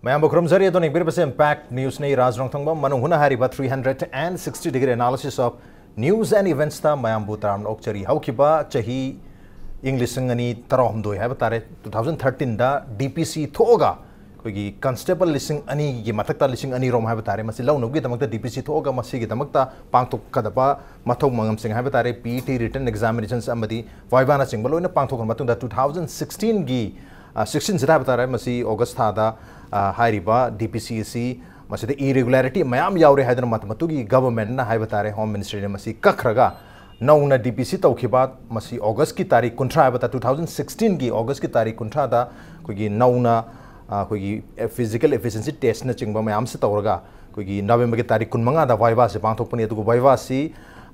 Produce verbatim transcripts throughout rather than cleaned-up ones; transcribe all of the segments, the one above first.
ꯃꯌꯥꯝꯕꯨ ꯈꯨꯔꯨꯝꯖꯔꯤ꯫ ꯑꯗꯣ ꯌꯦꯡꯕꯤꯔꯤꯕꯁꯦ ꯏꯝꯄꯦꯛ ꯅ꯭ꯌꯨꯁꯅꯤ꯫ ꯔꯥꯖ ꯔꯣꯡꯊꯣꯡꯕꯝ꯫ ꯃꯅꯨꯡ ꯍꯨꯠꯅ ꯍꯥꯏꯔꯤꯕ three hundred and sixty degree analysis of news and eventsꯇ ꯃꯌꯥꯝꯕꯨ ꯇꯔꯥꯝꯅ ꯑꯣꯛꯆꯔꯤ꯫ ꯍꯧꯈꯤꯕ ꯆꯍꯤ ꯏꯪ ꯂꯤꯁꯤꯡ ꯑꯅꯤ ꯇꯔꯥꯍꯨꯝꯗꯣꯏ ꯍꯥꯏꯕ ꯇꯥꯔꯦ, two thousand thirteenꯗ DPC ꯊꯣꯛꯑꯒ ꯑꯩꯈꯣꯏꯒꯤ ꯀꯟꯁꯇꯦꯕꯜ ꯂꯤꯁꯤꯡ ꯑꯅꯤꯒꯤ ꯃꯊꯛꯇ ꯂꯤꯁꯤꯡ ꯑꯅꯤꯔꯣꯝ ꯍꯥꯏꯕ ꯇꯥꯔꯦ, ꯃꯁꯤ ꯂꯧꯅꯕꯒꯤꯗꯃꯛꯇ DPC ꯊꯣꯛꯑꯒ ꯃꯁꯤꯒꯤꯗꯃꯛꯇ ꯄꯥꯡꯊꯣꯛꯀꯗꯕ ꯃꯊꯧ ꯃꯉꯝꯁꯤꯡ ꯍꯥꯏꯕ ꯇꯥꯔꯦ, PET written examinations ꯑꯃꯗꯤ VIVAꯅꯆꯤꯡꯕ ꯂꯣꯏꯅ ꯄꯥꯡꯊꯣꯛꯈ꯭ꯔ ꯃꯇꯨꯡꯗ, two thousand sixteenꯒꯤ, ꯑ, sixteenꯁꯤꯗ ꯍꯥꯏꯕ ꯇꯥꯔꯦ, ꯃꯁꯤ ꯑꯣꯒꯁ ꯊꯥꯗ, ꯑ, ꯍꯥꯏꯔꯤꯕ DPC ꯑꯁꯤ ꯃꯁꯤꯗ irregularity ꯃꯌꯥꯝ ꯌꯥꯎꯔꯦ ꯍꯥꯏꯗꯨꯅ ꯃꯇꯝ ꯑꯗꯨꯒꯤ ꯒꯚꯔꯟꯃꯦꯟꯠꯅ ꯍꯥꯏꯕ ꯇꯥꯔꯦ, ꯍꯣꯝ ꯃꯤꯅꯤꯁꯇ꯭ꯔꯤꯅ ꯃꯁꯤ ꯀꯛꯈ꯭ꯔꯒ ꯅꯧꯅ DPC ꯇꯧꯈꯤꯕ, ꯃꯁꯤ ꯑꯣꯒꯁꯀꯤ ꯇꯥꯔꯤꯛ ꯀꯨꯟꯊ꯭ꯔꯥ ꯍꯥꯏꯕ ꯇꯥꯔꯦ, two thousand sixteenꯒꯤ ꯑꯣꯒꯁꯀꯤ ꯇꯥꯔꯤꯛ ꯀꯨꯟꯊ꯭ꯔꯥꯗ ꯑꯩꯈꯣꯏꯒꯤ ꯅꯧꯅ, ꯑ, ꯑꯩꯈꯣꯏꯒꯤ physical efficiency testꯅꯆꯤꯡꯕ ꯃꯌꯥꯝꯁꯤ ꯇꯧꯔꯒ ꯑꯩꯈꯣꯏꯒꯤ ꯅꯕꯦꯝꯕꯔꯒꯤ ꯇꯥꯔꯤꯛ ꯀꯨꯟꯃꯉꯥꯗ VIVAꯁꯦ ꯄꯥꯡꯊꯣꯛꯄꯅꯤ꯫ ꯑꯗꯨꯒ VIVAꯁꯤ,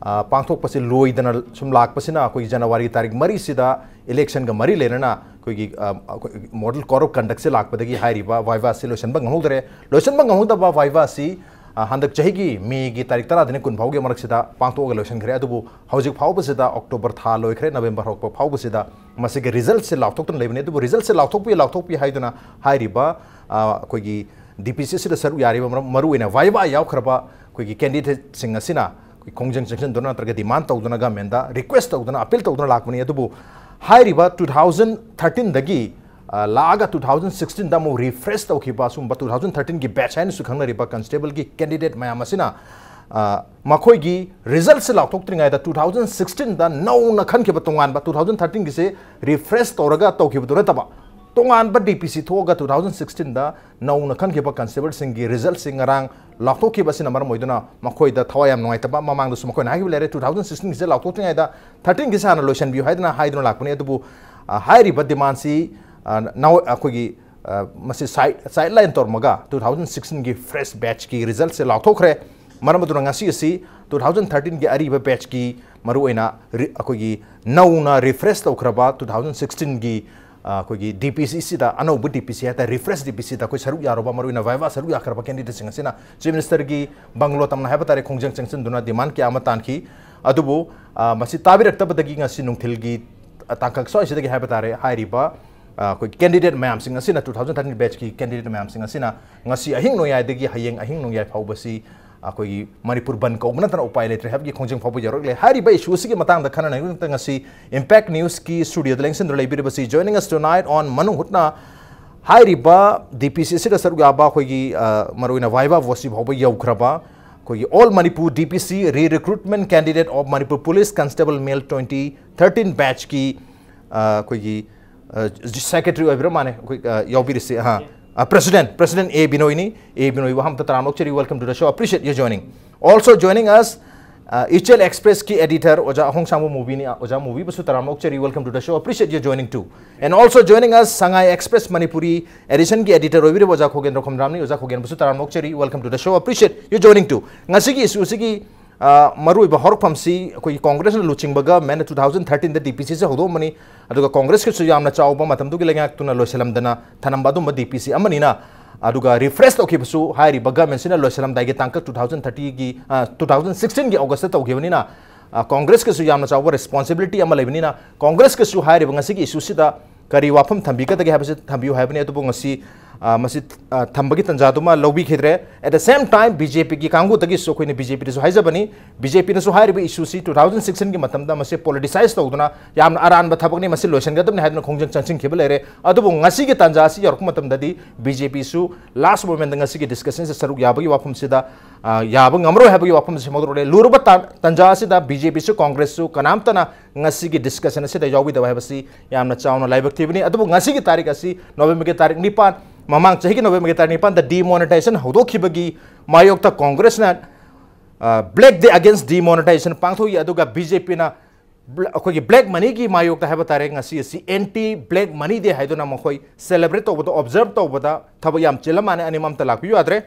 ꯑ, ꯄꯥꯡꯊꯣꯛꯄꯁꯤ ꯂꯣꯏꯗꯅ ꯁꯨꯝ ꯂꯥꯛꯄꯁꯤꯅ ꯑꯩꯈꯣꯏꯒꯤ ꯖꯅꯋꯥꯔꯤ ꯇꯥꯔꯤꯛ ꯃꯔꯤꯁꯤꯗ electionꯒ ꯃꯔꯤ ꯂꯩꯅꯅ ꯑꯩꯈꯣꯏꯒꯤ, ꯑ, ꯑꯩꯈꯣꯏ model code of conductꯁꯦ ꯂꯥꯛꯄꯗꯒꯤ ꯍꯥꯏꯔꯤꯕ VIVAꯁꯤ ꯂꯣꯏꯁꯤꯟꯕ ꯉꯝꯍꯧꯗ꯭ꯔꯦ꯫ ꯂꯣꯏꯁꯤꯟꯕ ꯉꯝꯍꯧꯗꯕ VIVAꯁꯤ, ꯑ, ꯍꯟꯗꯛ ꯆꯍꯤꯒꯤ ꯃꯦꯒꯤ ꯇꯥꯔꯤꯛ ꯇꯔꯥꯗꯒꯤꯅ ꯀꯨꯟ ꯐꯥꯎꯒꯤ ꯃꯔꯛꯁꯤꯗ ꯄꯥꯡꯊꯣꯛꯑꯒ ꯂꯣꯏꯁꯤꯟꯈ꯭ꯔꯦ꯫ ꯑꯗꯨꯕꯨ ꯍꯧꯖꯤꯛ ꯐꯥꯎꯕꯁꯤꯗ, ꯑꯣꯛꯇꯣꯕꯔ ꯊꯥ ꯂꯣꯏꯈ꯭ꯔꯦ, ꯅꯕꯦꯝꯕꯔ ꯍꯧꯔꯛꯄ ꯐꯥꯎꯕꯁꯤꯗ ꯃꯁꯤꯒꯤ resultꯁꯦ ꯂꯥꯎꯊꯣꯛꯇꯨꯅ ꯂꯩꯕꯅꯤ꯫ ꯑꯗꯨꯕꯨ resultꯁꯦ ꯂꯥꯎꯊꯣꯛꯄꯤ, ꯂꯥꯎꯊꯣꯛꯄꯤ ꯍꯥꯏꯗꯨꯅ ꯍꯥꯏꯔꯤꯕ, ꯑ, ꯑꯩꯈꯣꯏꯒꯤ DPC ꯑꯁꯤꯗ ꯁꯔꯨꯛ ꯌꯥꯔꯤꯕ, ꯃꯔꯨ-, ꯃꯔꯨꯑꯣꯏꯅ VIVA ꯌꯥꯎꯈ꯭ꯔꯕ ꯑꯩꯈꯣꯏꯒꯤ candidateꯁꯤꯡ ꯑꯁꯤꯅ ꯑꯩꯈꯣꯏ ꯈꯣꯡꯖꯪ ꯆꯪꯁꯤꯟꯗꯨꯅ ꯅꯠꯇ꯭ꯔꯒ demand ꯇꯧꯗꯨꯅ, ꯒꯃꯦꯟꯗ request ꯇꯧꯗꯨꯅ, appeal ꯇꯧꯗꯨꯅ ꯂꯥꯛꯄꯅꯤ꯫ ꯑꯗꯨꯕꯨ ꯍꯥꯏꯔꯤꯕ two thousand thirteenꯗꯒꯤ, ꯑ, ꯂꯥꯛꯑꯒ two thousand sixteenꯗ ꯑꯃꯨꯛ refresh ꯇꯧꯈꯤꯕ, ꯑꯁꯨꯝꯕ two thousand thirteenꯒꯤ batch ꯍꯥꯏꯅꯁꯨ ꯈꯪꯅꯔꯤꯕ constableꯒꯤ candidate ꯃꯌꯥꯝ ꯑꯁꯤꯅ, ꯑ, ꯃꯈꯣꯏꯒꯤ resultꯁꯦ ꯂꯥꯎꯊꯣꯛꯇ꯭ꯔꯤꯉꯩꯗ two thousand sixteenꯗ ꯅꯧꯅ ꯈꯟꯈꯤꯕ ꯇꯣꯉꯥꯟꯕ, two thousand thirteenꯒꯤꯁꯦ refresh ꯇꯧꯔꯒ ꯇꯧꯈꯤꯕꯗꯨ ꯅꯠꯇꯕ, ꯇꯣꯉꯥꯟꯕ DPC ꯊꯣꯛꯑꯒ two thousand sixteenꯗ ꯅꯧꯅ ꯈꯟꯈꯤꯕ constableꯁꯤꯡꯒꯤ resultꯁꯤꯡ ꯉꯔꯥꯡ ꯂꯥꯎꯊꯣꯛꯈꯤꯕ ꯑꯁꯤꯅ ꯃꯔꯝ ꯑꯣꯏꯗꯨꯅ ꯃꯈꯣꯏꯗ ꯊꯋꯥꯏ ꯌꯥꯝ ꯅꯨꯡꯉꯥꯏꯇꯕ꯫ ꯃꯃꯥꯡꯗꯁꯨ ꯃꯈꯣꯏꯅ ꯍꯥꯏꯈꯤꯕ ꯂꯩꯔꯦ, two thousand sixteenꯒꯤꯁꯦ ꯂꯥꯎꯊꯣꯛꯇ꯭ꯔꯤꯉꯩꯗ thirteenꯒꯤꯁꯦ ꯍꯥꯟꯅ ꯂꯣꯏꯁꯤꯟꯕꯤꯌꯨ ꯍꯥꯏꯗꯨꯅ, ꯍꯥꯏꯗꯨꯅ ꯂꯥꯛꯄꯅꯤ꯫ ꯑꯗꯨꯕꯨ, ꯑ, ꯍꯥꯏꯔꯤꯕ demandꯁꯤ, ꯑ, ꯅꯍꯥꯟ ꯑꯩꯈꯣꯏꯒꯤ, ꯑ, ꯃꯁꯤ side-, sideline ꯇꯧꯔꯝꯃꯒ two thousand sixteenꯒꯤ fresh batchꯀꯤ resultꯁꯦ ꯂꯥꯎꯊꯣꯛꯈ꯭ꯔꯦ꯫ ꯃꯔꯝ ꯑꯗꯨꯅ ꯉꯁꯤ ꯑꯁꯤ two thousand thirteenꯒꯤ ꯑꯔꯤꯕ batchꯀꯤ, ꯃꯔꯨꯑꯣꯏꯅ ꯔꯤ-, ꯑꯩꯈꯣꯏꯒꯤ ꯅꯧꯅ refresh ꯇꯧꯈ꯭ꯔꯕ two thousand sixteenꯒꯤ, ꯑ, ꯑꯩꯈꯣꯏꯒꯤ DPCꯁꯤꯗ, ꯑꯅꯧꯕ DPC ꯍꯥꯏ ꯇꯥꯔꯦ, refresh DPCꯗ ꯑꯩꯈꯣꯏ ꯁꯔꯨꯛ ꯌꯥꯔꯨꯕ, ꯃꯔꯨꯑꯣꯏꯅ VIVA ꯁꯔꯨꯛ ꯌꯥꯈ꯭ꯔꯕ candidateꯁꯤꯡ ꯑꯁꯤꯅ Chief Ministerꯒꯤ ꯕꯪꯒ꯭ꯂꯣ ꯇꯝꯅ ꯍꯥꯏꯕ ꯇꯥꯔꯦ, ꯈꯣꯡꯖꯪ ꯆꯪꯁꯤꯟꯗꯨꯅ demand ꯀꯌꯥ ꯑꯃ ꯇꯥꯟꯈꯤ꯫ ꯑꯗꯨꯕꯨ, ꯑ, ꯃꯁꯤ ꯇꯥꯕꯤꯔꯛꯇꯕꯗꯒꯤ ꯉꯁꯤ ꯅꯨꯡꯊꯤꯜꯒꯤ, ꯑ, ꯇꯥꯡꯀꯛ ꯁ꯭ꯋꯥꯏꯁꯤꯗꯒꯤ ꯍꯥꯏꯕ ꯇꯥꯔꯦ, ꯍꯥꯏꯔꯤꯕ ꯑꯩꯈꯣꯏ candidate ꯃꯌꯥꯝꯁꯤꯡ ꯑꯁꯤꯅ, two thousand thirteen batchꯀꯤ candidate ꯃꯌꯥꯝꯁꯤꯡ ꯑꯁꯤꯅ ꯉꯁꯤ ꯑꯍꯤꯡ ꯅꯣꯡꯌꯥꯏꯗꯒꯤ ꯍꯌꯦꯡ ꯑꯍꯤꯡ ꯅꯣꯡꯌꯥꯏ ꯐꯥꯎꯕꯁꯤ ꯑꯩꯈꯣꯏꯒꯤ ꯃꯅꯤꯄꯨꯔ ꯕꯟ ꯀꯧꯕ ꯅꯠꯇꯅ ꯎꯄꯥꯏ ꯂꯩꯇ꯭ꯔꯦ ꯍꯥꯏꯕꯒꯤ ꯈꯣꯡꯖꯪ ꯐꯥꯎꯕ ꯌꯧꯔꯛꯂꯦ꯫ ꯍꯥꯏꯔꯤꯕ issue ꯑꯁꯤꯒꯤ ꯃꯇꯥꯡꯗ ꯈꯟꯅ ꯅꯩꯅꯕꯒꯤꯗꯃꯛꯇ ꯉꯁꯤ Impact Newsꯀꯤ studioꯗ ꯂꯦꯡꯁꯤꯟꯗꯨꯅ ꯂꯩꯕꯤꯔꯤꯕꯁꯤ, joining us tonight on ꯃꯅꯨꯡ ꯍꯨꯠꯅ ꯍꯥꯏꯔꯤꯕ D P C ꯑꯁꯤꯗ ꯁꯔꯨꯛ ꯌꯥꯕ ꯑꯩꯈꯣꯏꯒꯤ, ꯑ, ꯃꯔꯨꯑꯣꯏꯅ viva voceꯁꯤ ꯐꯥꯎꯕ ꯌꯧꯈ꯭ꯔꯕ ꯑꯩꯈꯣꯏꯒꯤ All Manipur D P C Re-Recruitment Candidate of Manipur Police Constable Male twenty thirteen batchꯀꯤ, ꯑ, ꯑꯩꯈꯣꯏꯒꯤ, ꯑ, secretary ꯑꯣꯏꯕꯤꯔ ꯃꯥꯅꯦ ꯑꯩꯈꯣꯏ, ꯑ, ꯌꯥꯎꯕꯤꯔꯤꯁꯤ꯫ ꯑꯍꯥ꯫ ꯑ, president, president A ꯕꯤꯅꯣꯏꯅꯤ꯫ A ꯕꯤꯅꯣꯏꯕꯨ ꯑꯍꯝꯇ ꯇꯔꯥꯝꯅ ꯑꯣꯛꯆꯔꯤ, welcome to the show, appreciate you joining. Also joining us, ꯑ, ꯏꯆꯦꯜ Expressꯀꯤ editor ꯑꯣꯖꯥ ꯑꯍꯣꯡꯁꯥꯡꯕ ꯃꯨꯕꯤꯅꯤ꯫ ꯑꯣꯖꯥ ꯃꯨꯕꯤꯕꯨꯁꯨ ꯇꯔꯥꯝꯅ ꯑꯣꯛꯆꯔꯤ, welcome to the show, appreciate you joining too. And also joining us, Sangai Express Manipuri editionꯒꯤ editor ꯑꯣꯏꯕꯤꯔꯤꯕ ꯑꯣꯖꯥ ꯈꯣꯒꯦꯟꯗ꯭ꯔ ꯈꯣꯝꯗ꯭ꯔꯥꯝꯅꯤ꯫ ꯑꯣꯖꯥ ꯈꯣꯒꯦꯟꯕꯨꯁꯨ ꯇꯔꯥꯝꯅ ꯑꯣꯛꯆꯔꯤ, welcome to the show, appreciate you joining too. ꯉꯁꯤꯒꯤ issueꯁꯤꯒꯤ, ꯑ, ꯃꯔꯨꯑꯣꯏꯕ ꯍꯧꯔꯛꯐꯝꯁꯤ ꯑꯩꯈꯣꯏꯒꯤ Congressꯅ ꯂꯨꯆꯤꯡꯕ governmentꯅ two thousand thirteenꯗ D P Cꯁꯦ ꯍꯧꯗꯣꯛꯑꯝꯕꯅꯤ꯫ ꯑꯗꯨꯒ Congressꯀꯤꯁꯨ ꯌꯥꯝꯅ ꯆꯥꯎꯕ ꯃꯇꯝꯗꯨꯒꯤ ꯂꯩꯉꯥꯛꯇꯨꯅ ꯂꯣꯏꯁꯤꯜꯂꯝꯗꯅ ꯊꯅꯝꯕ ꯑꯗꯨꯝꯕ D P C ꯑꯃꯅꯤꯅ, ꯑꯗꯨꯒ refresh ꯇꯧꯈꯤꯕꯁꯨ ꯍꯥꯏꯔꯤꯕ governmentꯁꯤꯅ ꯂꯣꯏꯁꯤꯜꯂꯝꯗꯥꯏꯒꯤ ꯇꯥꯡꯀꯛ two thousand thirtyꯒꯤ, ꯑ, two thousand sixteenꯒꯤ Augustꯇ ꯇꯧꯈꯤꯕꯅꯤꯅ, ꯑ, Congressꯀꯤꯁꯨ ꯌꯥꯝꯅ ꯆꯥꯎꯕ responsibility ꯑꯃ ꯂꯩꯕꯅꯤꯅ, Congressꯀꯤꯁꯨ ꯍꯥꯏꯔꯤꯕ ꯉꯁꯤꯒꯤ issueꯁꯤꯗ ꯀꯔꯤ ꯋꯥꯐꯝ ꯊꯝꯕꯤꯒꯗꯒꯦ ꯍꯥꯏꯕꯁꯤ ꯊꯝꯕꯤꯌꯨ ꯍꯥꯏꯕꯅꯤ꯫ ꯑꯗꯨꯕꯨ ꯉꯁꯤ, ꯑ, ꯃꯁꯤ, ꯑ, ꯊꯝꯕꯒꯤ ꯇꯥꯟꯖꯥꯗꯨꯃ ꯂꯧꯕꯤꯈꯤꯗ꯭ꯔꯦ꯫ At the same time, BJPꯒꯤ ꯀꯥꯡꯕꯨꯗꯒꯤꯁꯨ ꯑꯩꯈꯣꯏꯅ BJPꯗꯁꯨ ꯍꯥꯏꯖꯕꯅꯤ, BJPꯅꯁꯨ ꯍꯥꯏꯔꯤꯕ issueꯁꯤ two thousand sixteenꯒꯤ ꯃꯇꯝꯗ ꯃꯁꯤ politicize ꯇꯧꯗꯨꯅ ꯌꯥꯝꯅ ꯑꯔꯥꯟꯕ ꯊꯕꯛꯅꯤ, ꯃꯁꯤ ꯂꯣꯏꯁꯤꯟꯒꯗꯕꯅꯤ ꯍꯥꯏꯗꯨꯅ ꯈꯣꯡꯖꯪ ꯆꯪꯁꯤꯟꯈꯤꯕ ꯂꯩꯔꯦ꯫ ꯑꯗꯨꯕꯨ ꯉꯁꯤꯒꯤ ꯇꯥꯟꯖꯥ ꯑꯁꯤ ꯌꯧꯔꯛꯄ ꯃꯇꯝꯗꯗꯤ BJPꯁꯨ last momentꯗ ꯉꯁꯤꯒꯤ discussionꯁꯤꯗ ꯁꯔꯨꯛ ꯌꯥꯕꯒꯤ ꯋꯥꯐꯝꯁꯤꯗ, ꯑ, ꯌꯥꯕ ꯉꯝꯃꯔꯣꯏ ꯍꯥꯏꯕꯒꯤ ꯋꯥꯐꯝꯁꯤ ꯐꯣꯡꯗꯣꯔꯛꯂꯦ꯫ ꯂꯨꯔꯕ ꯇꯥ-, ꯇꯥꯟꯖꯥ ꯑꯁꯤꯗ BJPꯁꯨ Congressꯁꯨ ꯀꯅꯥꯝꯇꯅ ꯉꯁꯤꯒꯤ discussion ꯑꯁꯤꯗ ꯌꯥꯎꯕꯤꯗꯕ ꯍꯥꯏꯕꯁꯤ ꯌꯥꯝꯅ ꯆꯥꯎꯅ ꯂꯥꯏꯕꯛ ꯊꯤꯕꯅꯤ꯫ ꯑꯗꯨꯕꯨ ꯉꯁꯤꯒꯤ ꯇꯥꯔꯤꯛ ꯑꯁꯤ Novemberꯒꯤ ꯇꯥꯔꯤꯛ ꯅꯤꯄꯥꯟ, ꯃꯃꯥꯡ ꯆꯍꯤꯒꯤ Novemberꯒꯤ ꯇꯥꯔꯤꯛ ꯅꯤꯄꯥꯟꯗ demonetization ꯍꯧꯗꯣꯛꯈꯤꯕꯒꯤ ꯃꯥꯌꯣꯛꯇ Congressꯅ, ꯑ, Black Day against demonetization ꯄꯥꯡꯊꯣꯛꯏ, ꯑꯗꯨꯒ BJPꯅ bl-, ꯑꯩꯈꯣꯏꯒꯤ black moneyꯒꯤ ꯃꯥꯌꯣꯛꯇ ꯍꯥꯏꯕ ꯇꯥꯔꯦ, ꯉꯁꯤ ꯑꯁꯤ anti black money day ꯍꯥꯏꯗꯨꯅ ꯃꯈꯣꯏ celebrate ꯇꯧꯕꯗ, observe ꯇꯧꯕꯗ ꯊꯕꯛ ꯌꯥꯝ ꯆꯤꯜꯂ ꯃꯥꯜꯂꯦ꯫ ꯑꯅꯤꯃꯛ ꯑꯝꯇ ꯂꯥꯛꯄꯤꯌꯨ ꯌꯥꯗ꯭ꯔꯦ꯫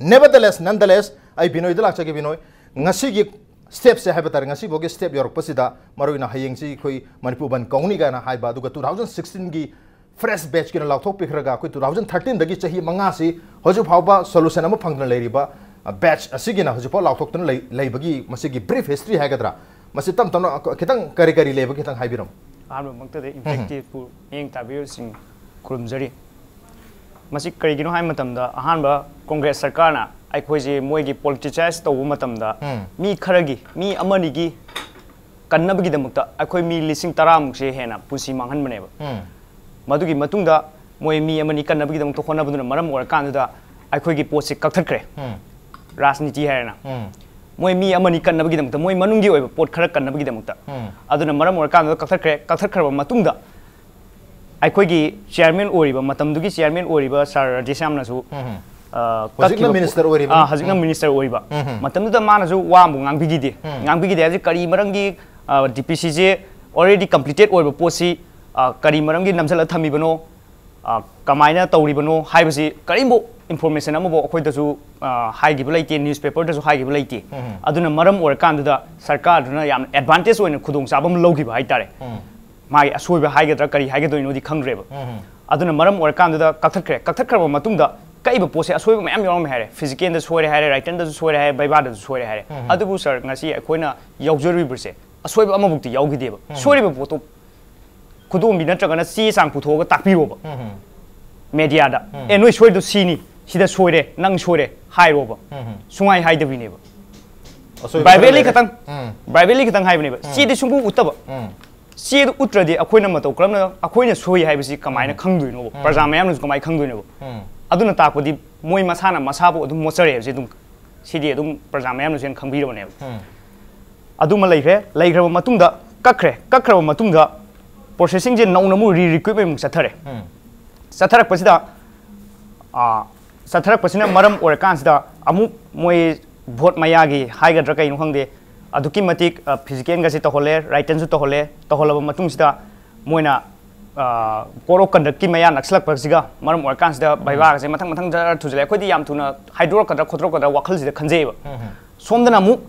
Nevertheless, nonetheless, ꯑꯩ ꯕꯤꯅꯣꯏꯗ ꯂꯥꯛꯆꯒꯦ꯫ ꯕꯤꯅꯣꯏ, ꯉꯁꯤꯒꯤ stepꯁꯦ ꯍꯥꯏꯕ ꯇꯥꯔꯦ, ꯉꯁꯤꯐꯥꯎꯒꯤ step ꯌꯧꯔꯛꯄꯁꯤꯗ, ꯃꯔꯨꯑꯣꯏꯅ ꯍꯌꯦꯡꯁꯤ ꯑꯩꯈꯣꯏ ꯃꯅꯤꯄꯨꯔ ꯕꯟ ꯀꯧꯅꯤ ꯀꯥꯏꯅ ꯍꯥꯏꯕ, ꯑꯗꯨꯒ two thousand sixteenꯒꯤ fresh batchꯀꯤꯅ ꯂꯥꯎꯊꯣꯛꯄꯤꯈ꯭ꯔꯒ ꯑꯩꯈꯣꯏ two thousand thirteenꯗꯒꯤ ꯆꯍꯤ ꯃꯉꯥꯁꯤ ꯍꯧꯖꯤꯛ ꯐꯥꯎꯕ solution ꯑꯃ ꯐꯪꯗꯅ ꯂꯩꯔꯤꯕ, ꯑ, batch ꯑꯁꯤꯒꯤꯅ ꯍꯧꯖꯤꯛꯐꯥꯎ ꯂꯥꯎꯊꯣꯛꯇꯨꯅ ꯂꯩ-, ꯂꯩꯕꯒꯤ ꯃꯁꯤꯒꯤ brief history ꯍꯥꯏꯒꯗ꯭ꯔꯥ, ꯃꯁꯤ ꯇꯞ ꯇꯞꯅ ꯈꯤꯇꯪ ꯀꯔꯤ ꯀꯔꯤ ꯂꯩꯕꯒꯦ ꯈꯤꯇꯪ ꯍꯥꯏꯕꯤꯔꯝꯃꯨ꯫ ꯑꯍꯥꯟꯕꯃꯛꯇꯗ ꯏꯝꯄꯦꯛ ꯇꯤꯚꯤꯕꯨ ꯃꯤꯠꯌꯦꯡ ꯇꯥꯕꯤꯕꯁꯤꯡ ꯈꯨꯔꯨꯝꯖꯔꯤ꯫ ꯃꯁꯤ ꯀꯔꯤꯒꯤꯅꯣ ꯍꯥꯏꯕ ꯃꯇꯝꯗ, ꯑꯍꯥꯟꯕ ꯀꯣꯡꯒ꯭ꯔꯦꯁ ꯁꯔꯀꯥꯔꯅ ꯑꯩꯈꯣꯏꯁꯦ ꯃꯣꯏꯒꯤ ꯄꯣꯂꯤꯇꯤꯁꯥꯏꯁ ꯇꯧꯕ ꯃꯇꯝꯗ, ꯎꯝ꯫ ꯃꯤ ꯈꯔꯒꯤ, ꯃꯤ ꯑꯃꯅꯤꯒꯤ ꯀꯟꯅꯕꯒꯤꯗꯃꯛꯇ ꯑꯩꯈꯣꯏ ꯃꯤ ꯂꯤꯁꯤꯡ ꯇꯔꯥꯃꯨꯛꯁꯦ ꯍꯦꯟꯅ ꯄꯨꯟꯁꯤ ꯃꯥꯡꯍꯟꯕꯅꯦꯕ꯫ ꯎꯝ꯫ ꯃꯗꯨꯒꯤ ꯃꯇꯨꯡꯗ ꯃꯣꯏ ꯃꯤ ꯑꯃꯅꯤ ꯀꯟꯅꯕꯒꯤꯗꯃꯛꯇ ꯍꯣꯠꯅꯕꯗꯨꯅ ꯃꯔꯝ ꯑꯣꯏꯔꯀꯥꯟꯗꯨꯗ ꯑꯩꯈꯣꯏꯒꯤ ꯄꯣꯠꯁꯤ ꯀꯛꯊꯠꯈ꯭ꯔꯦ꯫ ꯎꯝ꯫ ꯔꯥꯖꯅꯤꯇꯤ ꯍꯥꯏꯔꯦꯅ꯫ ꯎꯝ꯫ ꯃꯣꯏ ꯃꯤ ꯑꯃꯅꯤ ꯀꯟꯅꯕꯒꯤꯗꯃꯛꯇ, ꯃꯣꯏ ꯃꯅꯨꯡꯒꯤ ꯑꯣꯏꯕ ꯄꯣꯠ ꯈꯔ ꯀꯟꯅꯕꯒꯤꯗꯃꯛꯇ꯫ ꯎꯝ꯫ ꯑꯗꯨꯅ ꯃꯔꯝ ꯑꯣꯏꯔꯀꯥꯟꯗꯨꯗ ꯀꯛꯊꯠꯈ꯭ꯔꯦ꯫ ꯀꯛꯊꯠꯈ꯭ꯔꯕ ꯃꯇꯨꯡꯗ ꯑꯩꯈꯣꯏꯒꯤ ꯆꯤꯌꯔꯃꯦꯟ ꯑꯣꯏꯔꯤꯕ, ꯃꯇꯝꯗꯨꯒꯤ ꯆꯤꯌꯔꯃꯦꯟ ꯑꯣꯏꯔꯤꯕ ꯁꯥꯔ ꯔꯥꯙꯦꯁ꯭ꯌꯥꯝꯅꯁꯨ, ꯎꯝ꯫ ꯑ, ꯍꯧꯖꯤꯛꯅ ꯀꯛꯈꯤꯕ ꯄꯣ-, ꯃꯤꯅꯤꯁꯇꯔ ꯑꯣꯏꯔꯤꯕ꯫ ꯑꯥ, ꯍꯧꯖꯤꯛꯅ ꯎꯝ꯫ ꯃꯤꯅꯤꯁꯇꯔ ꯑꯣꯏꯕ꯫ ꯎꯝ꯫ ꯃꯇꯝꯗꯨꯗ ꯃꯥꯅꯁꯨ ꯋꯥ ꯑꯃꯕꯨ ꯉꯥꯡꯕꯤꯈꯤꯗꯦ꯫ ꯎꯝ꯫ ꯉꯥꯡꯕꯤꯈꯤꯗꯦ ꯍꯥꯏꯕꯁꯤ ꯀꯔꯤ ꯃꯔꯝꯒꯤ, ꯑ, ꯗꯤ ꯄꯤ ꯁꯤꯁꯦ already completed ꯑꯣꯏꯕ ꯄꯣꯠꯁꯤ, ꯑ, ꯀꯔꯤ ꯃꯔꯝꯒꯤ ꯅꯝꯁꯤꯜꯂꯒ ꯊꯝꯃꯤꯕꯅꯣ? ꯑ, ꯀꯃꯥꯏꯅ ꯇꯧꯔꯤꯕꯅꯣ ꯍꯥꯏꯕꯁꯤ ꯀꯔꯤꯝꯐꯥꯎ ꯏꯟꯐꯣꯔꯃꯦꯁꯟ ꯑꯃꯐꯥꯎ ꯑꯩꯈꯣꯏꯗꯁꯨ, ꯑ, ꯍꯥꯏꯈꯤꯕ ꯂꯩꯇꯦ, ꯅ꯭ꯌꯨꯁꯄꯦꯄꯔꯗꯁꯨ ꯍꯥꯏꯈꯤꯕ ꯂꯩꯇꯦ꯫ ꯎꯝ꯫ ꯑꯗꯨꯅ ꯃꯔꯝ ꯑꯣꯏꯔꯀꯥꯟꯗꯨꯗ ꯁꯔꯀꯥꯔꯗꯨꯅ ꯌꯥꯝꯅ ꯑꯦꯗꯚꯥꯟꯇꯦꯖ ꯑꯣꯏꯅ ꯈꯨꯗꯣꯡꯆꯥꯕ ꯑꯃ ꯂꯧꯈꯤꯕ ꯍꯥꯏꯇꯥꯔꯦ꯫ ꯎꯝ꯫ ꯃꯥꯒꯤ ꯑꯁꯣꯏꯕ ꯍꯥꯏꯒꯗ꯭ꯔꯥ ꯀꯔꯤ ꯍꯥꯏꯒꯗꯣꯏꯅꯣꯗꯤ ꯈꯪꯗ꯭ꯔꯦꯕ꯫ ꯎꯝ꯫ ꯑꯗꯨꯅ ꯃꯔꯝ ꯑꯣꯏꯔꯀꯥꯟꯗꯨꯗ ꯀꯛꯊꯠꯈ꯭ꯔꯦ꯫ ꯀꯛꯊꯠꯈ꯭ꯔꯕ ꯃꯇꯨꯡꯗ ꯀꯛꯏꯕ ꯄꯣꯠꯁꯦ ꯑꯁꯣꯏꯕ ꯃꯌꯥꯝ ꯌꯥꯎꯔꯝꯃꯦ ꯍꯥꯏꯔꯦ꯫ ꯐꯤꯖꯤꯀꯦꯜꯗ ꯁꯣꯏꯔꯦ ꯍꯥꯏꯔꯦ, ꯔꯥꯏꯇꯟꯗꯁꯨ ꯁꯣꯏꯔꯦ ꯍꯥꯏꯔꯦ, ꯕꯩꯕꯥꯗꯁꯨ ꯁꯣꯏꯔꯦ ꯍꯥꯏꯔꯦ꯫ ꯎꯝ꯫ ꯑꯗꯨꯕꯨ ꯁꯥꯔ, ꯉꯁꯤ ꯑꯩꯈꯣꯏꯅ ꯌꯥꯎꯖꯔꯨꯔꯤꯕꯁꯦ ꯑꯁꯣꯏꯕ ꯑꯃꯐꯥꯎꯇꯤ ꯌꯥꯎꯈꯤꯗꯦꯕ꯫ ꯎꯝ꯫ ꯁꯣꯏꯔꯤꯕ ꯄꯣꯠꯇꯣ ꯈꯨꯗꯣꯝꯕꯤ ꯅꯠꯇ꯭ꯔꯒꯅ ꯆꯦ ꯆꯥꯡ ꯄꯨꯊꯣꯛꯑꯒ ꯇꯥꯛꯄꯤꯔꯣꯕ꯫ ꯎꯝ꯫ ꯃꯦꯗꯤꯌꯥꯗ, ꯎꯝ꯫ "ꯑꯦ, ꯅꯣꯏ ꯁꯣꯏꯔꯤꯗꯣ ꯁꯤꯅꯤ, ꯁꯤꯗ ꯁꯣꯏꯔꯦ, ꯅꯪ ꯁꯣꯏꯔꯦ" ꯍꯥꯏꯔꯣꯕ꯫ ꯎꯝ꯫ ꯁꯨꯡꯍꯥꯏ ꯍꯥꯏꯗꯕꯤꯅꯦꯕ꯫ ꯑꯁꯣꯏꯕ ꯚꯔꯕꯦꯂꯤ ꯈꯔ ꯂꯩꯔꯦ꯫ ꯈꯇꯪ, ꯎꯝ꯫ ꯚꯔꯕꯦꯂꯤ ꯈꯇꯪ ꯍꯥꯏꯕꯅꯦꯕ꯫ ꯎꯝ꯫ ꯆꯦꯗꯤ ꯁꯨꯡꯎ ꯎꯠꯇꯕ꯫ ꯎꯝ꯫ ꯆꯦꯗꯨ ꯎꯠꯇ꯭ꯔꯗꯤ ꯑꯩꯈꯣꯏꯅ ꯃꯇꯧ ꯀꯔꯝꯅ, ꯑꯩꯈꯣꯏꯅ ꯁꯣꯏ ꯍꯥꯏꯕꯁꯤ ꯀꯃꯥꯏꯅ ꯎꯝ꯫ ꯈꯪꯗꯣꯏꯅꯣꯕ? ꯎꯝ꯫ ꯄ꯭ꯔꯖꯥ ꯃꯌꯥꯝꯅꯁꯨ ꯀꯃꯥꯏꯅ ꯈꯪꯗꯣꯏꯅꯣꯕ? ꯎꯝ꯫ ꯑꯗꯨꯅ ꯇꯥꯛꯄꯗꯤ ꯃꯣꯏ ꯃꯁꯥꯅ ꯃꯁꯥꯕꯨ ꯑꯗꯨꯝ ꯃꯣꯠꯆꯔꯦ ꯍꯥꯏꯕꯁꯦ ꯑꯗꯨꯝ, ꯁꯤꯗꯤ ꯑꯗꯨꯝ ꯄ꯭ꯔꯖꯥ ꯃꯌꯥꯝꯅꯁꯨ ꯍꯦꯟꯅ ꯈꯪꯕꯤꯔꯕꯅꯦꯕ꯫ ꯎꯝ꯫ ꯑꯗꯨꯃ ꯂꯩꯈ꯭ꯔꯦ꯫ ꯂꯩꯈ꯭ꯔꯕ ꯃꯇꯨꯡꯗ ꯀꯛꯈ꯭ꯔꯦ꯫ ꯀꯛꯈ꯭ꯔꯕ ꯃꯇꯨꯡꯗ ꯄ꯭ꯔꯣꯁꯦꯁꯤꯡꯁꯦ ꯅꯧꯅ ꯑꯃꯨꯛ ꯔꯤ-ꯔꯤꯀ꯭ꯔꯨꯏꯠꯃꯦꯟ ꯑꯃꯨꯛ ꯆꯠꯊꯔꯦ꯫ ꯎꯝ꯫ ꯆꯠꯊꯔꯛꯄꯁꯤꯗ, ꯑꯥ, ꯆꯠꯊꯔꯛꯄꯁꯤꯅ ꯃꯔꯝ ꯑꯣꯏꯔꯀꯥꯟꯁꯤꯗ ꯑꯃꯨꯛ ꯃꯣꯏ ꯚꯣꯠ ꯃꯌꯥꯒꯤ ꯍꯥꯏꯒꯗ꯭ꯔꯥ ꯀꯩꯅꯣ ꯈꯪꯗꯦ, ꯑꯗꯨꯛꯀꯤ ꯃꯇꯤꯛ, ꯑ, ꯐꯤꯖꯤꯀꯦꯜꯒꯁꯤ ꯇꯧꯍꯜꯂꯦ, ꯔꯥꯏꯇꯟꯁꯨ ꯇꯧꯍꯜꯂꯦ꯫ ꯇꯧꯍꯜꯂꯕ ꯃꯇꯨꯡꯁꯤꯗ ꯃꯣꯏꯅ, ꯑ, code of conductꯀꯤ ꯃꯌꯥ ꯅꯛꯁꯤꯜꯂꯛꯄꯁꯤꯒ ꯃꯔꯝ ꯑꯣꯏꯔꯀꯥꯟꯁꯤꯗ ꯎꯝ꯫ ꯚꯩꯕꯥꯒꯁꯦ ꯃꯊꯪ ꯃꯊꯪ ꯖꯔ ꯊꯨꯖꯜꯂꯛꯑꯦ꯫ ꯑꯩꯈꯣꯏꯗꯤ ꯌꯥꯝ ꯊꯨꯅ ꯍꯥꯏꯗꯣꯔꯛꯀꯗ꯭ꯔꯥ ꯈꯣꯠꯇꯣꯔꯛꯀꯗ꯭ꯔꯥ ꯋꯥꯈꯜꯁꯤꯗ ꯈꯟꯖꯩꯑꯕ꯫ ꯎꯝ꯫ ꯁꯣꯝꯗꯅ ꯑꯃꯨꯛ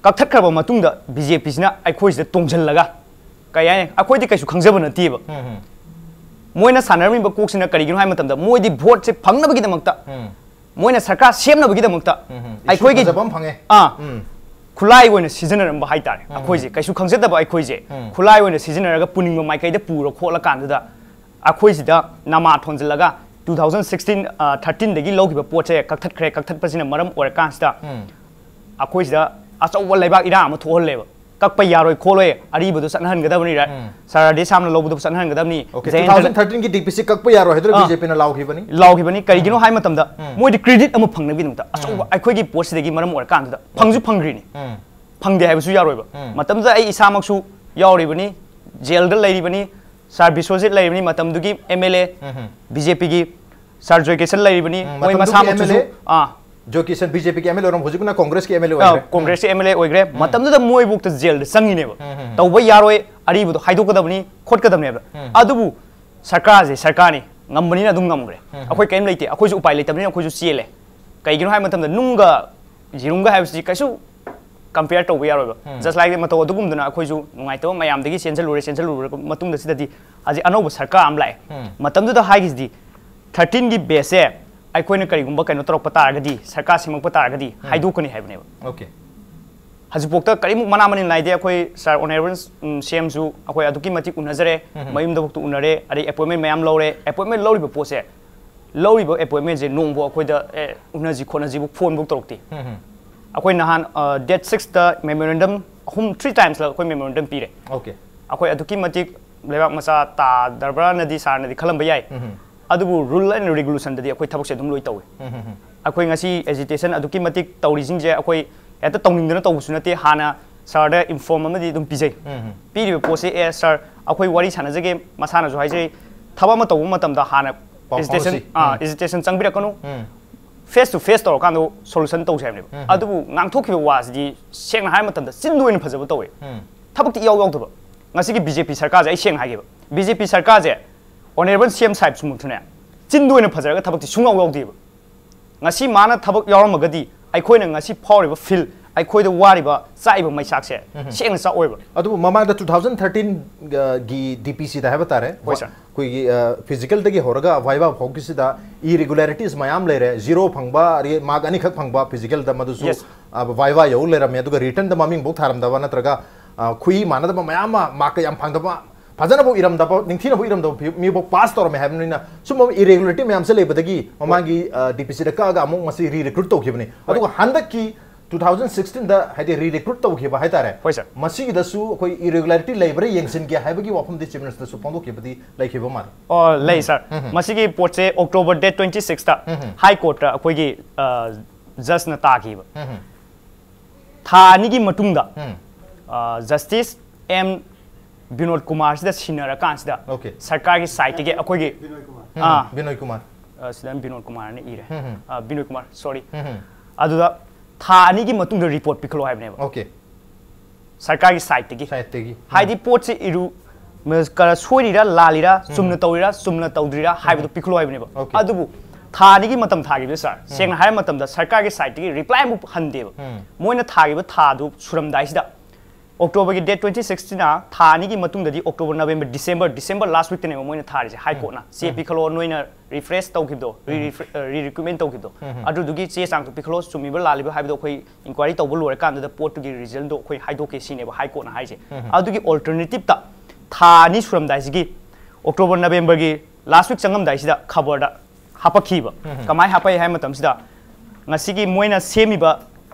ꯀꯛꯊꯠꯈ꯭ꯔꯕ ꯃꯇꯨꯡꯗ ꯕꯤ ꯖꯦ ꯄꯤꯁꯤꯅ ꯑꯩꯈꯣꯏꯁꯤꯗ ꯇꯣꯡꯁꯤꯜꯂꯒ, ꯀꯩ ꯍꯥꯏꯅꯤ, ꯑꯩꯈꯣꯏꯗꯤ ꯀꯩꯁꯨ ꯈꯪꯖꯕ ꯅꯠꯇꯦꯕ꯫ ꯎꯝ꯫ ꯃꯣꯏꯅ ꯁꯥꯟꯅꯔꯝꯃꯤꯕ ꯀꯣꯛꯁꯤꯅ ꯀꯔꯤꯒꯤꯅꯣ ꯍꯥꯏꯕ ꯃꯇꯝꯗ, ꯃꯣꯏꯗꯤ ꯚꯣꯠꯁꯦ ꯐꯪꯅꯕꯒꯤꯗꯃꯛꯇ, ꯎꯝ꯫ ꯃꯣꯏꯅ ꯁꯔꯀꯥꯔ ꯁꯦꯝꯅꯕꯒꯤꯗꯃꯛꯇ ꯎꯝ꯫ ꯏꯁꯨ ꯑꯩꯈꯣꯏꯒꯤ ꯐꯖꯕ ꯑꯃ ꯐꯪꯉꯦ꯫ ꯑꯥ꯫ ꯎꯝ꯫ ꯈꯨꯠꯂꯥꯏ ꯑꯣꯏꯅ ꯁꯤꯖꯤꯟꯅꯔꯝꯕ ꯍꯥꯏꯇꯥꯔꯦ꯫ ꯑꯩꯈꯣꯏꯁꯦ ꯀꯩꯁꯨ ꯈꯪꯖꯗꯕ ꯑꯩꯈꯣꯏꯁꯦ ꯈꯨꯠꯂꯥꯏ ꯑꯣꯏꯅ ꯁꯤꯖꯤꯟꯅꯔꯒ ꯄꯨꯅꯤꯡꯕ ꯃꯥꯏꯀꯩꯗ ꯄꯨꯔ ꯈꯣꯠꯂꯀꯥꯟꯗꯨꯗ ꯑꯩꯈꯣꯏꯁꯤꯗ ꯅꯃꯥ ꯊꯣꯟꯖꯤꯜꯂꯒ two thousand sixteen, thirteen ꯗꯒꯤ ꯂꯧꯈꯤꯕ ꯄꯣꯠꯁꯦ ꯀꯛꯊꯠꯈ꯭ꯔꯦ꯫ ꯀꯛꯊꯠꯄꯁꯤꯅ ꯃꯔꯝ ꯑꯣꯏꯔꯀꯥꯟꯁꯤꯗ ꯑꯩꯈꯣꯏꯁꯤꯗ ꯑꯆꯧꯕ ꯂꯩꯕꯥꯛ ꯏꯔꯥꯡ ꯑꯃ ꯊꯣꯛꯍꯜꯂꯦꯕ꯫ ꯀꯛꯄ ꯌꯥꯔꯣꯏ ꯈꯣꯠꯂꯣꯏ, ꯑꯔꯤꯕꯗꯣ ꯆꯠꯅꯍꯟꯒꯗꯕꯅꯤ꯫ ꯁꯥꯔ ꯔꯥꯙꯦꯁ꯭ꯌꯥꯝꯅ ꯂꯧꯕꯗꯣ ꯆꯠꯅꯍꯟꯒꯗꯕꯅꯤ꯫ Okay, two thousand thirteen ꯒꯤ ꯗꯤꯄꯤꯁꯤ ꯀꯛꯄ ꯌꯥꯔꯣꯏ ꯍꯥꯏꯗꯨꯅ ꯕꯤꯖꯦꯄꯤꯅ ꯂꯥꯎꯈꯤꯕꯅꯤ꯫ ꯂꯥꯎꯈꯤꯕꯅꯤ꯫ ꯀꯔꯤꯒꯤꯅꯣ ꯍꯥꯏ ꯃꯇꯝꯗ ꯃꯣꯏꯗꯤ ꯀ꯭ꯔꯦꯗꯤꯠ ꯑꯃ ꯐꯪꯅꯕꯒꯤꯗꯃꯛꯇ ꯑꯆꯧꯕ ꯑꯩꯈꯣꯏꯒꯤ ꯄꯣꯠꯁꯤꯗꯒꯤ ꯃꯔꯝ ꯑꯣꯏꯔꯀꯥꯟꯗꯨꯗ ꯐꯪꯁꯨ ꯐꯪꯈ꯭ꯔꯤꯅꯤ꯫ ꯐꯪꯗꯦ ꯍꯥꯏꯕꯁꯨ ꯌꯥꯔꯣꯏꯕ꯫ ꯃꯇꯝꯗꯨꯗ ꯑꯩ ꯏꯁꯥꯃꯛꯁꯨ ꯌꯥꯎꯔꯤꯕꯅꯤ, ꯖꯦꯜꯗ ꯂꯩꯔꯤꯕꯅꯤ, ꯁꯥꯔ ꯕꯤꯁ꯭ꯋꯖꯤꯠ ꯂꯩꯔꯤꯕꯅꯤ, ꯃꯇꯝꯗꯨꯒꯤ M L A B J ꯄꯤꯒꯤ ꯁꯥꯔ ꯖꯣꯏꯀꯤꯁꯟ ꯂꯩꯔꯤꯕꯅꯤ꯫ ꯃꯣꯏ ꯃꯁꯥꯃꯛꯁꯨ ꯑꯥ ꯖꯣꯏꯀꯤꯁꯟ ꯕꯤ ꯖꯦ ꯄꯤꯒꯤ ꯑꯦꯝ ꯑꯦꯜ ꯑꯦ ꯑꯣꯏꯔꯝ, ꯍꯧꯖꯤꯛꯅ ꯀꯣꯡꯒ꯭ꯔꯦꯁꯀꯤ ꯑꯦꯝ ꯑꯦꯜ ꯑꯦ ꯑꯣꯏꯈ꯭ꯔꯦ꯫ ꯀꯣꯡꯒ꯭ꯔꯦꯁꯀꯤ ꯑꯦꯝ ꯑꯦꯜ ꯑꯦ ꯑꯣꯏꯈ꯭ꯔꯦ꯫ ꯃꯇꯝꯗꯨꯗ ꯃꯣꯏꯕꯨꯛꯇ ꯖꯦꯜꯗ ꯆꯪꯉꯤꯅꯦꯕ꯫ ꯇꯧꯕ ꯌꯥꯔꯣꯏ, ꯑꯔꯤꯕꯗꯣ ꯍꯥꯏꯗꯣꯛꯀꯗꯕꯅꯤ, ꯈꯣꯠꯀꯗꯕꯅꯦꯕ꯫ ꯑꯗꯨꯕꯨ ꯁꯔꯀꯥꯔꯁꯦ ꯁꯔꯀꯥꯔꯅꯤ, ꯉꯝꯕꯅꯤꯅ ꯑꯗꯨꯝ ꯉꯝꯈ꯭ꯔꯦ꯫ ꯑꯩꯈꯣꯏ ꯀꯔꯤꯝ ꯂꯩꯇꯦ, ꯑꯩꯈꯣꯏꯁꯨ ꯎꯄꯥꯏ ꯂꯩꯇꯕꯅꯤꯅ ꯑꯩꯈꯣꯏꯁꯨ ꯆꯦꯜꯂꯦ꯫ ꯀꯩꯒꯤꯅꯣ ꯍꯥꯏꯕ ꯃꯇꯝꯗ ꯅꯨꯡꯒ ꯌꯦꯔꯨꯝꯒ ꯍꯥꯏꯕꯁꯤꯗꯤ ꯀꯩꯁꯨ ꯀꯝꯄꯤꯌꯔ ꯇꯧꯕ ꯌꯥꯔꯣꯏꯕ꯫ ꯖꯁ ꯂꯥꯏꯛ ꯃꯇꯧ ꯑꯗꯨꯒꯨꯝꯗꯅ ꯑꯩꯈꯣꯏꯁꯨ ꯅꯨꯡꯉꯥꯏꯇꯕ ꯃꯌꯥꯝꯗꯒꯤ ꯆꯦꯟꯁꯤꯜꯂꯨꯔꯦ꯫ ꯆꯦꯟꯁꯤꯜꯂꯨꯔꯕ ꯃꯇꯨꯡꯗ ꯁꯤꯗꯗꯤ ꯍꯧꯖꯤꯛ ꯑꯅꯧꯕ ꯁꯔꯀꯥꯔ ꯑꯃ ꯂꯥꯛꯑꯦ꯫ ꯃꯇꯝꯗꯨꯗ ꯍꯥꯏꯈꯤꯁꯤꯗꯤ ꯊꯥꯔꯇꯤꯟꯒꯤ ꯕꯦꯁꯁꯦ ꯑꯩꯈꯣꯏꯅ ꯀꯔꯤꯒꯨꯝꯕ ꯀꯩꯅꯣ ꯇꯧꯔꯛꯄ ꯇꯥꯔꯒꯗꯤ, ꯁꯔꯀꯥꯔ ꯁꯦꯝꯃꯛꯄ ꯇꯥꯔꯒꯗꯤ ꯍꯥꯏꯗꯣꯛꯀꯅꯤ ꯍꯥꯏꯕꯅꯦꯕ꯫ Okay. ꯍꯧꯖꯤꯛꯐꯥꯎꯗ ꯀꯔꯤꯃꯨꯛ ꯃꯅꯥ ꯃꯅꯤꯟ ꯅꯥꯏꯗꯦ꯫ ꯑꯩꯈꯣꯏ ꯁꯥꯔ ꯑꯣꯅꯔꯦꯕꯜ ꯁꯤ ꯑꯦꯝꯁꯨ ꯑꯩꯈꯣꯏ ꯑꯗꯨꯛꯀꯤ ꯃꯇꯤꯛ ꯎꯅꯖꯔꯦ, ꯃꯌꯨꯝꯗꯐꯥꯎꯗ ꯎꯅꯔꯦ, ꯑꯗꯩ ꯑꯦꯄꯣꯏꯟꯃꯦꯟ ꯃꯌꯥꯝ ꯂꯧꯔꯦ꯫ ꯑꯦꯄꯣꯏꯟꯃꯦꯟ ꯂꯧꯔꯤꯕ ꯄꯣꯠꯁꯦ, ꯂꯧꯔꯤꯕ ꯑꯦꯄꯣꯏꯟꯃꯦꯟꯁꯦ ꯅꯣꯡꯕꯨ ꯑꯩꯈꯣꯏꯗ "ꯑꯦ, ꯎꯅꯁꯤ ꯈꯣꯠꯅꯁꯤꯕꯨ" ꯐꯣꯟꯕꯨ ꯇꯧꯔꯛꯇꯦ꯫ ꯑꯩꯈꯣꯏ ꯅꯍꯥꯟ ꯗꯦꯠ ꯁꯤꯛꯁꯇ ꯃꯦꯃꯣꯔꯦꯟꯗꯝ ꯑꯍꯨꯝ, ꯊ꯭ꯔꯤ ꯇꯥꯏꯝꯁꯂ ꯑꯩꯈꯣꯏ ꯃꯦꯃꯣꯔꯦꯟꯗꯝ ꯄꯤꯔꯦ꯫ Okay. ꯑꯩꯈꯣꯏ ꯑꯗꯨꯛꯀꯤ ꯃꯇꯤꯛ ꯂꯩꯕꯥꯛ ꯃꯆꯥ ꯇꯥꯗ꯭ꯔꯕ꯭ꯔꯥꯅꯗꯤ ꯁꯥꯔꯅꯗꯤ ꯈꯜꯂꯝꯕ ꯌꯥꯏ꯫ ꯑꯗꯨꯕꯨ ꯔꯨꯜ ꯑꯦꯟ ꯔꯤꯒꯨꯂꯦꯁꯟꯗꯗꯤ ꯑꯩꯈꯣꯏ ꯊꯕꯛꯁꯦ ꯑꯗꯨꯝ ꯂꯣꯏ ꯇꯧꯏ꯫ ꯑꯩꯈꯣꯏ ꯉꯁꯤ ꯑꯦꯖꯤꯇꯦꯁꯟ ꯑꯗꯨꯛꯀꯤ ꯃꯇꯤꯛ ꯇꯧꯔꯤꯁꯤꯡꯁꯦ ꯑꯩꯈꯣꯏ ꯍꯦꯛꯇ ꯇꯧꯅꯤꯡꯗꯅ ꯇꯧꯕꯁꯨ ꯅꯠꯇꯦ꯫ ꯍꯥꯟꯅ ꯁꯥꯔꯗ ꯏꯟꯐꯣꯔꯝ ꯑꯃꯗꯤ ꯑꯗꯨꯝ ꯄꯤꯖꯩ꯫ ꯄꯤꯔꯤꯕ ꯄꯣꯠꯁꯦ, "ꯑꯦ ꯁꯥꯔ, ꯑꯩꯈꯣꯏ ꯋꯥꯔꯤ ꯁꯥꯟꯅꯖꯒꯦ", ꯃꯁꯥꯅꯁꯨ ꯍꯥꯏꯖꯩ, "ꯊꯕꯛ ꯑꯃ ꯇꯧꯕ ꯃꯇꯝꯗ ꯍꯥꯟꯅ ꯄꯥꯎ ꯑꯦꯖꯤꯇꯦꯁꯟ ꯐꯥꯎꯅꯁꯤ꯫ ꯎꯝ꯫ ꯑꯦꯖꯤꯇꯦꯁꯟ ꯆꯪꯕꯤꯔꯛꯀꯅꯨ, ꯐꯦꯁ ꯇꯨ ꯐꯦꯁ ꯇꯧꯔꯀꯥꯟꯗ ꯁꯣꯂꯨꯁꯟ ꯇꯧꯁꯦ" ꯍꯥꯏꯕꯅꯦꯕ꯫ ꯑꯗꯨꯕꯨ ꯉꯥꯡꯊꯣꯛꯈꯤꯕ ꯋꯥꯁꯤꯗꯤ ꯁꯦꯡꯅ ꯍꯥꯏꯕ ꯃꯇꯝꯗ ꯆꯤꯟꯗ ꯑꯣꯏꯅ ꯐꯖꯕ ꯇꯧꯋꯦ꯫ ꯊꯕꯛꯇꯤ ꯏꯌꯥꯎ ꯌꯥꯎꯗꯕ꯫ ꯉꯁꯤꯒꯤ ꯕꯤ ꯖꯦ ꯄꯤ ꯁꯔꯀꯥꯔꯁꯦ ꯑꯩ ꯁꯦꯡꯅ ꯍꯥꯏꯒꯦꯕ, ꯕꯤ ꯖꯦ ꯄꯤ ꯁꯔꯀꯥꯔꯁꯦ ꯑꯣꯅꯔꯦꯕꯜ ꯁꯤ ꯑꯦꯝ ꯁꯥꯍꯦꯕꯁꯨꯃꯛꯁꯨꯅꯦ, ꯆꯤꯟꯗ ꯑꯣꯏꯅ ꯐꯖꯔꯒ ꯊꯕꯛꯇꯤ ꯁꯨꯡꯌꯥꯎ ꯌꯥꯎꯗꯦꯕ꯫ ꯉꯁꯤ ꯃꯥꯅ ꯊꯕꯛ ꯌꯥꯎꯔꯝꯃꯒꯗꯤ ꯑꯩꯈꯣꯏꯅ ꯉꯁꯤ ꯐꯥꯎꯔꯤꯕ ꯐꯤꯜ ꯑꯩꯈꯣꯏꯗ ꯋꯥꯔꯤꯕ ꯆꯥꯛꯏꯕ ꯃꯩꯆꯥꯛꯁꯦ ꯁꯦꯡꯅ ꯆꯥꯛꯑꯣꯏꯕ꯫ ꯑꯗꯨꯕꯨ ꯃꯃꯥꯡꯗ two thousand thirteen ꯒꯤ D P C ꯗ ꯍꯥꯏꯕ ꯇꯥꯔꯦ꯫ ꯍꯣꯏ, sir. ꯑꯩꯈꯣꯏꯒꯤ ꯐꯤꯖꯤꯀꯦꯜꯗꯒꯤ ꯍꯧꯔꯒ ꯚꯥꯏꯚꯥ ꯐꯥꯎꯒꯤꯁꯤꯗ ꯏꯔꯤꯒꯨꯂꯔꯤꯇꯤꯁ ꯃꯌꯥꯝ ꯂꯩꯔꯦ꯫ ꯖꯤꯔꯣ ꯐꯪꯕ, ꯃꯥꯔꯛ ꯑꯅꯤꯈꯛ ꯐꯪꯕ ꯐꯤꯖꯤꯀꯦꯜꯗ, ꯃꯗꯨꯁꯨ Yes. ꯚꯥꯏꯚꯥ ꯌꯧ ꯂꯩꯔꯝꯃꯦ꯫ ꯑꯗꯨꯒ ꯔꯤꯇꯟꯗ ꯃꯃꯤꯡꯐꯥꯎ ꯊꯥꯔꯝꯗꯕ, ꯅꯠꯇ꯭ꯔꯒ ꯑ, ꯈꯨꯍꯤ ꯃꯥꯟꯅꯗꯕ ꯃꯌꯥꯝ ꯑꯃ, ꯃꯥꯔꯛ ꯌꯥꯝ ꯐꯪꯗꯕ, ꯐꯖꯅꯐꯥꯎ ꯏꯔꯝꯗꯕ, ꯅꯤꯡꯊꯤꯅꯐꯥꯎ ꯏꯔꯝꯗꯕ ꯐꯤ- ꯃꯤꯐꯥꯎ ꯄꯥꯁ ꯇꯧꯔꯝꯃꯦ ꯍꯥꯏꯕꯅꯤꯅ, ꯁꯨꯝꯕ ꯏꯔꯦꯒꯨꯂꯔꯤꯇꯤ ꯃꯌꯥꯝꯁꯦ ꯂꯩꯕꯗꯒꯤ ꯃꯃꯥꯡꯒꯤ ꯗꯤ ꯄꯤ ꯁꯤꯗ ꯀꯛꯑꯒ ꯑꯃꯨꯛ ꯃꯁꯤ ꯔꯤ ꯔꯤꯀ꯭ꯔꯨꯠ ꯇꯧꯈꯤꯕꯅꯤ꯫ ꯑꯗꯨꯒ ꯍꯟꯗꯛꯀꯤ two thousand sixteen ꯗ, ꯍꯥꯏꯗꯤ, ꯔꯤ ꯔꯤꯀ꯭ꯔꯨꯠ ꯇꯧꯈꯤꯕ ꯍꯥꯏꯇꯥꯔꯦ꯫ ꯍꯣꯏ, sir. ꯃꯁꯤꯒꯤꯗꯁꯨ ꯑꯩꯈꯣꯏ ꯏꯔꯦꯒꯨꯂꯔꯤꯇꯤ ꯂꯩꯕ꯭ꯔꯥ ꯌꯦꯡꯁꯤꯟꯒꯦ ꯍꯥꯏꯕꯒꯤ ꯋꯥꯐꯝꯗꯤ ꯆꯤꯐ ꯃꯤꯅꯤꯁꯇꯔꯁꯨ ꯐꯣꯡꯗꯣꯛꯈꯤꯕꯗꯤ ꯂꯩꯈꯤꯕ ꯃꯥꯜꯂꯤ꯫ ꯑꯣ, ꯂꯩ, sir. ꯃꯁꯤꯒꯤ ꯄꯣꯠꯁꯦ October date twenty six ꯇ High Court ꯇ ꯑꯩꯈꯣꯏꯒꯤ ꯖꯖꯅ ꯇꯥꯈꯤꯕ꯫ ꯊꯥ ꯑꯅꯤꯒꯤ ꯃꯇꯨꯡꯗ ꯖꯁꯇꯤꯁ ꯑꯦꯝ ꯕꯤꯅꯣꯗ ꯀꯨꯃꯥꯔꯁꯤꯗ ꯁꯤꯟꯅꯔꯀꯥꯟꯁꯤꯗ Okay. ꯁꯔꯀꯥꯔꯒꯤ ꯁꯥꯏꯠꯇꯒꯤ ꯑꯩꯈꯣꯏꯒꯤ ꯎꯝ, ꯑꯥ, ꯕꯤꯅꯣꯏ ꯀꯨꯃꯥꯔ꯫ ꯑ, ꯁꯤꯗ ꯕꯤꯅꯣꯗ ꯀꯨꯃꯥꯔꯅ ꯏꯔꯦ꯫ ꯎꯝ, ꯎꯝ꯫ ꯑ, ꯕꯤꯅꯣꯗ ꯀꯨꯃꯥꯔ, sorry. ꯎꯝ, ꯎꯝ꯫ ꯑꯗꯨꯗ ꯊꯥ ꯑꯅꯤꯒꯤ ꯃꯇꯨꯡꯗ ꯔꯤꯄꯣꯔꯠ ꯄꯤꯈꯠꯂꯣ ꯍꯥꯏꯕꯅꯦꯕ Okay. ꯁꯔꯀꯥꯔꯒꯤ ꯁꯥꯏꯠꯇꯒꯤ꯫ ꯁꯥꯏꯠꯇꯒꯤ꯫ ꯍꯥꯏꯗꯤ ꯄꯣꯠꯁꯤ ꯏꯔꯨ ꯃ- ꯀꯔ ꯁꯣꯏꯔꯤꯔꯥ ꯂꯥꯜꯂꯤꯔꯥ, ꯆꯨꯝꯅ ꯇꯧꯔꯤꯔꯥ ꯆꯨꯝꯅ ꯇꯧꯗ꯭ꯔꯤꯔꯥ ꯍꯥꯏꯕꯗꯨ ꯄꯤꯈꯠꯂꯣ ꯍꯥꯏꯕꯅꯦꯕ꯫ Okay. ꯑꯗꯨꯕꯨ ꯊꯥ ꯑꯅꯤꯒꯤ ꯃꯇꯝ ꯊꯥꯈꯤꯕꯗ, sir, ꯁꯦꯡꯅ ꯍꯥꯏꯔ ꯃꯇꯝꯗ ꯁꯔꯀꯥꯔꯒꯤ ꯁꯥꯏꯠꯇꯒꯤ ꯔꯤꯄ꯭ꯂꯥꯏ ꯑꯃꯨꯛ ꯍꯟꯗꯦꯕ꯫ ꯎꯝ꯫ ꯃꯣꯏꯅ ꯊꯥꯈꯤꯕ ꯊꯥꯗꯨ ꯁꯨꯔꯝꯗꯥꯏꯁꯤꯗ, October ꯒꯤ date twenty six ꯁꯤꯅ ꯊꯥ ꯑꯅꯤꯒꯤ ꯃꯇꯨꯡꯗꯗꯤ October, November, December, December last week ꯇꯅꯦꯕ ꯃꯣꯏꯅ ꯊꯥꯔꯤꯁꯦ High Court ꯅ꯫ ꯆꯦ ꯄꯤꯈꯠꯂꯣ, ꯅꯣꯏꯅ ꯔꯤꯐ꯭ꯔꯦꯁ ꯇꯧꯈꯤꯕꯗꯣ, ꯔꯤ ꯔꯤꯀ꯭ꯔꯨꯠꯃꯦꯟ ꯇꯧꯈꯤꯕꯗꯣ, ꯑꯗꯨꯗꯨꯒꯤ ꯆꯦ ꯆꯥꯡꯗꯣ ꯄꯤꯈꯠꯂꯣ, ꯆꯨꯝꯃꯤꯕ꯭ꯔꯥ ꯂꯥꯜꯂꯤꯕ꯭ꯔꯥ ꯍꯥꯏꯕꯗꯣ ꯑꯩꯈꯣꯏ ꯏꯟꯀ꯭ꯋꯥꯏꯔꯤ ꯇꯧꯕ ꯂꯣꯏꯔꯀꯥꯟꯗꯨꯗ ꯄꯣꯠꯇꯨꯒꯤ ꯔꯤꯖꯜꯗꯣ ꯑꯩꯈꯣꯏ ꯍꯥꯏꯗꯣꯛꯀꯦ ꯁꯤꯅꯦꯕ High Court ꯅ ꯍꯥꯏꯁꯦ꯫ ꯑꯗꯨꯒꯤ ꯑꯜꯇꯔꯅꯦꯇꯤꯞꯇ ꯊꯥ ꯑꯅꯤ ꯁꯨꯔꯝꯗꯥꯏꯁꯤꯒꯤ October, November ꯒꯤ ꯂꯥꯁ ꯋꯤꯛ ꯆꯪꯉꯝꯗꯥꯏꯁꯤꯗ ꯈꯕꯔꯗ ꯍꯥꯄꯛꯈꯤꯕ꯫ ꯀꯃꯥꯏꯅ ꯍꯥꯄꯛꯏ ꯍꯥꯏꯕ ꯃꯇꯝꯁꯤꯗ, ꯉꯁꯤꯒꯤ ꯃꯣꯏꯅ ꯁꯦꯝꯃꯤꯕ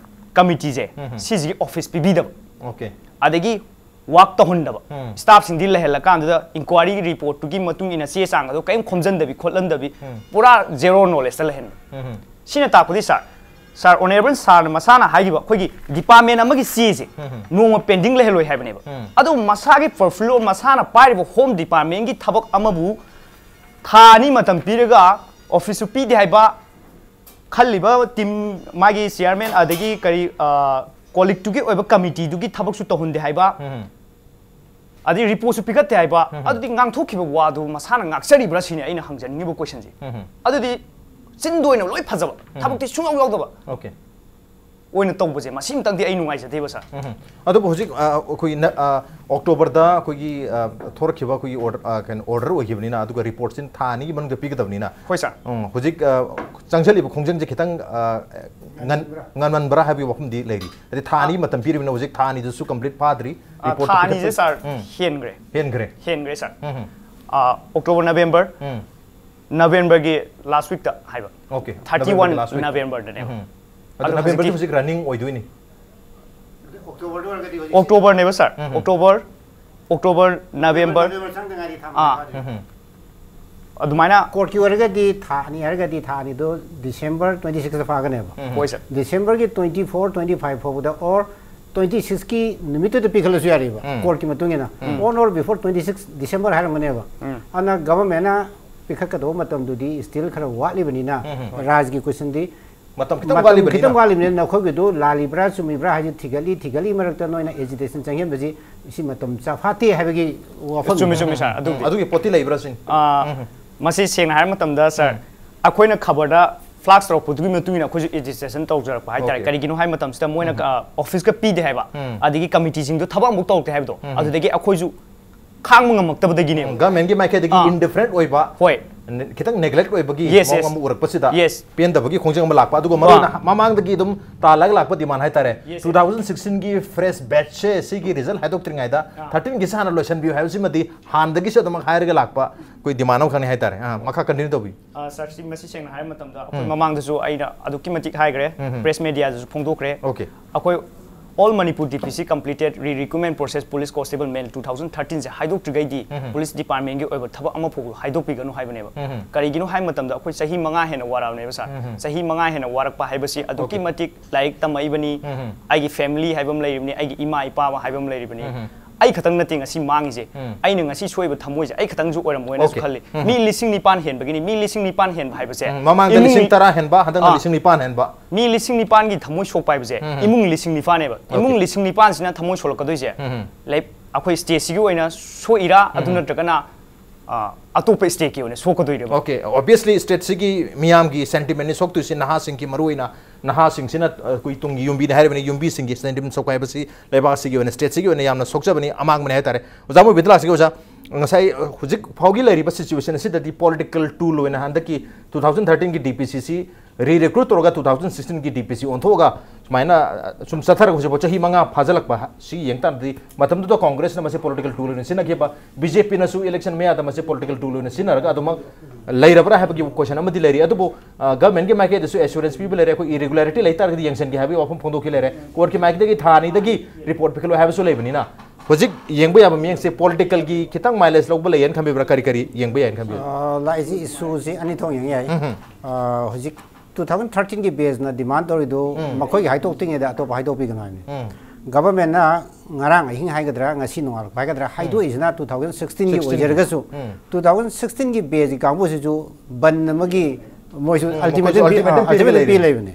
ꯀꯃꯤꯇꯤꯁꯦ, ꯁꯤꯁꯤꯒꯤ ꯑꯣꯐꯤꯁ ꯄꯤꯕꯤꯗꯕ, Okay. ꯑꯗꯒꯤ ꯋꯥꯛ ꯇꯧꯍꯟꯗꯕ, ꯎꯝ꯫ ꯁ꯭ꯇꯥꯐꯁꯤꯡꯗꯤ ꯂꯩꯍꯜꯂꯀꯥꯟꯗꯨꯗ ꯏꯟꯀ꯭ꯋꯥꯏꯔꯤꯒꯤ ꯔꯤꯄꯣꯔꯠꯇꯨꯒꯤ ꯃꯇꯨꯡ ꯏꯟꯅ ꯆꯦ ꯆꯥꯡ ꯑꯗꯣ ꯀꯔꯤꯝ ꯈꯣꯝꯖꯤꯟꯗꯕꯤ ꯈꯣꯠꯍꯟꯗꯕꯤ, ꯄꯨꯔꯥ ꯖꯦꯔꯣ ꯅꯣꯂꯦꯖꯇ ꯂꯩꯍꯟꯕ꯫ ꯎꯝ꯫ ꯁꯤꯅ ꯇꯥꯛꯄꯗꯤ, sir, sir, honourable sir ꯅ ꯃꯁꯥꯅ ꯍꯥꯏꯈꯤꯕ, ꯑꯩꯈꯣꯏꯒꯤ ꯗꯤꯄꯥꯔꯠꯃꯦꯟ ꯑꯃꯒꯤ ꯆꯦꯁꯦ ꯅꯣꯡꯃ ꯄꯦꯟꯗꯤꯡ ꯂꯩꯍꯜꯂꯣꯏ ꯍꯥꯏꯕꯅꯦꯕ꯫ ꯎꯝ꯫ ꯑꯗꯨꯕꯨ ꯃꯁꯥꯒꯤ ꯄꯣꯔꯠꯐꯣꯂꯤꯑꯣ, ꯃꯁꯥꯅ ꯄꯥꯏꯔꯤꯕ ꯍꯣꯝ ꯗꯤꯄꯥꯔꯠꯃꯦꯟꯒꯤ ꯊꯕꯛ ꯑꯃꯕꯨ ꯊꯥ ꯑꯅꯤ ꯃꯇꯝ ꯄꯤꯔꯒ ꯑꯣꯐꯤꯁꯁꯨ ꯄꯤꯗꯦ ꯍꯥꯏꯕ, ꯈꯜꯂꯤꯕ ꯇꯤꯝ, ꯃꯥꯒꯤ ꯆꯤꯌꯥꯔꯃꯦꯟ, ꯑꯗꯒꯤ ꯀꯔꯤ, ꯑ, ꯀꯣꯂꯤꯛꯇꯨꯒꯤ ꯑꯣꯏꯕ ꯀꯃꯤꯇꯤꯗꯨꯒꯤ ꯊꯕꯛꯁꯨ ꯇꯧꯍꯟꯗꯦ ꯍꯥꯏꯕ, ꯎꯝ꯫ ꯑꯗꯩ ꯔꯤꯄꯣꯔꯠꯁꯨ ꯄꯤꯈꯠꯇꯦ ꯍꯥꯏꯕ, ꯑꯗꯨꯗꯤ ꯉꯥꯡꯊꯣꯛꯈꯤꯕ ꯋꯥꯗꯨ ꯃꯁꯥꯅ ꯉꯥꯛꯆꯔꯤꯕ꯭ꯔꯥ ꯁꯤꯅꯤ ꯑꯩꯅ ꯍꯪꯖꯅꯤꯡꯉꯤꯕ ꯀꯣꯏꯁꯟꯁꯦ꯫ ꯎꯝ꯫ ꯑꯗꯨꯗꯤ ꯆꯤꯟꯗ ꯑꯣꯏꯅ ꯂꯣꯏ ꯐꯖꯕ, ꯊꯕꯛꯇꯤ ꯁꯨꯡꯌꯥꯎ ꯌꯥꯎꯗꯕ꯫ Okay. ꯑꯣꯏꯅ ꯇꯧꯕꯁꯦ, ꯃꯁꯤꯃꯇꯪꯗꯤ ꯑꯩ ꯅꯨꯡꯉꯥꯏꯖꯗꯦꯕ, ꯁꯥꯔ꯫ ꯎꯝ꯫ ꯑꯗꯨꯕꯨ ꯍꯧꯖꯤꯛ ꯑ, ꯑꯩꯈꯣꯏꯒꯤ ꯅ- ꯑ, ꯑꯣꯛꯇꯣꯕꯔꯗ ꯑꯩꯈꯣꯏꯒꯤ ꯑ, ꯊꯣꯔꯛꯈꯤꯕ ꯑꯩꯈꯣꯏꯒꯤ ꯑꯣꯔꯗꯔ, ꯑ, ꯀꯩꯅꯣ, ꯑꯣꯔꯗꯔ ꯑꯣꯏꯈꯤꯕꯅꯤꯅ, ꯑꯗꯨꯒ ꯔꯤꯄꯣꯔꯠꯁꯤꯅ ꯊꯥ ꯑꯅꯤꯒꯤ ꯃꯅꯨꯡꯗ ꯄꯤꯒꯗꯕꯅꯤꯅ, ꯍꯣꯏ, ꯁꯥꯔ꯫ ꯎꯝ, ꯍꯧꯖꯤꯛ ꯑ, ꯆꯪꯁꯤꯜꯂꯤꯕ ꯈꯣꯡꯖꯪꯁꯦ ꯈꯤꯇꯪ ꯑ, ꯉꯟ- ꯉꯟꯃꯟꯕ꯭ꯔꯥ ꯍꯥꯏꯕꯒꯤ ꯋꯥꯐꯝꯗꯤ ꯂꯩꯔꯤ꯫ ꯍꯥꯏꯗꯤ ꯊꯥ ꯑꯅꯤꯒꯤ ꯃꯇꯝ ꯄꯤꯔꯤꯕꯅꯤꯅ ꯍꯧꯖꯤꯛ ꯊꯥ ꯑꯅꯤꯗꯨꯁꯨ ꯀꯝꯄ꯭ꯂꯤꯠ ꯐꯥꯗ꯭ꯔꯤ꯫ ꯑ, ꯔꯤꯄꯣꯔꯠꯇꯣ ꯊꯥ ꯑꯅꯤꯁꯦ, ꯄꯤꯈꯠꯄ- ꯁꯥꯔ, ꯎꯝ꯫ ꯍꯦꯟꯈ꯭ꯔꯦ꯫ ꯍꯦꯟꯈ꯭ꯔꯦ꯫ ꯍꯦꯟꯈ꯭ꯔꯦ, ꯁꯥꯔ꯫ ꯎꯝ, ꯎꯝ꯫ ꯑ, ꯑꯣꯛꯇꯣꯕꯔ, ꯅꯕꯦꯝꯕꯔ, ꯎꯝ꯫ ꯅꯕꯦꯝꯕꯔꯒꯤ ꯂꯥꯁ ꯋꯤꯛꯇ ꯍꯥꯏꯕ꯫ ꯑꯣꯀꯦ꯫ ꯊꯥꯔꯇꯤ ꯋꯥꯟ ꯅꯕꯦꯝꯕꯔꯒꯤ ꯂꯥꯁ ꯋꯤꯛ꯫ ꯅꯕꯦꯝꯕꯔꯗꯅꯦꯕ꯫ ꯎꯝ꯫ ꯑꯗꯣ ꯑꯗꯣ ꯅꯕꯦꯝꯕꯔꯗꯤ ꯍꯧꯖꯤꯛꯇꯤ ꯍꯧꯖꯤꯛ ꯔꯟꯅꯤꯡ ꯑꯣꯏꯗꯣꯏꯅꯤ꯫ ꯑꯣꯛꯇꯣꯕꯔꯗ ꯑꯣꯏꯔꯒꯗꯤ ꯍꯧꯖꯤꯛ ꯑꯣꯛꯇꯣꯕꯔꯅꯦꯕ, sir. Um. October, October, November. November ꯆꯪꯗ ꯉꯥꯏꯔꯤ, ꯊꯥ ꯑꯥ꯫ ꯃꯉꯥ ꯐꯥꯗ꯭ꯔꯤ꯫ ꯎꯝ꯫ ꯑꯗꯨꯃꯥꯏꯅ ꯀꯣꯔꯠꯀꯤ ꯑꯣꯏꯔꯒꯗꯤ ꯊꯥ ꯑꯅꯤ ꯍꯥꯏꯔꯒꯗꯤ ꯊꯥ ꯑꯅꯤꯗꯣ ꯗꯤꯁꯦꯝꯕꯔ ꯇ꯭ꯋꯦꯟꯇꯤ ꯁꯤꯛꯁꯇ ꯐꯥꯒꯅꯦꯕ꯫ ꯍꯣꯏ, ꯁꯥꯔ꯫ ꯗꯤꯁꯦꯝꯕꯔꯒꯤ ꯇ꯭ꯋꯦꯟꯇꯤ ꯐꯣꯔ, ꯇ꯭ꯋꯦꯟꯇꯤ ꯐꯥꯏꯚ ꯐꯥꯎꯕꯗ ꯑꯣꯔ ꯇ꯭ꯋꯦꯟꯇꯤ ꯁꯤꯛꯁꯀꯤ ꯅꯨꯃꯤꯠꯇꯨꯗ ꯄꯤꯈꯠꯂꯁꯨ ꯌꯥꯔꯤꯕ, ꯎꯝ꯫ ꯀꯣꯔꯠꯀꯤ ꯃꯇꯨꯡ ꯏꯟꯅ꯫ ꯎꯝ꯫ On or before twenty six December ꯍꯥꯏꯔꯝꯒꯅꯦꯕ꯫ ꯎꯝ꯫ ꯑꯗꯨꯅ ꯒꯚꯔꯟꯃꯦꯟꯅ ꯄꯤꯈꯠꯀꯗꯧꯕ ꯃꯇꯝꯗꯨꯗꯤ ꯁ꯭ꯇꯤꯜ ꯈꯔ ꯋꯥꯠꯂꯤꯕꯅꯤꯅ, ꯎꯝ, ꯎꯝ꯫ ꯔꯥꯖꯒꯤ ꯀꯣꯏꯁꯟꯗꯤ ꯃꯇꯝ ꯈꯤꯇꯪ ꯃꯇꯝ ꯋꯥꯠꯂꯤꯕꯅꯤꯅ꯫ ꯈꯤꯇꯪ ꯋꯥꯠꯂꯤꯕꯅꯤꯅ ꯅꯈꯣꯏꯒꯤꯗꯨ ꯂꯥꯜꯂꯤꯕ꯭ꯔꯥ ꯆꯨꯝꯃꯤꯕ꯭ꯔꯥ ꯍꯥꯏꯁꯤ ꯊꯤꯒꯠꯂꯤ, ꯊꯤꯒꯠꯂꯤ ꯃꯔꯛꯇ ꯅꯣꯏꯅ ꯑꯦꯖꯤꯇꯦꯁꯟ ꯆꯪꯍꯟꯕꯁꯤ ꯁꯤ ꯃꯇꯝ ꯆꯥ ꯐꯥꯠꯇꯦ ꯍꯥꯏꯕꯒꯤ ꯋꯥꯐꯝ꯫ ꯆꯨꯝꯃꯤ, ꯆꯨꯝꯃꯤ, ꯁꯥꯔ꯫ ꯑꯗꯨꯕꯨꯗꯤ꯫ ꯑꯗꯨꯒꯤ ꯄꯣꯠꯇꯤ ꯂꯩꯕ꯭ꯔꯥ ꯁꯤꯅꯤ? ꯑꯥ, ꯃꯁꯤ ꯁꯦꯡꯅ ꯍꯥꯏꯔ ꯃꯇꯝꯗ, ꯁꯥꯔ, ꯑꯩꯈꯣꯏꯅ ꯈꯕꯔꯗ ꯐ꯭ꯂꯥꯛꯁ ꯇꯧꯔꯛꯄꯗꯨꯒꯤ ꯃꯇꯨꯡ ꯏꯟꯅ ꯑꯩꯈꯣꯏꯁꯨ ꯑꯦꯖꯤꯇꯦꯁꯟ ꯇꯧꯖꯔꯛꯄ ꯍꯥꯏꯇꯥꯔꯦ꯫ Okay. ꯀꯔꯤꯒꯤꯅꯣ ꯍꯥꯏꯕ ꯃꯇꯝꯁꯤꯗ ꯃꯣꯏꯅ, ꯑ, ꯑꯣꯐꯤꯁꯀ ꯄꯤꯗꯦ ꯍꯥꯏꯕ, ꯎꯝ꯫ ꯑꯗꯒꯤ ꯀꯃꯤꯇꯤꯁꯤꯡꯗꯣ ꯊꯕꯛ ꯑꯃꯨꯛ ꯇꯧꯔꯛꯇꯦ ꯍꯥꯏꯕꯗꯣ, ꯎꯝ꯫ ꯑꯗꯨꯗꯒꯤ ꯑꯩꯈꯣꯏꯁꯨ ꯈꯥꯡꯕ ꯉꯝꯃꯛꯇꯕꯗꯒꯤꯅꯦꯕ꯫ ꯒꯚꯔꯟꯃꯦꯟꯒꯤ ꯃꯥꯏꯀꯩꯗꯒꯤ ꯑꯥ꯫ ꯏꯟꯗꯤꯐꯔꯦꯟꯠ ꯑꯣꯏꯕ, ꯍꯣꯏ꯫ ꯅ- ꯈꯤꯇꯪ ꯅꯦꯒ꯭ꯂꯦꯛ ꯑꯣꯏꯕꯒꯤ Yes, ꯃꯑꯣꯡ yes. ꯑꯃ ꯎꯔꯛꯄꯁꯤꯗ Yes. ꯄꯦꯟꯗꯕꯒꯤ ꯈꯣꯡꯖꯪ ꯑꯃ ꯂꯥꯛꯄ, ꯑꯗꯨꯒ ꯃꯔꯨ ꯑꯣꯏꯅ ꯑꯥ꯫ ꯃꯃꯥꯡꯗꯒꯤ ꯑꯗꯨꯝ ꯇꯥꯜꯂꯒ ꯂꯥꯛꯄ ꯗꯤꯃꯥꯟ ꯍꯥꯏꯇꯥꯔꯦ꯫ Yes, Two thousand sixteenꯒꯤ ꯐ꯭ꯔꯦꯁ ꯕꯦꯠꯁꯁꯦ ꯁꯤꯒꯤ ꯔꯤꯖꯜꯠ ꯍꯥꯏꯗꯣꯛꯇ꯭ꯔꯤꯉꯩꯗ ꯑꯥ꯫ thirteenꯒꯤꯁꯦ ꯍꯥꯟꯅ ꯂꯣꯏꯁꯤꯟꯕꯤꯌꯨ ꯍꯥꯏꯕꯁꯤꯃꯗꯤ ꯍꯥꯟꯅꯗꯒꯤꯁꯨ ꯑꯗꯨꯝ ꯍꯥꯏꯔꯒ ꯂꯥꯛꯄ ꯑꯩꯈꯣꯏ ꯗꯤꯃꯥꯟ ꯑꯃꯈꯛꯅꯤ ꯍꯥꯏꯇꯥꯔꯦ꯫ ꯑꯥ, ꯃꯈꯥ ꯀꯟꯇꯤꯅ꯭ꯌꯨ ꯇꯧꯕꯤꯌꯨ꯫ ꯑ, ꯁꯥꯔ, ꯁꯤ, ꯃꯁꯤ ꯁꯦꯡꯅ ꯍꯥꯏꯕ ꯃꯇꯝꯗ ꯑꯩꯈꯣꯏ ꯎꯝ꯫ ꯃꯃꯥꯡꯗꯁꯨ ꯑꯩꯅ ꯑꯗꯨꯛꯀꯤ ꯃꯇꯤꯛ ꯍꯥꯏꯈ꯭ꯔꯦ, ꯎꯝ, ꯎꯝ꯫ ꯄ꯭ꯔꯦꯁ ꯃꯦꯗꯤꯌꯥꯗꯁꯨ ꯐꯣꯡꯗꯣꯛꯈ꯭ꯔꯦ꯫ Okay. ꯑꯩꯈꯣꯏ All Manipur D P C completed re-recruitment process police constable male two thousand thirteenꯁꯦ ꯍꯥꯏꯗꯣꯛꯇ꯭ꯔꯤꯉꯩꯗꯤ ꯎꯝ, ꯎꯝ꯫ ꯄꯨꯂꯤꯁ ꯗꯤꯄꯥꯔꯠꯃꯦꯟꯒꯤ ꯑꯣꯏꯕ ꯊꯕꯛ ꯑꯃ ꯐꯥꯎꯕ ꯍꯥꯏꯗꯣꯛꯄꯤꯒꯅꯨ ꯍꯥꯏꯕꯅꯦꯕ꯫ ꯎꯝ, ꯎꯝ꯫ ꯀꯔꯤꯒꯤꯅꯣ ꯍꯥꯏꯕ ꯃꯇꯝꯗ ꯑꯩꯈꯣꯏ ꯆꯍꯤ ꯃꯉꯥ ꯍꯦꯟꯅ ꯋꯥꯔꯛꯑꯕꯅꯦꯕ, ꯁꯥꯔ꯫ ꯎꯝ, ꯎꯝ꯫ ꯆꯍꯤ ꯃꯉꯥ ꯍꯦꯟꯅ ꯋꯥꯔꯛꯄ ꯍꯥꯏꯕꯁꯤ ꯑꯗꯨꯛꯀꯤ Okay. ꯃꯇꯤꯛ ꯂꯥꯏꯔꯤꯛ ꯇꯝꯃꯛꯏꯕꯅꯤ, ꯎꯝ, ꯎꯝ꯫ ꯑꯩꯒꯤ ꯐꯦꯃꯤꯂꯤ ꯍꯥꯏꯕ ꯑꯃ ꯂꯩꯔꯤꯕꯅꯤ, ꯑꯩꯒꯤ ꯏꯃꯥ ꯏꯄꯥ ꯑꯃ ꯍꯥꯏꯕ ꯑꯃ ꯂꯩꯔꯤꯕꯅꯤ꯫ ꯎꯝ, ꯎꯝ꯫ ꯑꯩ ꯈꯛꯇꯪ ꯅꯠꯇꯦ ꯉꯁꯤ ꯃꯥꯡꯉꯤꯁꯦ꯫ ꯎꯝ꯫ ꯑꯩꯅ ꯉꯁꯤ ꯁꯣꯏꯕ ꯊꯃꯣꯏꯁꯦ ꯑꯩ ꯈꯛꯇꯪꯁꯨ ꯑꯣꯏꯔꯝꯃꯣꯏꯅꯁꯨ Okay. ꯈꯜꯂꯤ꯫ ꯎꯝ, ꯃꯤ ꯎꯝ꯫ ꯂꯤꯁꯤꯡ ꯅꯤꯄꯥꯟ ꯍꯦꯟꯕꯒꯤꯅꯤ꯫ ꯃꯤ ꯂꯤꯁꯤꯡ ꯅꯤꯄꯥꯟ ꯍꯦꯟꯕ ꯍꯥꯏꯕꯁꯦ ꯎꯝ, ꯃꯃꯥꯡꯗ ꯏꯃꯨꯡ ꯂꯤꯁꯤꯡ ꯇꯔꯥ ꯍꯦꯟꯕ, ꯍꯟꯗꯛꯅ ꯑꯥ꯫ ꯂꯤꯁꯤꯡ ꯅꯤꯄꯥꯟ ꯍꯦꯟꯕ꯫ ꯃꯤ ꯂꯤꯁꯤꯡ ꯅꯤꯄꯥꯟꯒꯤ ꯊꯃꯣꯏ ꯁꯣꯛꯄ ꯍꯥꯏꯕꯁꯦ ꯎꯝ, ꯎꯝ꯫ ꯏꯃꯨꯡ ꯂꯤꯁꯤꯡ ꯅꯤꯄꯥꯟꯅꯦꯕ꯫ Okay. ꯏꯃꯨꯡ ꯂꯤꯁꯤꯡ ꯅꯤꯄꯥꯟꯁꯤꯅ ꯊꯃꯣꯏ ꯁꯣꯛꯂꯛꯀꯗꯣꯏꯁꯦ꯫ ꯎꯝ, ꯎꯝ꯫ ꯂꯥꯏꯛ ꯑꯩꯈꯣꯏ ꯁ꯭ꯇꯦꯠꯁꯤꯒꯤ ꯑꯣꯏꯅ ꯁꯣꯛꯏꯔꯥ, ꯑꯗꯨ ꯎꯝ꯫ ꯅꯠꯇ꯭ꯔꯒꯅ ꯑꯇꯣꯞꯄ ꯁ꯭ꯇꯦꯠꯀꯤ ꯑꯣꯏꯅ ꯁꯣꯛꯀꯗꯣꯏꯅꯦꯕ꯫ Okay, obviously stateꯁꯤꯒꯤ ꯃꯤꯌꯥꯝꯒꯤ sentimentꯅꯤ ꯁꯣꯛꯇꯣꯏꯁꯤ, ꯅꯍꯥꯁꯤꯡꯒꯤ ꯃꯔꯨꯑꯣꯏꯅ ꯅꯍꯥꯁꯤꯡꯁꯤꯅ ꯑꯩꯈꯣꯏ ꯇꯨꯡꯒꯤ ꯌꯨꯝꯕꯤꯅꯤ ꯍꯥꯏꯔꯤꯕꯅꯤ꯫ ꯌꯨꯝꯕꯤꯁꯤꯡꯒꯤ sentiment ꯁꯣꯛꯄ ꯍꯥꯏꯕꯁꯤ ꯂꯩꯕꯥꯛꯁꯤꯒꯤ ꯑꯣꯏꯅ, stateꯁꯤꯒꯤ ꯑꯣꯏꯅ ꯌꯥꯝꯅ ꯁꯣꯛꯆꯕꯅꯤ, ꯑꯃꯥꯡꯕꯅꯤ ꯍꯥꯏꯇꯥꯔꯦ꯫ ꯑꯣꯖꯥ ꯃꯣꯏ ꯕꯤꯗꯂꯥꯁꯤꯒꯤ ꯑꯣꯖꯥ, ꯉꯁꯥꯏ ꯍꯧꯖꯤꯛ ꯐꯥꯎꯒꯤ ꯂꯩꯔꯤꯕ situation ꯑꯁꯤꯗꯗꯤ political tool ꯑꯣꯏꯅ ꯍꯟꯗꯛꯀꯤ two thousand thirteenꯒꯤ DPCC re-recruit ꯇꯧꯔꯒ two thousand sixteenꯒꯤ DPC ꯑꯣꯟꯊꯣꯛꯑꯒ ꯁꯨꯃꯥꯏꯅ ꯁꯨꯝ ꯆꯠꯊꯔꯛꯄꯁꯤꯐꯥꯎ ꯆꯍꯤ ꯃꯉꯥ ꯐꯥꯖꯤꯜꯂꯛꯄ ꯁꯤ ꯌꯦꯡ ꯇꯥꯔꯗꯤ, ꯃꯇꯝꯗꯨꯗ ꯀꯣꯡꯒ꯭ꯔꯦꯁꯅ ꯃꯁꯤ political tool ꯑꯣꯏꯅ ꯁꯤꯖꯤꯟꯅꯈꯤꯕ, BJPꯅꯁꯨ election ꯃꯌꯥꯗ ꯃꯁꯤ political tool ꯑꯣꯏꯅ ꯁꯤꯖꯤꯟꯅꯔꯒ ꯑꯗꯨꯃꯛ ꯂꯩꯔꯕ꯭ꯔꯥ ꯍꯥꯏꯕꯒꯤ question ꯑꯃꯗꯤ ꯂꯩꯔꯤ꯫ ꯑꯗꯨꯕꯨ governmentꯀꯤ ꯃꯥꯏꯀꯩꯗꯁꯨ assurance ꯄꯤꯕ ꯂꯩꯔꯦ, ꯑꯩꯈꯣꯏ irregularity ꯂꯩ ꯇꯥꯔꯒꯗꯤ ꯌꯦꯡꯁꯤꯟꯒꯦ ꯍꯥꯏꯕꯒꯤ ꯋꯥꯐꯝ ꯐꯣꯡꯗꯣꯛꯈꯤ ꯂꯩꯔꯦ꯫ Courtꯀꯤ ꯃꯥꯏꯀꯩꯗꯒꯤ ꯊꯥ ꯑꯅꯤꯗꯒꯤ report ꯄꯤꯈꯠꯂꯣ ꯍꯥꯏꯕꯁꯨ ꯂꯩꯕꯅꯤꯅ, ꯍꯧꯖꯤꯛ ꯌꯦꯡꯕ ꯌꯥꯕ ꯃꯤꯠꯌꯦꯡꯁꯦ politicalꯒꯤ ꯈꯤꯇꯪ mileage ꯂꯧꯕ ꯂꯩꯌꯦꯅ ꯈꯟꯕꯤꯕ꯭ꯔꯥ? ꯀꯔꯤ ꯀꯔꯤ ꯌꯦꯡꯕ ꯌꯥꯏꯅ ꯈꯟꯕꯤꯕ꯭ꯔꯥ? ꯂꯥꯛꯏꯁꯤ issueꯁꯤ ꯑꯅꯤ ꯊꯣꯛꯅ ꯌꯦꯡ ꯌꯥꯏ꯫ ꯍꯧꯖꯤꯛ two thousand thirteenꯒꯤ baseꯅ demand ꯇꯧꯔꯤꯗꯨ ꯃꯈꯣꯏꯒꯤ ꯍꯥꯏꯗꯣꯛꯇ꯭ꯔꯤꯉꯩꯗ ꯑꯇꯣꯞꯄ ꯍꯥꯏꯗꯣꯛꯄꯤꯒꯅꯨ ꯍꯥꯏꯕꯅꯤ꯫ Governmentꯅ ꯉꯔꯥꯡ ꯑꯍꯤꯡ ꯍꯥꯏꯒꯗ꯭ꯔꯥ, ꯉꯁꯤ ꯅꯣꯡꯉꯥꯜꯂꯛꯄ ꯍꯥꯏꯒꯗ꯭ꯔꯥ, ꯍꯥꯏꯗꯣꯛꯏꯁꯤꯅ two thousand sixteenꯒꯤ ꯑꯣꯏꯖꯔꯒꯁꯨ, two thousand sixteenꯒꯤ baseꯀꯤ ꯀꯥꯡꯕꯨꯁꯤꯁꯨ ꯕꯟ ꯑꯃꯒꯤ ꯃꯣꯏꯁꯨ ultimatum ꯄꯤ ꯂꯩꯕꯅꯤ꯫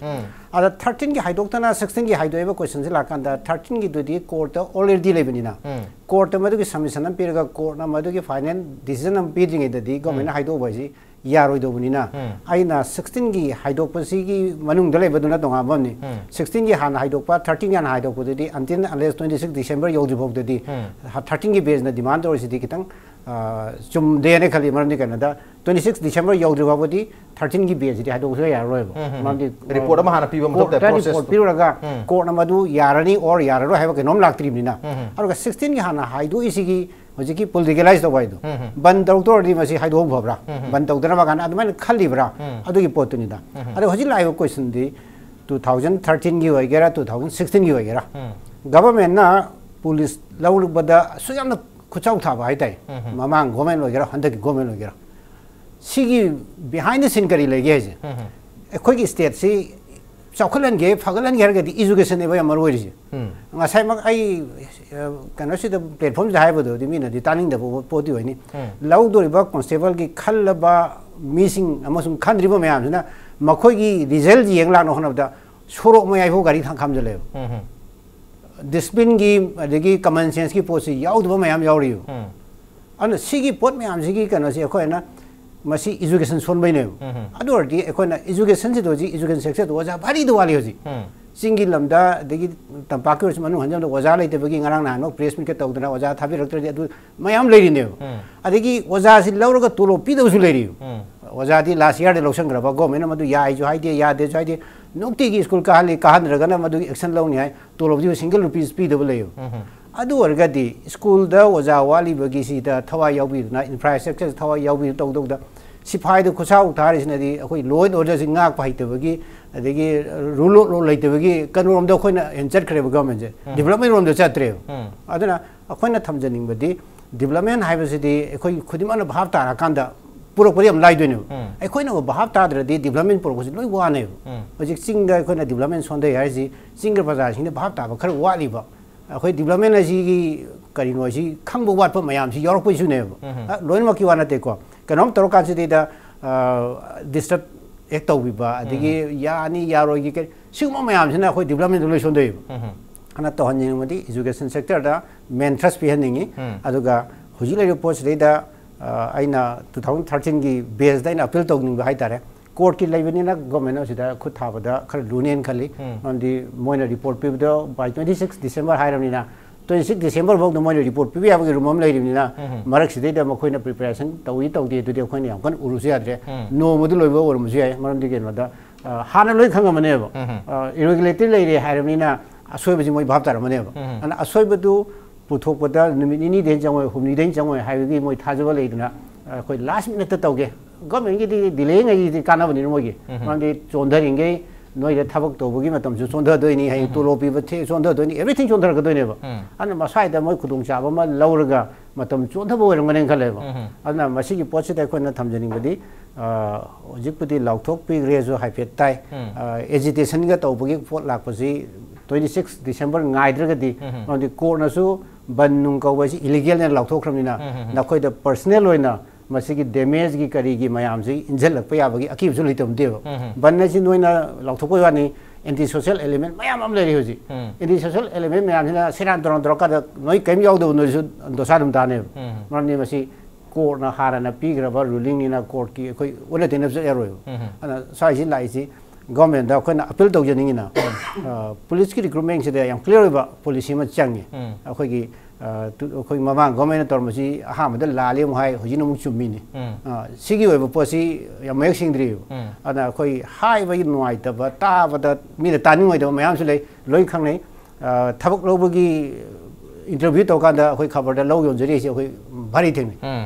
ꯑꯗ thirteenꯒꯤ ꯍꯥꯏꯗꯣꯛꯇꯅ sixteenꯒꯤ ꯍꯥꯏꯗꯣꯛꯏꯕ questionꯁꯤ ꯂꯥꯛꯀꯥꯟꯗ, thirteenꯒꯤꯗꯨꯗꯤ courtꯇ already ꯂꯩꯕꯅꯤꯅ, courtꯇ ꯃꯗꯨꯒꯤ submission ꯑꯃ ꯄꯤꯔꯒ courtꯅ ꯃꯗꯨꯒꯤ final decision ꯑꯃ ꯄꯤꯗ꯭ꯔꯤꯉꯩꯗꯗꯤ governmentꯅ ꯍꯥꯏꯗꯣꯛꯎꯕ ꯍꯥꯏꯁꯤ ꯌꯥꯔꯣꯏꯗꯧꯕꯅꯤꯅ, ꯑꯩꯅ sixteenꯒꯤ ꯍꯥꯏꯗꯣꯛꯄꯁꯤꯒꯤ ꯃꯅꯨꯡꯗ ꯂꯩꯕꯗꯨꯅ ꯇꯣꯉꯥꯟꯕ ꯑꯃꯅꯤ꯫ Sixteenꯒꯤ ꯍꯥꯟꯅ ꯍꯥꯏꯗꯣꯛꯄ, thirteenꯒꯤ ꯍꯥꯟꯅ ꯍꯥꯏꯗꯣꯛꯄꯗꯨꯗꯤ until unless twenty six December ꯌꯧꯗ꯭ꯔꯤ ꯐꯥꯎꯗꯗꯤ, thirteenꯒꯤ baseꯅ demand ꯇꯧꯔꯤꯁꯤꯗꯤ ꯈꯤꯇꯪ ꯆꯨꯝꯗꯦꯅ ꯈꯜꯂꯤ꯫ ꯃꯔꯝꯗꯤ ꯀꯩꯅꯣꯗ, twenty six December ꯌꯧꯗ꯭ꯔꯤ ꯐꯥꯎꯕꯗꯤ thirteenꯒꯤ baseꯁꯤꯗꯤ ꯍꯥꯏꯗꯣꯛꯄ ꯁꯨꯡꯌꯥ ꯌꯥꯔꯔꯣꯏꯕ꯫ ꯃꯔꯝꯗꯤ Report ꯑꯃ ꯍꯥꯟꯅ ꯄꯤꯕ ꯃꯊꯧ ꯇꯥꯏ, courtꯇ process꯫ Report ꯄꯤꯔꯨꯔꯒ courtꯅ ꯃꯗꯨ ꯌꯥꯔꯅꯤ or ꯌꯥꯔꯔꯣꯏ ꯍꯥꯏꯕ ꯀꯩꯅꯣꯝ ꯂꯥꯛꯇ꯭ꯔꯤꯕꯅꯤꯅ꯫ ꯑꯗꯨꯒ sixteenꯒꯤ ꯍꯥꯟꯅ ꯍꯥꯏꯗꯣꯛꯏꯁꯤꯒꯤ ꯍꯧꯖꯤꯛꯀꯤ politicalize ꯇꯧꯕ ꯍꯥꯏꯗꯣ, ꯕꯟ ꯇꯧꯔꯛꯇꯧꯔꯗꯤ ꯃꯁꯤ ꯍꯥꯏꯗꯣꯛꯍꯧ ꯐꯕ꯭ꯔꯥ? ꯕꯟ ꯇꯧꯗꯅꯕ ꯀꯥꯟꯗ ꯑꯗꯨꯃꯥꯏꯅ ꯈꯜꯂꯤꯕ꯭ꯔꯥ? ꯑꯗꯨꯒꯤ ꯄꯣꯠꯇꯨꯅꯤꯗ꯫ ꯑꯗꯣ ꯍꯧꯖꯤꯛ ꯂꯥꯛꯏꯕ questionꯗꯤ two thousand thirteenꯒꯤ ꯑꯣꯏꯒꯦꯔꯥ, two thousand sixteenꯒꯤ ꯑꯣꯏꯒꯦꯔꯥ, governmentꯅ police ꯂꯧꯔꯨꯕꯗ ꯑꯁꯨꯛ ꯌꯥꯝꯅ ꯈꯨꯠꯆꯥꯎ ꯊꯥꯕ ꯍꯥꯏꯇꯥꯔꯦ, ꯃꯃꯥꯡ government ꯑꯣꯏꯒꯦꯔꯥ, ꯍꯟꯗꯛꯀꯤ government ꯑꯣꯏꯒꯦꯔꯥ, ꯁꯤꯒꯤ behind the scene ꯀꯔꯤ ꯂꯩꯒꯦ ꯍꯥꯏꯁꯦ꯫ ꯑꯩꯈꯣꯏꯒꯤ stateꯁꯤ ꯆꯥꯎꯈꯠꯍꯟꯒꯦ, ꯐꯒꯠꯍꯟꯒꯦ ꯍꯥꯏꯔꯒꯗꯤ educationꯅꯦꯕ ꯌꯥꯝ ꯃꯔꯨ ꯑꯣꯏꯔꯤꯁꯦ꯫ ꯉꯁꯥꯏꯃꯛ ꯑꯩ ꯀꯩꯅꯣꯁꯤꯗ, platformꯁꯤꯗ ꯍꯥꯏꯕꯗꯨꯗꯤ ꯃꯤꯅꯗꯤ ꯇꯥꯅꯤꯡꯗꯕ ꯄꯣꯠꯇꯤ ꯑꯣꯏꯅꯤ꯫ ꯂꯧꯗꯣꯔꯤꯕ constableꯒꯤ ꯈꯜꯂꯕ ꯃꯤꯁꯤꯡ ꯑꯃꯁꯨꯡ ꯈꯟꯗ꯭ꯔꯤꯕ ꯃꯌꯥꯝꯁꯤꯅ ꯃꯈꯣꯏꯒꯤ result ꯌꯦꯡ ꯂꯥꯛꯅ ꯍꯣꯠꯅꯕꯗ ꯁꯣꯔꯣꯛ ꯃꯌꯥꯏ ꯐꯥꯎ ꯒꯥꯔꯤ ꯊꯥꯡ ꯈꯥꯝꯖꯜꯂꯦꯕ꯫ Disciplineꯒꯤ ꯑꯗꯒꯤ common senseꯀꯤ ꯄꯣꯠꯁꯤ ꯌꯥꯎꯗꯕ ꯃꯌꯥꯝ ꯌꯥꯎꯔꯤꯕ꯫ ꯑꯗꯨꯅ ꯁꯤꯒꯤ ꯄꯣꯠ ꯃꯌꯥꯝꯁꯤꯒꯤ ꯀꯩꯅꯣꯁꯤ ꯑꯩꯈꯣꯏꯅ ꯃꯁꯤ education ꯁꯣꯟꯕꯩꯅꯦꯕ꯫ ꯎꯝ꯫ ꯑꯗꯨ ꯑꯣꯏꯔꯗꯤ ꯑꯩꯈꯣꯏꯅ education ꯁꯤꯗ ꯍꯧꯖꯤꯛ education sector ꯗ ꯑꯣꯖꯥ ꯚꯥꯔꯤꯗ ꯋꯥꯠꯂꯤ ꯍꯧꯖꯤꯛ꯫ ꯎꯝ꯫ ꯆꯤꯡꯒꯤ ꯂꯝꯗ ꯑꯗꯒꯤ ꯇꯝꯄꯥꯛꯀꯤ ꯑꯣꯏꯔꯁꯨ ꯃꯅꯨꯡ ꯍꯟꯖꯟꯕꯗ ꯑꯣꯖꯥ ꯂꯩꯇꯕꯒꯤ ꯉꯔꯥꯡ ꯅꯍꯥꯟꯃꯨꯛ press meet ꯀ ꯇꯧꯗꯅ ꯑꯣꯖꯥ ꯊꯥꯕꯤꯔꯛꯇ꯭ꯔꯗꯤ ꯑꯗꯨ ꯃꯌꯥꯝ ꯂꯩꯔꯤꯅꯦꯕ꯫ ꯎꯝ꯫ ꯑꯗꯒꯤ ꯑꯣꯖꯥꯁꯤ ꯂꯧꯔꯒ ꯇꯣꯂꯣꯞ ꯄꯤꯗꯕꯁꯨ ꯂꯩꯔꯤꯕ꯫ ꯎꯝ꯫ ꯑꯣꯖꯥꯗꯤ last year ꯗ ꯂꯧꯁꯟꯈ꯭ꯔꯕ, government ꯅ ꯃꯗꯨ ꯌꯥꯏꯁꯨ ꯍꯥꯏꯗꯦ, ꯌꯥꯗꯦꯁꯨ ꯍꯥꯏꯗꯦ, ꯅꯨꯡꯇꯤꯒꯤ school ꯀꯥꯍꯜꯂꯤ, ꯀꯥꯍꯟꯗ꯭ꯔꯒꯅ ꯃꯗꯨꯒꯤ action ꯂꯧꯅꯤ ꯍꯥꯏ, ꯇꯣꯂꯣꯞꯁꯤꯕꯨ single rupees ꯄꯤꯗꯕ ꯂꯩꯌꯦꯕ꯫ ꯎꯝ꯫ ꯑꯗꯨ ꯑꯣꯏꯔꯒꯗꯤ school ꯗ ꯑꯣꯖꯥ ꯋꯥꯠꯂꯤꯕꯒꯤꯁꯤꯗ ꯊꯋꯥꯏ ꯌꯥꯎꯕꯤꯗꯨꯅ, infrastructure ꯊꯋꯥꯏ ꯌꯥꯎꯕꯤꯗꯨꯅ ꯇꯧꯗꯧꯗ ꯁꯤꯐꯥꯏꯗ ꯈꯨꯠꯁꯥꯎ ꯊꯥꯔꯤꯁꯤꯅꯗꯤ ꯑꯩꯈꯣꯏ law and order ꯁꯤ ꯉꯥꯛꯄ ꯍꯩꯇꯕꯒꯤ, ꯑꯗꯒꯤ rule of law ꯂꯩꯇꯕꯒꯤ ꯀꯩꯅꯣꯔꯣꯝꯗ ꯑꯩꯈꯣꯏꯅ ꯍꯦꯟ ꯆꯠꯈ꯭ꯔꯦꯕ, government ꯁꯦ꯫ ꯎꯝ꯫ Development ꯔꯣꯝꯗ ꯆꯠꯇ꯭ꯔꯦꯕ꯫ ꯎꯝ꯫ ꯑꯗꯨꯅ ꯑꯩꯈꯣꯏꯅ ꯊꯝꯖꯅꯤꯡꯕꯗꯤ development ꯍꯥꯏꯕꯁꯤꯗꯤ ꯑꯩꯈꯣꯏ ꯈꯨꯗꯤꯡꯃꯛꯅ ꯚꯥꯞ ꯇꯥꯔꯀꯥꯟꯗ ꯄꯨꯔꯛꯄꯗꯤ ꯌꯥꯝ ꯂꯥꯏꯗꯣꯏꯅꯦꯕ꯫ ꯎꯝ꯫ ꯑꯩꯈꯣꯏꯅ ꯚꯥꯞ ꯇꯥꯗ꯭ꯔꯗꯤ development ꯄꯨꯔꯛꯄꯁꯤ ꯂꯣꯏ ꯋꯥꯅꯦꯕ꯫ ꯎꯝ꯫ ꯍꯧꯖꯤꯛ ꯆꯤꯡꯗ ꯑꯩꯈꯣꯏꯅ development ꯁꯣꯟꯊꯩ ꯍꯥꯏꯔꯤꯁꯤ ꯆꯤꯡꯒꯤ ꯄ꯭ꯔꯖꯥꯁꯤꯡꯅ ꯚꯥꯞ ꯇꯥꯕ ꯈꯔ ꯋꯥꯠꯂꯤꯕ꯫ ꯑꯩꯈꯣꯏ development ꯑꯁꯤꯒꯤ ꯀꯔꯤꯅꯣ ꯁꯤ ꯈꯪꯕ ꯋꯥꯠꯄ ꯃꯌꯥꯝꯁꯤ ꯌꯥꯎꯔꯛꯄꯩꯁꯨꯅꯦꯕ꯫ ꯎꯝ꯫ ꯑ, ꯂꯣꯏꯅꯃꯛꯀꯤ ꯋꯥ ꯅꯠꯇꯦꯀꯣ꯫ ꯀꯩꯅꯣꯝ ꯇꯧꯔꯀꯥꯟꯁꯤꯗꯩꯗ, ꯑ, disturb ꯍꯦꯛ ꯇꯧꯕꯤꯕ, ꯑꯗꯒꯤ ꯌꯥꯅꯤ ꯌꯥꯔꯣꯏꯒꯤ ꯀꯔꯤ, ꯁꯤꯒꯨꯝꯕ ꯃꯌꯥꯝꯁꯤꯅ ꯑꯩꯈꯣꯏ development ꯗ ꯂꯣꯏ ꯁꯣꯟꯊꯩꯕ꯫ ꯎꯝ꯫ ꯑꯗꯨꯅ ꯇꯧꯍꯟꯅꯤꯡꯕꯗꯤ education sector ꯗ main thrust ꯄꯤꯍꯟꯅꯤꯡꯉꯤ꯫ ꯎꯝ꯫ ꯑꯗꯨꯒ ꯍꯧꯖꯤꯛ ꯂꯩꯔꯤꯕ ꯄꯣꯠꯁꯤꯗꯩꯗ, ꯑ, ꯑꯩꯅ two thousand thirteen ꯒꯤ base ꯇ ꯑꯩꯅ appeal ꯇꯧꯅꯤꯡꯕ ꯍꯥꯏꯇꯥꯔꯦ꯫ Court ꯀꯤ ꯂꯩꯕꯅꯤꯅ government ꯅ ꯁꯤꯗ ꯈꯨꯠ ꯊꯥꯕꯗ ꯈꯔ ꯂꯨꯅꯦꯅ ꯈꯜꯂꯤ꯫ ꯎꯝ꯫ ꯃꯔꯝꯗꯤ ꯃꯣꯏꯅ report ꯄꯤꯕꯗꯣ by twenty six December ꯍꯥꯏꯔꯕꯅꯤꯅ, twenty six December ꯐꯥꯎꯗ ꯃꯣꯏꯅ report ꯄꯤꯕ ꯌꯥꯕꯒꯤ room ꯑꯃ ꯂꯩꯔꯤꯕꯅꯤꯅ, ꯎꯝ꯫ ꯃꯔꯛꯁꯤꯗꯩꯗ ꯃꯈꯣꯏꯅ preparation ꯇꯧꯏ ꯇꯧꯗꯦ ꯑꯗꯨꯗꯤ ꯑꯩꯈꯣꯏꯅ ꯌꯥꯝ ꯀꯟꯅ ꯎꯔꯨꯁꯨ ꯌꯥꯗ꯭ꯔꯦ꯫ ꯎꯝ꯫ ꯅꯣꯡꯃꯗꯨ ꯂꯣꯏꯕ ꯑꯣꯏꯔꯝꯕꯁꯨ ꯌꯥꯏ꯫ ꯃꯔꯝꯗꯤ ꯀꯩꯅꯣꯗ, ꯑ, ꯍꯥꯟꯅ ꯂꯣꯏ ꯈꯪꯉꯝꯃꯅꯦꯕ꯫ ꯎꯝ꯫ ꯑ, irregularity ꯂꯩꯔꯦ ꯍꯥꯏꯔꯕꯅꯤꯅ ꯑꯁꯣꯏꯕꯁꯤ ꯃꯣꯏ ꯚꯥꯞ ꯇꯥꯔꯝꯃꯅꯦꯕ꯫ ꯎꯝ꯫ ꯑꯗꯨꯅ ꯑꯁꯣꯏꯕꯗꯨ ꯄꯨꯊꯣꯛꯄꯗ ꯅꯨꯃꯤꯠ ꯅꯤꯅꯤꯗꯩ ꯆꯪꯉꯣꯏ, ꯍꯨꯝꯅꯤꯗꯩ ꯆꯪꯉꯣꯏ ꯍꯥꯏꯕꯒꯤ ꯃꯣꯏ ꯊꯥꯖꯕ ꯂꯩꯗꯅ, ꯑ, ꯑꯩꯈꯣꯏ last minute ꯇ ꯇꯧꯒꯦ꯫ Government ꯀꯤꯗꯤ delay ꯉꯩꯁꯤꯗꯤ ꯀꯥꯟꯅꯕꯅꯤ ꯃꯣꯏꯒꯤ꯫ ꯎꯝ꯫ ꯃꯔꯝꯗꯤ ꯆꯣꯟꯊꯔꯤꯉꯩ ꯅꯣꯏꯗ ꯊꯕꯛ ꯇꯧꯕꯒꯤ ꯃꯇꯝꯁꯨ ꯆꯣꯟꯊꯗꯣꯏꯅꯤ, ꯍꯌꯦꯡ ꯎꯝ꯫ ꯇꯣꯂꯣꯞ ꯄꯤꯕ ꯊꯦ-, ꯆꯣꯟꯊꯗꯣꯏꯅꯤ, everything ꯆꯣꯟꯊꯔꯛꯀꯗꯣꯏꯅꯦꯕ꯫ ꯎꯝ꯫ ꯑꯗꯨꯅ ꯃꯁ꯭ꯋꯥꯏꯗ ꯃꯣꯏ ꯈꯨꯗꯣꯡꯆꯥꯕ ꯑꯃ ꯂꯧꯔꯒ ꯃꯇꯝ ꯆꯣꯟꯊꯕ ꯑꯣꯏꯔꯝꯒꯅꯤ ꯈꯜꯂꯦꯕ꯫ ꯎꯝ꯫ ꯑꯗꯨꯅ ꯃꯁꯤꯒꯤ ꯄꯣꯠꯁꯤꯗ ꯑꯩꯈꯣꯏꯅ ꯊꯝꯖꯅꯤꯡꯕꯗꯤ, ꯑ, ꯍꯧꯖꯤꯛꯄꯨꯗꯤ ꯂꯥꯎꯊꯣꯛꯄꯤꯈ꯭ꯔꯦꯁꯨ ꯍꯥꯏꯐꯦꯠ ꯇꯥꯏ꯫ ꯎꯝ꯫ ꯑ, agitation ꯒ ꯇꯧꯕꯒꯤ ꯄꯣꯠ ꯂꯥꯛꯄꯁꯤ twenty six December ꯉꯥꯏꯗ꯭ꯔꯒꯗꯤ, ꯎꯝ꯫ ꯃꯔꯝꯗꯤ court ꯅꯁꯨ ꯕꯟ ꯅꯨꯡ ꯀꯧꯕ ꯍꯥꯏꯁꯤ illegal ꯅꯦꯅ ꯂꯥꯎꯊꯣꯛꯈ꯭ꯔꯕꯅꯤꯅ, ꯎꯝ, ꯎꯝ, ꯎꯝ꯫ ꯅꯈꯣꯏꯗ personal ꯑꯣꯏꯅ ꯃꯁꯤꯒꯤ damage ꯀꯤ ꯀꯔꯤꯒꯤ ꯃꯌꯥꯝꯁꯤ ꯏꯟꯁꯤꯜꯂꯛꯄ ꯌꯥꯕꯒꯤ ꯑꯀꯤꯕꯁꯨ ꯂꯩꯇꯕꯅꯦꯕ꯫ ꯎꯝ, ꯎꯝ꯫ ꯕꯟ ꯑꯁꯤ ꯅꯣꯏꯅ ꯂꯥꯎꯊꯣꯛꯄꯩ ꯋꯥꯅꯤ, ꯑꯦꯟꯇꯤ ꯁꯣꯁꯦꯜ ꯑꯦꯂꯤꯃꯦꯟ ꯃꯌꯥꯝ ꯑꯃ ꯂꯩꯔꯤ ꯍꯧꯖꯤꯛ꯫ ꯑꯦꯟꯇꯤ ꯁꯣꯁꯦꯜ ꯑꯦꯂꯤꯃꯦꯟ ꯃꯌꯥꯝꯁꯤꯅ ꯁꯦꯔꯥꯟ ꯇꯨꯔꯥꯟ ꯇꯧꯔꯀꯥꯟꯗ ꯅꯣꯏ ꯀꯔꯤꯝ ꯌꯥꯎꯗꯕ ꯅꯣꯏꯁꯨ ꯗꯣꯁꯥ ꯑꯗꯨꯝ ꯇꯥꯅꯦꯕ꯫ ꯃꯔꯝꯗꯤ ꯃꯁꯤ ꯀꯣꯔꯠꯅ ꯍꯥꯟꯅꯅ ꯄꯤꯈ꯭ꯔꯕ ꯔꯨꯂꯤꯡꯅꯤꯅ ꯀꯣꯔꯠꯀꯤ ꯑꯩꯈꯣꯏ ꯑꯣꯟꯅ ꯇꯩꯅꯕ ꯆꯠ ꯌꯥꯔꯣꯏꯕ꯫ ꯑꯗꯨꯅ ꯁ꯭ꯋꯥꯏꯁꯤ ꯂꯥꯛꯏꯁꯤ ꯒꯣꯔꯃꯦꯟꯗ ꯑꯩꯈꯣꯏꯅ ꯑꯄꯤꯜ ꯇꯧꯖꯅꯤꯡꯉꯤꯅ, ꯄꯨꯂꯤꯁꯀꯤ ꯔꯤꯀ꯭ꯔꯨꯠꯃꯦꯟꯁꯤꯗ ꯌꯥꯝ ꯀ꯭ꯂꯤꯌꯥꯔ ꯑꯣꯏꯕ ꯄꯣꯂꯤꯁꯤ ꯑꯃ ꯆꯪꯉꯤ꯫ ꯑꯩꯈꯣꯏꯒꯤ ꯑꯩꯈꯣꯏ ꯃꯃꯥꯡ ꯒꯣꯔꯃꯦꯟꯅ ꯇꯧꯔꯝꯕꯁꯤ ꯑꯍꯥꯟꯕꯗ ꯂꯥꯜꯂꯤ ꯑꯃꯨꯛ ꯍꯥꯏ, ꯍꯧꯖꯤꯛꯅ ꯑꯃꯨꯛ ꯆꯨꯝꯃꯤꯅꯤ꯫ ꯁꯤꯒꯤ ꯑꯣꯏꯕ ꯄꯣꯠꯁꯤ ꯌꯥꯝ ꯃꯌꯦꯛ ꯁꯦꯡꯗ꯭ꯔꯤꯕ꯫ ꯑꯗꯨꯅ ꯑꯩꯈꯣꯏ ꯍꯥꯏꯕꯒꯤ ꯅꯨꯡꯉꯥꯏꯇꯕ, ꯇꯥꯕꯗ ꯃꯤꯅ ꯇꯥꯅꯤꯡꯉꯣꯏꯗꯕ ꯃꯌꯥꯝꯁꯨ ꯂꯩ, ꯂꯣꯏ ꯈꯪꯅꯩ꯫ ꯊꯕꯛ ꯂꯧꯕꯒꯤ ꯏꯟꯇꯔꯚ꯭ꯌꯨ ꯇꯧꯀꯥꯟꯗ ꯑꯩꯈꯣꯏ ꯈꯕꯔꯗ ꯂꯧ ꯌꯣꯟꯖꯔꯤꯁꯦ ꯑꯩꯈꯣꯏ ꯚꯥꯔꯤ ꯊꯦꯡꯅꯩ꯫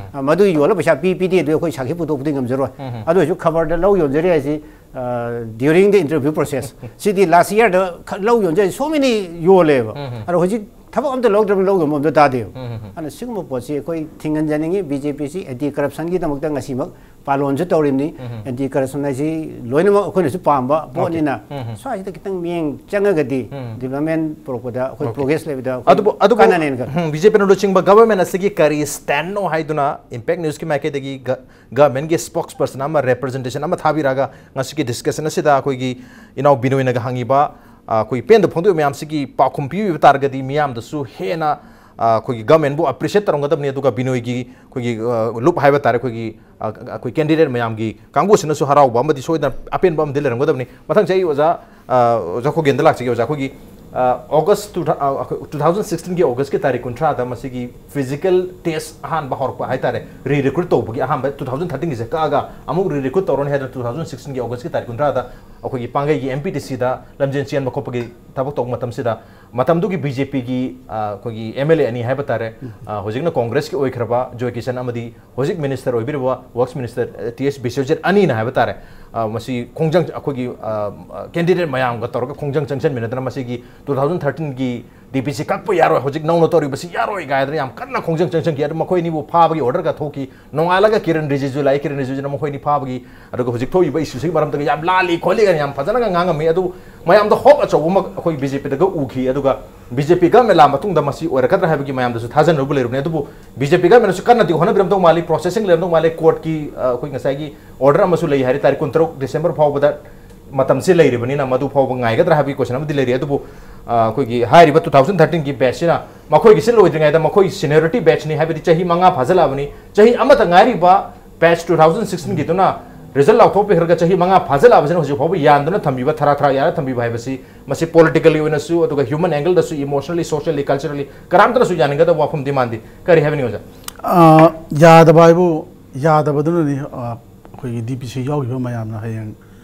ꯃꯗꯨ ꯌꯣꯜꯂ ꯄꯩꯁꯥ ꯄꯤ ꯄꯤꯗꯦ ꯑꯗꯨ ꯑꯩꯈꯣꯏ ꯁꯥꯈꯤ ꯄꯨꯊꯣꯛꯄꯗꯤ ꯉꯝꯖꯔꯣꯏ꯫ ꯑꯗꯨ ꯑꯣꯏꯔꯁꯨ ꯈꯕꯔꯗ ꯂꯧ ꯌꯣꯟꯖꯔꯤ ꯍꯥꯏꯁꯤ during the interview process꯫ CD last yearꯗ ꯂꯧ ꯌꯣꯟꯖꯔꯤ, so many ꯌꯣꯜꯂꯦꯕ꯫ ꯑꯗꯣ ꯍꯧꯖꯤꯛ ꯊꯕꯛ ꯑꯝꯇ ꯂꯧꯗ꯭ꯔꯕꯅꯤ, ꯂꯧ ꯌꯣꯟꯕ ꯑꯝꯇ ꯇꯥꯗꯦꯕ꯫ ꯑꯗꯨꯅ ꯁꯤꯒꯨꯝꯕ ꯄꯣꯠꯁꯤ ꯑꯩꯈꯣꯏ ꯊꯤꯡꯍꯟꯖꯅꯤꯡꯉꯤ꯫ ꯕꯤ ꯖꯦ ꯄꯤꯁꯤ ꯑꯦꯟꯇꯤ ꯀꯔꯞꯁꯟꯒꯤꯗꯃꯛꯇ ꯉꯁꯤꯃꯛ ꯄꯥꯂꯣꯟꯁꯨ ꯇꯧꯔꯤꯕꯅꯤ꯫ ꯑꯦꯟꯇꯤ ꯀꯔꯞꯁꯟ ꯍꯥꯏꯁꯤ ꯂꯣꯏꯅꯃꯛ ꯑꯩꯈꯣꯏꯅꯁꯨ ꯄꯥꯝꯕ ꯄꯣꯠꯅꯤꯅ ꯁ꯭ꯋꯥꯏꯁꯤꯗ ꯈꯤꯇꯪ ꯃꯤꯠꯌꯦꯡ ꯆꯪꯉꯒꯗꯤ ꯗꯤꯕ꯭ꯂꯞꯃꯦꯟ ꯄꯨꯔꯛꯄꯗ ꯑꯩꯈꯣꯏ ꯄ꯭ꯔꯣꯒ꯭ꯔꯦꯁ ꯂꯩꯕꯗ ꯑꯩꯈꯣꯏ ꯑꯗꯨꯕꯨ ꯑꯗꯨꯕꯨ ꯀꯥꯟꯅꯅꯦꯅ ꯈꯜꯂꯤ꯫ ꯕꯤ ꯖꯦ ꯄꯤꯅ ꯂꯨꯆꯤꯡꯕ ꯒꯚꯔꯟꯃꯦꯟ ꯑꯁꯤꯒꯤ ꯀꯔꯤ ꯁ꯭ꯇꯦꯟꯅꯣ ꯍꯥꯏꯗꯨꯅ ꯏꯝꯄꯦꯛ ꯅ꯭ꯌꯨꯁꯀꯤ ꯃꯥꯏꯀꯩꯗꯒꯤ ꯒ- ꯒꯚꯔꯟꯃꯦꯟꯒꯤ ꯁ꯭ꯄꯣꯛꯁ ꯄꯔꯁꯟ ꯑꯃ, ꯔꯦꯄ꯭ꯔꯖꯦꯟꯇꯦꯁꯟ ꯑꯃ ꯊꯥꯕꯤꯔꯛꯑꯒ ꯉꯁꯤꯒꯤ ꯗꯤꯁꯀꯁꯟ ꯑꯁꯤꯗ ꯑꯩꯈꯣꯏꯒꯤ ꯏꯅꯥꯎ ꯕꯤꯅꯣꯏꯅꯒ ꯍꯪꯉꯤꯕ, ꯑ, ꯑꯩꯈꯣꯏꯒꯤ ꯄꯦꯟꯗꯕ ꯐꯣꯡꯗꯣꯛꯏꯕ ꯃꯌꯥꯝꯁꯤꯒꯤ ꯄꯥꯎꯈꯨꯝ ꯄꯤꯕꯤꯕ ꯇꯥꯔꯒꯗꯤ ꯃꯤꯌꯥꯝꯗꯁꯨ ꯍꯦꯟꯅ, ꯑ, ꯑꯩꯈꯣꯏꯒꯤ ꯒꯚꯔꯟꯃꯦꯟꯕꯨ ꯑꯦꯄ꯭ꯔꯤꯁꯤꯌꯦꯠ ꯇꯧꯔꯝꯒꯗꯕꯅꯤ, ꯑꯗꯨꯒ ꯕꯤꯅꯣꯏꯒꯤ ꯑꯩꯈꯣꯏꯒꯤ, ꯑ, ꯂꯨꯞ ꯍꯥꯏꯕ ꯇꯥꯔꯦ, ꯑꯩꯈꯣꯏꯒꯤ, ꯑ, ꯑꯩꯈꯣꯏ ꯀꯦꯟꯗꯤꯗꯦꯠ ꯃꯌꯥꯝꯒꯤ ꯀꯥꯡꯕꯨꯁꯤꯅꯁꯨ ꯍꯔꯥꯎꯕ ꯑꯃꯗꯤ ꯁꯣꯏꯗꯅ ꯑꯄꯦꯟꯕ ꯑꯃꯗꯤ ꯂꯩꯔꯝꯒꯗꯕꯅꯤ꯫ ꯃꯊꯪꯁꯦ ꯑꯩ ꯑꯣꯖꯥ, ꯑ, ꯑꯣꯖꯥ ꯈꯣꯒꯦꯟꯗ ꯂꯥꯛꯆꯒꯦ꯫ ꯑꯣꯖꯥ, ꯑꯩꯈꯣꯏꯒꯤ, ꯑ, ꯑꯣꯒꯁ ꯇꯨ ꯊꯥ-, ꯑ, ꯑꯩꯈꯣꯏ ꯇꯨ ꯊꯥꯎꯖꯟ ꯁꯤꯛꯁꯇꯤꯟꯒꯤ ꯑꯣꯒꯁꯀꯤ ꯇꯥꯔꯤꯛ ꯀꯨꯟꯊ꯭ꯔꯥꯗ ꯃꯁꯤꯒꯤ ꯐꯤꯖꯤꯀꯦꯜ ꯇꯦꯁ ꯑꯍꯥꯟꯕ ꯍꯧꯔꯛꯄ ꯍꯥꯏꯇꯥꯔꯦ, ꯔꯤ ꯔꯤꯀ꯭ꯔꯨꯠ ꯇꯧꯕꯒꯤ ꯑꯍꯥꯟꯕ ꯇꯨ ꯊꯥꯎꯖꯟ ꯊꯥꯔꯇꯤꯟꯒꯤꯁꯦ ꯀꯛꯑꯒ ꯑꯃꯨꯛ ꯔꯤ ꯔꯤꯀ꯭ꯔꯨꯠ ꯇꯧꯔꯅꯤ ꯍꯥꯏꯗꯅ ꯇꯨ ꯊꯥꯎꯖꯟ ꯁꯤꯛꯁꯇꯤꯟꯒꯤ ꯑꯣꯒꯁꯀꯤ ꯇꯥꯔꯤꯛ ꯀꯨꯟꯊ꯭ꯔꯥꯗ ꯑꯩꯈꯣꯏꯒꯤ ꯄꯥꯡꯒꯩꯒꯤ ꯑꯦꯝ ꯄꯤ ꯇꯤ ꯁꯤꯗ ꯂꯝꯖꯦꯟ ꯆꯦꯟꯕ ꯈꯣꯠꯄꯒꯤ ꯊꯕꯛ ꯇꯧꯕ ꯃꯇꯝꯁꯤꯗ ꯃꯇꯝꯗꯨꯒꯤ ꯕꯤ ꯖꯦ ꯄꯤꯒꯤ, ꯑ, ꯑꯩꯈꯣꯏꯒꯤ ꯑꯦꯝ ꯑꯦꯜ ꯑꯦ ꯑꯅꯤ ꯍꯥꯏꯕ ꯇꯥꯔꯦ, ꯑ, ꯍꯧꯖꯤꯛꯅ ꯀꯣꯡꯒ꯭ꯔꯦꯁꯀꯤ ꯑꯣꯏꯈ꯭ꯔꯕ ꯖꯣꯏ ꯀꯤꯁꯟ ꯑꯃꯗꯤ ꯍꯧꯖꯤꯛ ꯃꯤꯅꯤꯁꯇꯔ ꯑꯣꯏꯕꯤꯔꯤꯕ ꯋꯔꯛꯁ ꯃꯤꯅꯤꯁꯇꯔ, ꯑ, ꯇꯤ ꯑꯦꯁ ꯕꯤꯁ꯭ꯋꯖꯤꯠ ꯑꯅꯤꯅ ꯍꯥꯏꯕ ꯇꯥꯔꯦ, ꯑ, ꯃꯁꯤ ꯈꯣꯡꯖꯪ ꯑꯩꯈꯣꯏꯒꯤ, ꯑ, ꯑ, ꯀꯦꯟꯗꯤꯗꯦꯠ ꯃꯌꯥꯝꯒ ꯇꯧꯔꯒ ꯈꯣꯡꯖꯪ ꯆꯪꯁꯤꯟꯃꯤꯟꯅꯗꯅ ꯃꯁꯤꯒꯤ ꯇꯨ ꯊꯥꯎꯖꯟ ꯊꯥꯔꯇꯤꯟꯒꯤ ꯗꯤ ꯄꯤ ꯁꯤ ꯀꯛꯄ ꯌꯥꯔꯣꯏ, ꯍꯧꯖꯤꯛ ꯅꯧꯅ ꯇꯧꯔꯤꯕꯁꯤ ꯌꯥꯔꯣꯏ ꯀꯥꯏꯗꯅ ꯌꯥꯝ ꯀꯟꯅ ꯈꯣꯡꯖꯪ ꯆꯪꯁꯤꯟꯈꯤ꯫ ꯑꯗꯨ ꯃꯈꯣꯏ ꯑꯅꯤꯕꯨ ꯐꯥꯕꯒꯤ ꯑꯣꯔꯗꯔꯒ ꯊꯣꯛꯈꯤ꯫ ꯅꯣꯡꯉꯥꯜꯂꯒ ꯀꯤꯔꯟ ꯔꯤꯖꯤꯖꯨ ꯂꯥꯛꯏ, ꯀꯤꯔꯟ ꯔꯤꯖꯤꯖꯨꯅ ꯃꯈꯣꯏ ꯑꯅꯤ ꯐꯥꯕꯒꯤ, ꯑꯗꯨꯒ ꯍꯧꯖꯤꯛ ꯊꯣꯛꯏꯕ ꯏꯁꯨꯁꯤꯒꯤ ꯃꯔꯝꯗꯒꯤ ꯌꯥꯝ ꯂꯥꯜꯂꯤ ꯈꯣꯠꯂꯤ ꯀꯥꯏꯅ ꯌꯥꯝ ꯐꯖꯅꯒ ꯉꯥꯡꯉꯝꯃꯤ꯫ ꯑꯗꯨ ꯃꯌꯥꯝꯗ ꯍꯣꯞ ꯑꯆꯧꯕ ꯑꯃ ꯑꯩꯈꯣꯏ ꯕꯤ ꯖꯦ ꯄꯤꯗꯒ ꯎꯈꯤ꯫ ꯑꯗꯨꯒ ꯕꯤ ꯖꯦ ꯄꯤ ꯒꯃꯦꯟ ꯂꯥꯛꯑ ꯃꯇꯨꯡꯗ ꯃꯁꯤ ꯑꯣꯏꯔꯛꯀꯗ꯭ꯔꯥ ꯍꯥꯏꯕꯒꯤ ꯃꯌꯥꯝꯗꯁꯨ ꯊꯥꯖꯅꯔꯨꯕ ꯂꯩꯔꯨꯕꯅꯤ꯫ ꯑꯗꯨꯕꯨ ꯕꯤ ꯖꯦ ꯄꯤ ꯒꯃꯦꯟꯅꯁꯨ ꯀꯟꯅꯗꯤ ꯍꯣꯠꯅꯕꯤꯔꯝꯗꯧ ꯃꯥꯜꯂꯤ, ꯄ꯭ꯔꯣꯁꯦꯁꯤꯡ ꯂꯩꯔꯝꯗꯧ ꯃꯥꯜꯂꯤ꯫ ꯀꯣꯔꯠꯀꯤ, ꯑ, ꯑꯩꯈꯣꯏ ꯉꯁꯥꯏꯒꯤ ꯑꯣꯔꯗꯔ ꯑꯃꯁꯨ ꯂꯩ ꯍꯥꯏꯔꯤ, ꯇꯥꯔꯤꯛ ꯀꯨꯟꯇꯔꯨꯛ ꯗꯤꯁꯦꯝꯕꯔ ꯐꯥꯎꯕꯗ ꯃꯇꯝꯁꯤ ꯂꯩꯔꯤꯕꯅꯤꯅ ꯃꯗꯨ ꯐꯥꯎꯕ ꯉꯥꯏꯒꯗ꯭ꯔꯥ ꯍꯥꯏꯕꯒꯤ ꯀꯣꯏꯁꯟ ꯑꯃꯗꯤ ꯂꯩꯔꯤ꯫ ꯑꯗꯨꯕꯨ ꯑ, ꯑꯩꯈꯣꯏꯒꯤ ꯍꯥꯏꯔꯤꯕ ꯇꯨ ꯊꯥꯎꯖꯟ ꯊꯥꯔꯇꯤꯟꯒꯤ ꯕꯦꯠꯁꯁꯤꯅ ꯃꯈꯣꯏꯒꯤꯁꯤ ꯂꯣꯏꯗ꯭ꯔꯤꯉꯩꯗ ꯃꯈꯣꯏ ꯁꯤꯅꯤꯌꯣꯔꯤꯇꯤ ꯕꯦꯠꯁꯅꯤ, ꯍꯥꯏꯕꯗꯤ ꯆꯍꯤ ꯃꯉꯥ ꯐꯥꯖꯤꯜꯂꯛꯑꯕꯅꯤ, ꯆꯍꯤ ꯑꯃꯇ ꯉꯥꯏꯔꯤꯕ ꯕꯦꯠꯁ ꯇꯨ ꯊꯥꯎꯖꯟ ꯁꯤꯛꯁꯇꯤꯟꯒꯤꯗꯨꯅ ꯔꯤꯖꯜ ꯂꯥꯎꯊꯣꯛꯄꯤꯈ꯭ꯔꯒ ꯆꯍꯤ ꯃꯉꯥ ꯐꯥꯖꯤꯜꯂꯛꯑꯕꯁꯤꯅ ꯍꯧꯖꯤꯛ ꯐꯥꯎꯕ ꯌꯥꯟꯗꯨꯅ ꯊꯝꯕꯤꯕ, ꯊꯔꯥ ꯊꯔꯥ ꯌꯥꯔ ꯊꯝꯕꯤꯕ ꯍꯥꯏꯕꯁꯤ, ꯃꯁꯤ ꯄꯣꯂꯤꯇꯤꯀꯦꯜꯂꯤ ꯑꯣꯏꯅꯁꯨ, ꯑꯗꯨꯒ ꯍ꯭ꯌꯨꯃꯟ ꯑꯦꯡꯒꯜꯗꯁꯨ, ꯏꯃꯣꯁꯅꯦꯜꯂꯤ, ꯁꯣꯁꯤꯌꯦꯜꯂꯤ, ꯀꯜꯆꯔꯦꯜꯂꯤ ꯀꯅꯥꯝꯇꯅꯁꯨ ꯌꯥꯅꯤꯡꯒꯗꯕ ꯋꯥꯐꯝꯗꯤ ꯃꯥꯟꯗꯦ꯫ ꯀꯔꯤ ꯍꯥꯏꯕꯤꯅꯤꯡꯉꯤ, ꯑꯣꯖꯥ? ꯑ, ꯌꯥꯗꯕ ꯍꯥꯏꯕꯨ, ꯌꯥꯗꯕꯗꯨꯅꯅꯤ, ꯑ, ꯑꯩꯈꯣꯏꯒꯤ ꯗꯤ ꯄꯤ ꯁꯤ ꯌꯥꯎꯈꯤꯕ ꯃꯌꯥꯝꯅ ꯍꯌꯦꯡ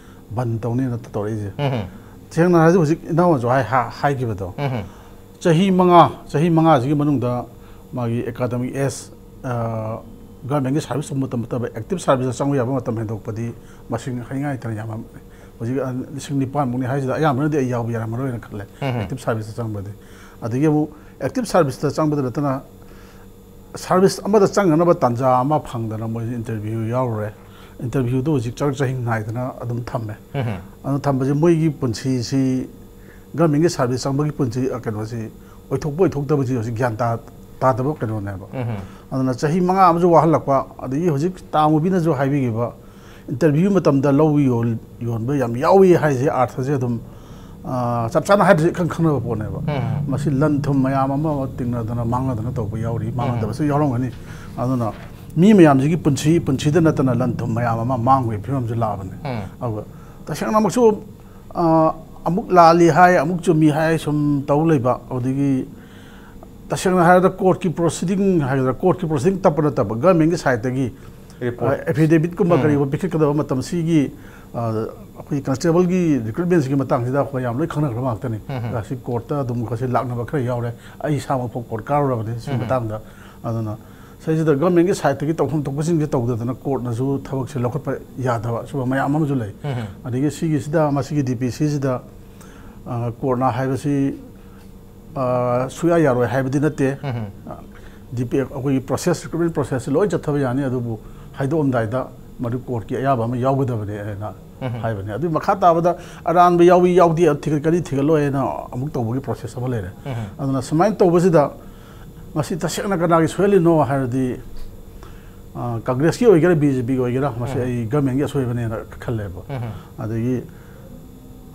ꯕꯟ ꯇꯧꯅꯤꯅ ꯇꯧꯔꯛꯏꯁꯦ꯫ ꯎꯝ꯫ ꯁꯦꯡꯅ ꯍꯥꯏꯔꯗꯤ, ꯍꯧꯖꯤꯛ ꯏꯅꯥꯎꯅꯁꯨ ꯍꯥꯏ-, ꯍꯥ-, ꯍꯥꯏꯈꯤꯕꯗꯣ, ꯎꯝ꯫ ꯆꯍꯤ ꯃꯉꯥ, ꯆꯍꯤ ꯃꯉꯥꯁꯤꯒꯤ ꯃꯅꯨꯡꯗ ꯃꯥꯒꯤ ꯑꯦꯀꯥꯗꯃꯤꯛ ꯑꯦꯖ, ꯑ, ꯒꯚꯔꯟꯃꯦꯟꯒꯤ ꯁꯥꯔꯚꯤꯁ ꯇꯧꯕ ꯃꯇꯝ ꯅꯠꯇꯕ ꯑꯦꯛꯇꯤꯚ ꯁꯥꯔꯚꯤꯁꯇ ꯆꯪꯕ ꯌꯥꯕ ꯃꯇꯝ ꯍꯦꯟꯗꯣꯛꯄꯗꯤ ꯃꯁꯤꯡ ꯍꯥꯏꯅꯤꯡꯉꯥꯏ ꯂꯩꯇꯅ ꯌꯥꯝꯃꯝꯃꯦ꯫ ꯍꯧꯖꯤꯛ, ꯑ, ꯂꯤꯁꯤꯡ ꯅꯤꯄꯥꯟꯃꯨꯛꯅꯤ ꯍꯥꯏꯁꯤꯗ ꯑꯌꯥꯝꯕꯅꯗꯤ ꯑꯩ ꯌꯥꯎꯕ ꯌꯥꯔꯝꯃꯔꯣꯏꯅ ꯈꯜꯂꯦ, ꯎꯝ꯫ ꯑꯦꯛꯇꯤꯚ ꯁꯥꯔꯚꯤꯁꯇ ꯆꯪꯕꯗꯤ꯫ ꯑꯗꯒꯤ ꯑꯃꯨꯛ ꯑꯦꯛꯇꯤꯚ ꯁꯥꯔꯚꯤꯁꯇ ꯆꯪꯕꯗ ꯅꯠꯇꯅ ꯁꯥꯔꯚꯤꯁ ꯑꯃꯗ ꯆꯪꯅꯅꯕ ꯇꯥꯟꯖꯥ ꯑꯃ ꯐꯪꯗꯅ ꯃꯣꯏꯁꯦ ꯏꯟꯇꯔꯚ꯭ꯌꯨ ꯌꯥꯎꯔꯨꯔꯦ꯫ ꯏꯟꯇꯔꯚ꯭ꯌꯨꯗꯨ ꯍꯧꯖꯤꯛ ꯆꯔꯛ ꯆꯍꯤꯡ ꯅꯥꯏꯗꯅ ꯑꯗꯨꯝ ꯊꯝꯃꯦ꯫ ꯎꯝ꯫ ꯑꯗꯨ ꯊꯝꯕꯁꯦ ꯃꯣꯏꯒꯤ ꯄꯨꯟꯁꯤꯁꯤ, ꯒꯚꯔꯟꯃꯦꯟꯒꯤ ꯁꯥꯔꯚꯤꯁ ꯆꯪꯕꯒꯤ ꯄꯨꯟꯁꯤ, ꯑ, ꯀꯩꯅꯣꯁꯤ ꯑꯣꯏꯊꯣꯛꯄ ꯑꯣꯏꯊꯣꯛꯇꯕꯁꯤ ꯍꯧꯖꯤꯛ ꯒ꯭ꯌꯥꯟ ꯇꯥ-, ꯇꯥꯗꯕ ꯀꯩꯅꯣꯅꯦꯕ꯫ ꯎꯝ꯫ ꯑꯗꯨꯅ ꯆꯍꯤ ꯃꯉꯥ ꯑꯃꯁꯨ ꯋꯥꯍꯜꯂꯛꯄ, ꯑꯗꯒꯤ ꯍꯧꯖꯤꯛ ꯇꯥꯃꯨꯕꯤꯅꯁꯨ ꯍꯥꯏꯕꯤꯈꯤꯕ, ꯏꯟꯇꯔꯚ꯭ꯌꯨ ꯃꯇꯝꯗ ꯂꯧ ꯌꯣꯜ-, ꯌꯣꯟꯕ ꯌꯥꯝ ꯌꯥꯎꯏ ꯍꯥꯏꯁꯦ ꯑꯥꯔꯊꯁꯦ ꯑꯗꯨꯝ, ꯑ, ꯆꯞ ꯆꯥꯅ ꯍꯥꯏꯗ꯭ꯔꯁꯨ ꯏꯈꯪ ꯈꯪꯅꯕ ꯄꯣꯠꯅꯦꯕ꯫ ꯎꯝ꯫ ꯃꯁꯤ ꯂꯟ ꯊꯨꯝ ꯃꯌꯥꯝ ꯑꯃ ꯇꯤꯡꯅꯗꯅ ꯃꯥꯡꯅꯗꯅ ꯇꯧꯕ ꯌꯥꯎꯔꯤ, ꯎꯝ꯫ ꯃꯥꯡꯅꯗꯕꯁꯨ ꯌꯥꯎꯔꯝꯒꯅꯤ꯫ ꯑꯗꯨꯅ ꯃꯤ ꯃꯌꯥꯝꯁꯤꯒꯤ ꯄꯨꯟꯁꯤ, ꯄꯨꯟꯁꯤꯗ ꯅꯠꯇꯅ ꯂꯟ ꯊꯨꯝ ꯃꯌꯥꯝ ꯑꯃ ꯃꯥꯡꯕꯒꯤ ꯐꯤꯕꯝꯁꯨ ꯂꯥꯛꯑꯕꯅꯤ꯫ ꯎꯝ꯫ ꯑꯗꯨꯒ ꯇꯁꯦꯡꯅꯃꯛꯁꯨ, ꯑ, ꯑꯃꯨꯛ ꯂꯥꯜꯂꯤ ꯍꯥꯏ, ꯑꯃꯨꯛ ꯆꯨꯝꯃꯤ ꯍꯥꯏ, ꯁꯨꯝ ꯇꯧ ꯂꯩꯕ꯫ ꯑꯗꯒꯤ ꯇꯁꯦꯡꯅ ꯍꯥꯏꯔꯕꯗ ꯀꯣꯔꯠꯀꯤ ꯄ꯭ꯔꯣꯁꯤꯗꯤꯡ ꯍꯥꯏꯒꯗ꯭ꯔꯥ, ꯀꯣꯔꯠꯀꯤ ꯄ꯭ꯔꯣꯁꯤꯗꯤꯡ ꯇꯞꯄ ꯅꯠꯇꯕ, ꯒꯚꯔꯟꯃꯦꯟꯒꯤ ꯁꯥꯏꯠꯇꯒꯤ, ꯔꯤꯄꯣꯔꯠ꯫ ꯑ, ꯑꯦꯐꯤꯗꯦꯕꯤꯠꯀꯨꯝꯕ ꯎꯝ꯫ ꯀꯔꯤꯒꯨꯝꯕ ꯄꯤꯈꯠꯀꯗꯕ ꯃꯇꯝ, ꯁꯤꯒꯤ, ꯑ, ꯑꯩꯈꯣꯏꯒꯤ ꯀꯟꯁꯇꯦꯕꯜꯒꯤ ꯔꯤꯀ꯭ꯔꯨꯠꯃꯦꯟꯁꯤꯒꯤ ꯃꯇꯥꯡꯁꯤꯗ ꯑꯩꯈꯣꯏ ꯌꯥꯝ ꯂꯣꯏ ꯈꯪꯅꯈ꯭ꯔꯕ ꯉꯥꯛꯇꯅꯤ꯫ ꯎꯝ꯫ ꯑ, ꯁꯤ ꯀꯣꯔꯠꯇ ꯑꯗꯨꯝ ꯑꯩꯈꯣꯏꯁꯦ ꯂꯥꯛꯅꯕ ꯈꯔ ꯌꯥꯎꯔꯦ꯫ ꯑꯩ ꯏꯁꯥꯃꯛ ꯐꯥꯎ ꯀꯣꯔꯠ ꯀꯥꯔꯨꯔꯕꯅꯤ ꯁꯤꯒꯤ ꯎꯝ꯫ ꯃꯇꯥꯡꯗ꯫ ꯑꯗꯨꯅ ꯁꯤꯗꯩꯁꯤꯗ ꯒꯚꯔꯟꯃꯦꯟꯒꯤ ꯁꯥꯏꯠꯇꯒꯤ ꯇꯧꯐꯝ ꯊꯣꯛꯄꯁꯤꯡꯁꯦ ꯇꯧꯗꯗꯅ ꯀꯣꯔꯠꯅꯁꯨ ꯊꯕꯛꯁꯦ ꯂꯧꯈꯠꯄ ꯌꯥꯗꯕ, ꯁꯤꯒꯨꯝꯕ ꯃꯌꯥꯝ ꯑꯃꯁꯨ ꯂꯩ꯫ ꯎꯝ꯫ ꯑꯗꯒꯤ ꯁꯤꯒꯤꯁꯤꯗ, ꯃꯁꯤꯒꯤ ꯗꯤ ꯄꯤ ꯁꯤꯁꯤꯗ, ꯑ, ꯀꯣꯔꯠꯅ ꯍꯥꯏꯕꯁꯤ, ꯑ, ꯁꯨꯌꯥ ꯌꯥꯔꯣꯏ ꯍꯥꯏꯕꯗꯤ ꯅꯠꯇꯦ꯫ ꯎꯝ꯫ ꯑ, ꯗꯤ ꯄꯤ, ꯑꯩꯈꯣꯏꯒꯤ ꯄ꯭ꯔꯣꯁꯦꯁ, ꯔꯤꯀ꯭ꯔꯨꯠꯃꯦꯟ ꯄ꯭ꯔꯣꯁꯦꯁꯁꯤ ꯂꯣꯏ ꯆꯠꯊꯕ ꯌꯥꯅꯤ, ꯑꯗꯨꯕꯨ ꯍꯥꯏꯗꯣꯛꯑꯝꯗꯥꯏꯗ ꯃꯗꯨ ꯀꯣꯔꯠꯀꯤ ꯑꯌꯥꯕ ꯑꯃ ꯌꯥꯎꯒꯗꯕꯅꯦ ꯍꯥꯏꯅ ꯎꯝ꯫ ꯍꯥꯏꯕꯅꯦ꯫ ꯑꯗꯨꯒꯤ ꯃꯈꯥ ꯇꯥꯕꯗ ꯑꯔꯥꯟꯕ ꯌꯥꯎꯏ ꯌꯥꯎꯗꯦ ꯊꯤꯒꯠꯀꯅꯤ ꯊꯤꯒꯠꯂꯣꯏ ꯍꯥꯏꯅ ꯑꯃꯨꯛ ꯇꯧꯕꯒꯤ ꯄ꯭ꯔꯣꯁꯦꯁ ꯑꯃ ꯂꯩꯔꯦ꯫ ꯎꯝ꯫ ꯑꯗꯨꯅ ꯁꯨꯃꯥꯏꯅ ꯇꯧꯕꯁꯤꯗ ꯃꯁꯤ ꯇꯁꯦꯡꯅ ꯀꯅꯥꯒꯤ ꯁꯣꯏꯍꯜꯂꯤꯅꯣ ꯍꯥꯏꯔꯗꯤ, ꯑ, ꯀꯪꯒ꯭ꯔꯦꯁꯀꯤ ꯑꯣꯏꯒꯦꯔꯥ, ꯕꯤ ꯖꯦ ꯄꯤꯒꯤ ꯑꯣꯏꯒꯦꯔꯥ, ꯃꯁꯤ ꯎꯝ꯫ ꯑꯩ ꯒꯚꯔꯟꯃꯦꯟꯒꯤ ꯑꯁꯣꯏꯕꯅꯦꯅ ꯈꯜꯂꯦꯕ꯫ ꯎꯝ꯫ ꯑꯗꯒꯤ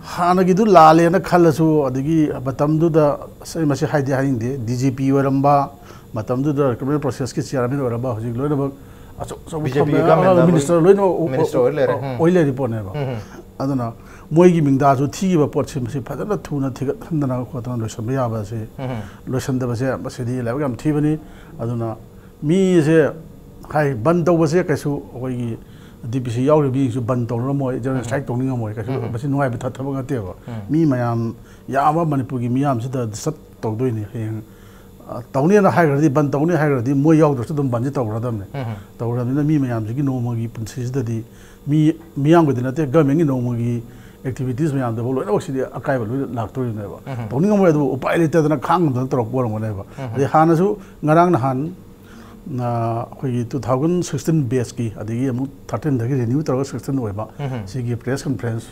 ꯍꯥꯟꯅꯒꯤꯗꯨ ꯂꯥꯜꯂꯦꯅ ꯈꯜꯂꯁꯨ, ꯑꯗꯒꯤ ꯃꯇꯝꯗꯨꯗ ꯑꯁ, ꯑꯩ ꯃꯁꯤ ꯍꯥꯏꯗꯤ ꯍꯥꯏꯅꯤꯡꯗꯦ, ꯗꯤ ꯖꯤ ꯄꯤ ꯑꯣꯏꯔꯝꯕ, ꯃꯇꯝꯗꯨꯗ ꯔꯤꯀ꯭ꯔꯨꯠꯃꯦꯟ ꯄ꯭ꯔꯣꯁꯦꯁꯀꯤ ꯆꯤꯌꯥꯔꯃꯦꯟ ꯑꯣꯏꯔꯝꯕ, ꯍꯧꯖꯤꯛ ꯂꯣꯏꯅꯃꯛ ꯑꯆꯧ ꯑꯆꯧꯕ ꯒꯤ ꯒꯃꯦꯟꯗ ꯃꯤꯅꯤꯁꯇꯔ ꯂꯣꯏꯅꯃꯛ ꯑꯣ- ꯃꯤꯅꯤꯁꯇꯔ ꯑꯣꯏ ꯂꯩꯔꯦ꯫ ꯑꯣ- ꯎꯝ꯫ ꯑꯣꯏ ꯂꯩꯔꯤ ꯄꯣꯠꯅꯦꯕ꯫ ꯎꯝ꯫ ꯑꯗꯨꯅ ꯃꯣꯏꯒꯤ ꯃꯤꯡꯗꯥꯁꯨ ꯊꯤꯈꯤꯕ ꯄꯣꯠꯁꯤ ꯃꯁꯤ ꯐꯖꯅ ꯊꯨꯅ ꯊꯤꯒꯠꯍꯟꯗꯅ ꯈꯣꯠꯇꯅ ꯂꯣꯏꯁꯤꯟꯕ ꯌꯥꯕ ꯑꯁꯤ, ꯎꯝ꯫ ꯂꯣꯏꯁꯤꯟꯗꯕꯁꯦ ꯃꯁꯤꯗꯤ ꯂꯥꯏꯕꯛ ꯌꯥꯝ ꯊꯤꯕꯅꯤ꯫ ꯑꯗꯨꯅ ꯃꯤꯁꯦ ꯍꯥꯏ ꯕꯟ ꯇꯧꯕꯁꯦ ꯀꯩꯁꯨ ꯑꯩꯈꯣꯏꯒꯤ ꯗꯤ ꯄꯤ ꯁꯤ ꯌꯥꯎꯔꯤꯕ ꯃꯤꯁꯨ ꯕꯟ ꯇꯧꯅꯤꯡꯉꯝꯃꯣꯏ, ꯖꯦꯅꯔꯦꯜ ꯎꯝ꯫ ꯁ꯭ꯇ꯭ꯔꯥꯏꯛ ꯇꯧꯅꯤꯡꯉꯝꯃꯣꯏ, ꯀꯩꯁꯨ ꯎꯝ꯫ ꯃꯁꯤ ꯅꯨꯡꯉꯥꯏꯕ ꯊ- ꯊꯕꯛ ꯅꯠꯇꯦꯕ꯫ ꯎꯝ꯫ ꯃꯤ ꯃꯌꯥꯝ ꯌꯥꯝꯕ ꯃꯅꯤꯄꯨꯔꯒꯤ ꯃꯤꯌꯥꯝꯁꯤꯗ ꯗꯤꯁꯇꯔꯕ ꯇꯧꯗꯣꯏꯅꯤ꯫ ꯍꯌꯦꯡ ꯑ, ꯇꯧꯅꯤꯅ ꯍꯥꯏꯈ꯭ꯔꯗꯤ, ꯕꯟ ꯇꯧꯅꯤ ꯍꯥꯏꯈ꯭ꯔꯗꯤ, ꯃꯣꯏ ꯌꯥꯎꯗ꯭ꯔꯁꯨ ꯑꯗꯨꯝ ꯕꯟꯁꯤ ꯇꯧꯔꯗꯕꯅꯤ꯫ ꯎꯝ꯫ ꯇꯧꯔꯕꯅꯤꯅ ꯃꯤ ꯃꯌꯥꯝꯁꯤꯒꯤ ꯅꯣꯡꯃꯒꯤ ꯄꯨꯟꯁꯤꯁꯤꯗꯗꯤ ꯃꯤ ꯃꯤꯌꯥꯝꯒꯤꯗꯤ ꯅꯠꯇꯦ, ꯒꯃꯦꯟꯒꯤ ꯅꯣꯡꯃꯒꯤ ꯑꯦꯛꯇꯤꯚꯤꯇꯤꯁ ꯃꯌꯥꯝꯗꯕꯨ ꯂꯣꯏꯅꯃꯛꯁꯤꯗꯤ ꯑꯀꯥꯏꯕ ꯂꯣꯏꯅ ꯂꯥꯛꯇꯣꯔꯤꯕꯅꯦꯕ꯫ ꯎꯝ꯫ ꯇꯧꯅꯤꯡꯉꯝꯃꯣꯏ, ꯑꯗꯨꯕꯨ ꯎꯄꯥꯏ ꯂꯩꯇꯗꯅ ꯈꯥꯡꯉꯝꯗꯅ ꯇꯧꯔꯛꯄ ꯑꯣꯏꯔꯝꯒꯅꯦꯕ꯫ ꯎꯝ꯫ ꯑꯗꯩ ꯍꯥꯟꯅꯁꯨ ꯉꯔꯥꯡ ꯅꯍꯥꯟ ꯑ, ꯑꯩꯈꯣꯏꯒꯤ two thousand sixteen batchꯀꯤ, ꯑꯗꯒꯤ ꯑꯃꯨꯛ thirteenꯗꯒꯤ ꯔꯤꯅ꯭ꯌꯨ ꯇꯧꯔꯒ sixteen ꯑꯣꯏꯕ, ꯎꯝ꯫ ꯁꯤꯒꯤ ꯄ꯭ꯔꯦꯁ ꯀꯟꯐ꯭ꯔꯦꯟꯁ,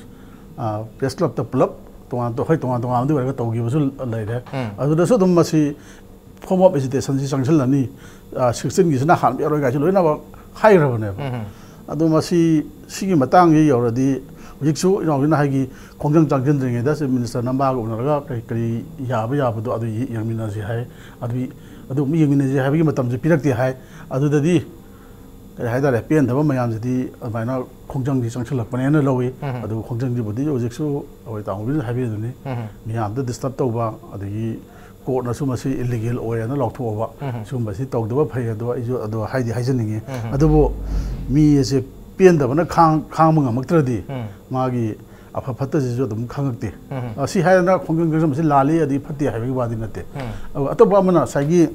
ꯑ, ꯄ꯭ꯔꯦꯁ ꯀ꯭ꯂꯕꯇ ꯄꯨꯂꯞ ꯇꯣꯉꯥꯟ ꯇꯣ-, ꯍꯣꯏ, ꯇꯣꯉꯥꯟ ꯇꯣꯉꯥꯟꯕꯗꯤ ꯑꯣꯏꯔꯒ ꯇꯧꯈꯤꯕꯁꯨ ꯂꯩꯔꯦ꯫ ꯎꯝ꯫ ꯑꯗꯨꯗꯁꯨ ꯑꯗꯨꯝ ꯃꯁꯤ form of agitationꯁꯤ ꯆꯪꯁꯤꯜꯂꯅꯤ, ꯑ, sixteenꯒꯤꯁꯤꯅ ꯍꯥꯟꯕ ꯌꯥꯔꯣꯏ ꯀꯥꯏꯁꯤ ꯂꯣꯏꯅꯃꯛ ꯍꯥꯏꯈ꯭ꯔꯕꯅꯦꯕ꯫ ꯎꯝ꯫ ꯑꯗꯣ ꯃꯁꯤ, ꯁꯤꯒꯤ ꯃꯇꯥꯡꯁꯤ ꯌꯧꯔꯗꯤ, ꯍꯧꯖꯤꯛꯁꯨ ꯏꯅꯥꯎꯁꯤꯅ ꯍꯥꯏꯈꯤ, ꯈꯣꯡꯖꯪ ꯆꯪꯁꯤꯟꯗ꯭ꯔꯤꯉꯩꯗ ꯆꯤꯐ ꯃꯤꯅꯤꯁꯇꯔ ꯅꯝꯕꯥꯒ ꯎꯅꯔꯒ ꯀꯔꯤ, ꯀꯔꯤ ꯌꯥꯕ ꯌꯥꯕꯗꯣ ꯑꯗꯨ ꯌꯦ-, ꯌꯦꯡꯃꯤꯟꯅꯁꯤ ꯍꯥꯏ꯫ ꯑꯗꯨ, ꯑꯗꯨ ꯑꯃꯨꯛ ꯌꯦꯡꯃꯤꯟꯅꯁꯤ ꯍꯥꯏꯕꯒꯤ ꯃꯇꯝꯁꯨ ꯄꯤꯔꯛꯇꯦ ꯍꯥꯏ꯫ ꯑꯗꯨꯗꯗꯤ ꯀꯔꯤ ꯍꯥꯏꯇꯥꯔꯦ, ꯄꯦꯟꯗꯕ ꯃꯌꯥꯝꯁꯤꯗꯤ ꯑꯗꯨꯃꯥꯏꯅ ꯈꯣꯡꯖꯪꯁꯤ ꯆꯪꯁꯤꯜꯂꯛꯄꯅꯦꯅ ꯂꯧꯏ꯫ ꯎꯝ꯫ ꯑꯗꯨ ꯈꯣꯡꯖꯪꯁꯤꯕꯨꯗꯤ ꯍꯧꯖꯤꯛꯁꯨ ꯑꯩꯈꯣꯏ ꯇꯥꯃꯣꯕꯤꯅ ꯍꯥꯏꯕꯤꯗꯨꯅꯤ, ꯎꯝ꯫ ꯃꯤꯌꯥꯝꯗ ꯗꯤꯁꯇꯔꯕ ꯇꯧꯕ, ꯑꯗꯒꯤ ꯀꯣꯔꯠꯅꯁꯨ ꯃꯁꯤ ꯏꯂꯤꯒꯦꯜ ꯑꯣꯏꯌꯦꯅ ꯂꯥꯎꯊꯣꯛꯑꯕ, ꯎꯝ꯫ ꯁꯤꯒꯨꯝꯕꯁꯤ ꯇꯧꯗꯕ ꯐꯩ꯫ ꯑꯗꯣ ꯑꯩꯁꯨ ꯑꯗꯣ ꯍꯥꯏꯗꯤ ꯍꯥꯏꯖꯅꯤꯡꯉꯤ꯫ ꯎꯝ꯫ ꯑꯗꯨꯕꯨ ꯃꯤ ꯑꯁꯦ ꯄꯦꯟꯗꯕꯅ ꯈꯥꯡ-, ꯈꯥꯡꯕ ꯉꯝꯃꯛꯇ꯭ꯔꯗꯤ ꯎꯝ꯫ ꯃꯥꯒꯤ ꯑꯐ ꯐꯠꯇꯁꯤꯁꯨ ꯑꯗꯨꯝ ꯈꯪꯉꯛꯇꯦ꯫ ꯎꯝ꯫ ꯑ, ꯁꯤ ꯍꯥꯏꯗꯅ ꯈꯣꯡꯖꯪ ꯆꯪꯁꯤꯟꯕꯁꯤ ꯂꯥꯜꯂꯤ ꯑꯗꯩ ꯐꯠꯇꯦ ꯍꯥꯏꯕꯒꯤ ꯋꯥꯗꯤ ꯅꯠꯇꯦ꯫ ꯎꯝ꯫ ꯑꯗꯨꯒ ꯑꯇꯣꯞꯄ ꯑꯃꯅ ꯉꯁꯥꯏꯒꯤ,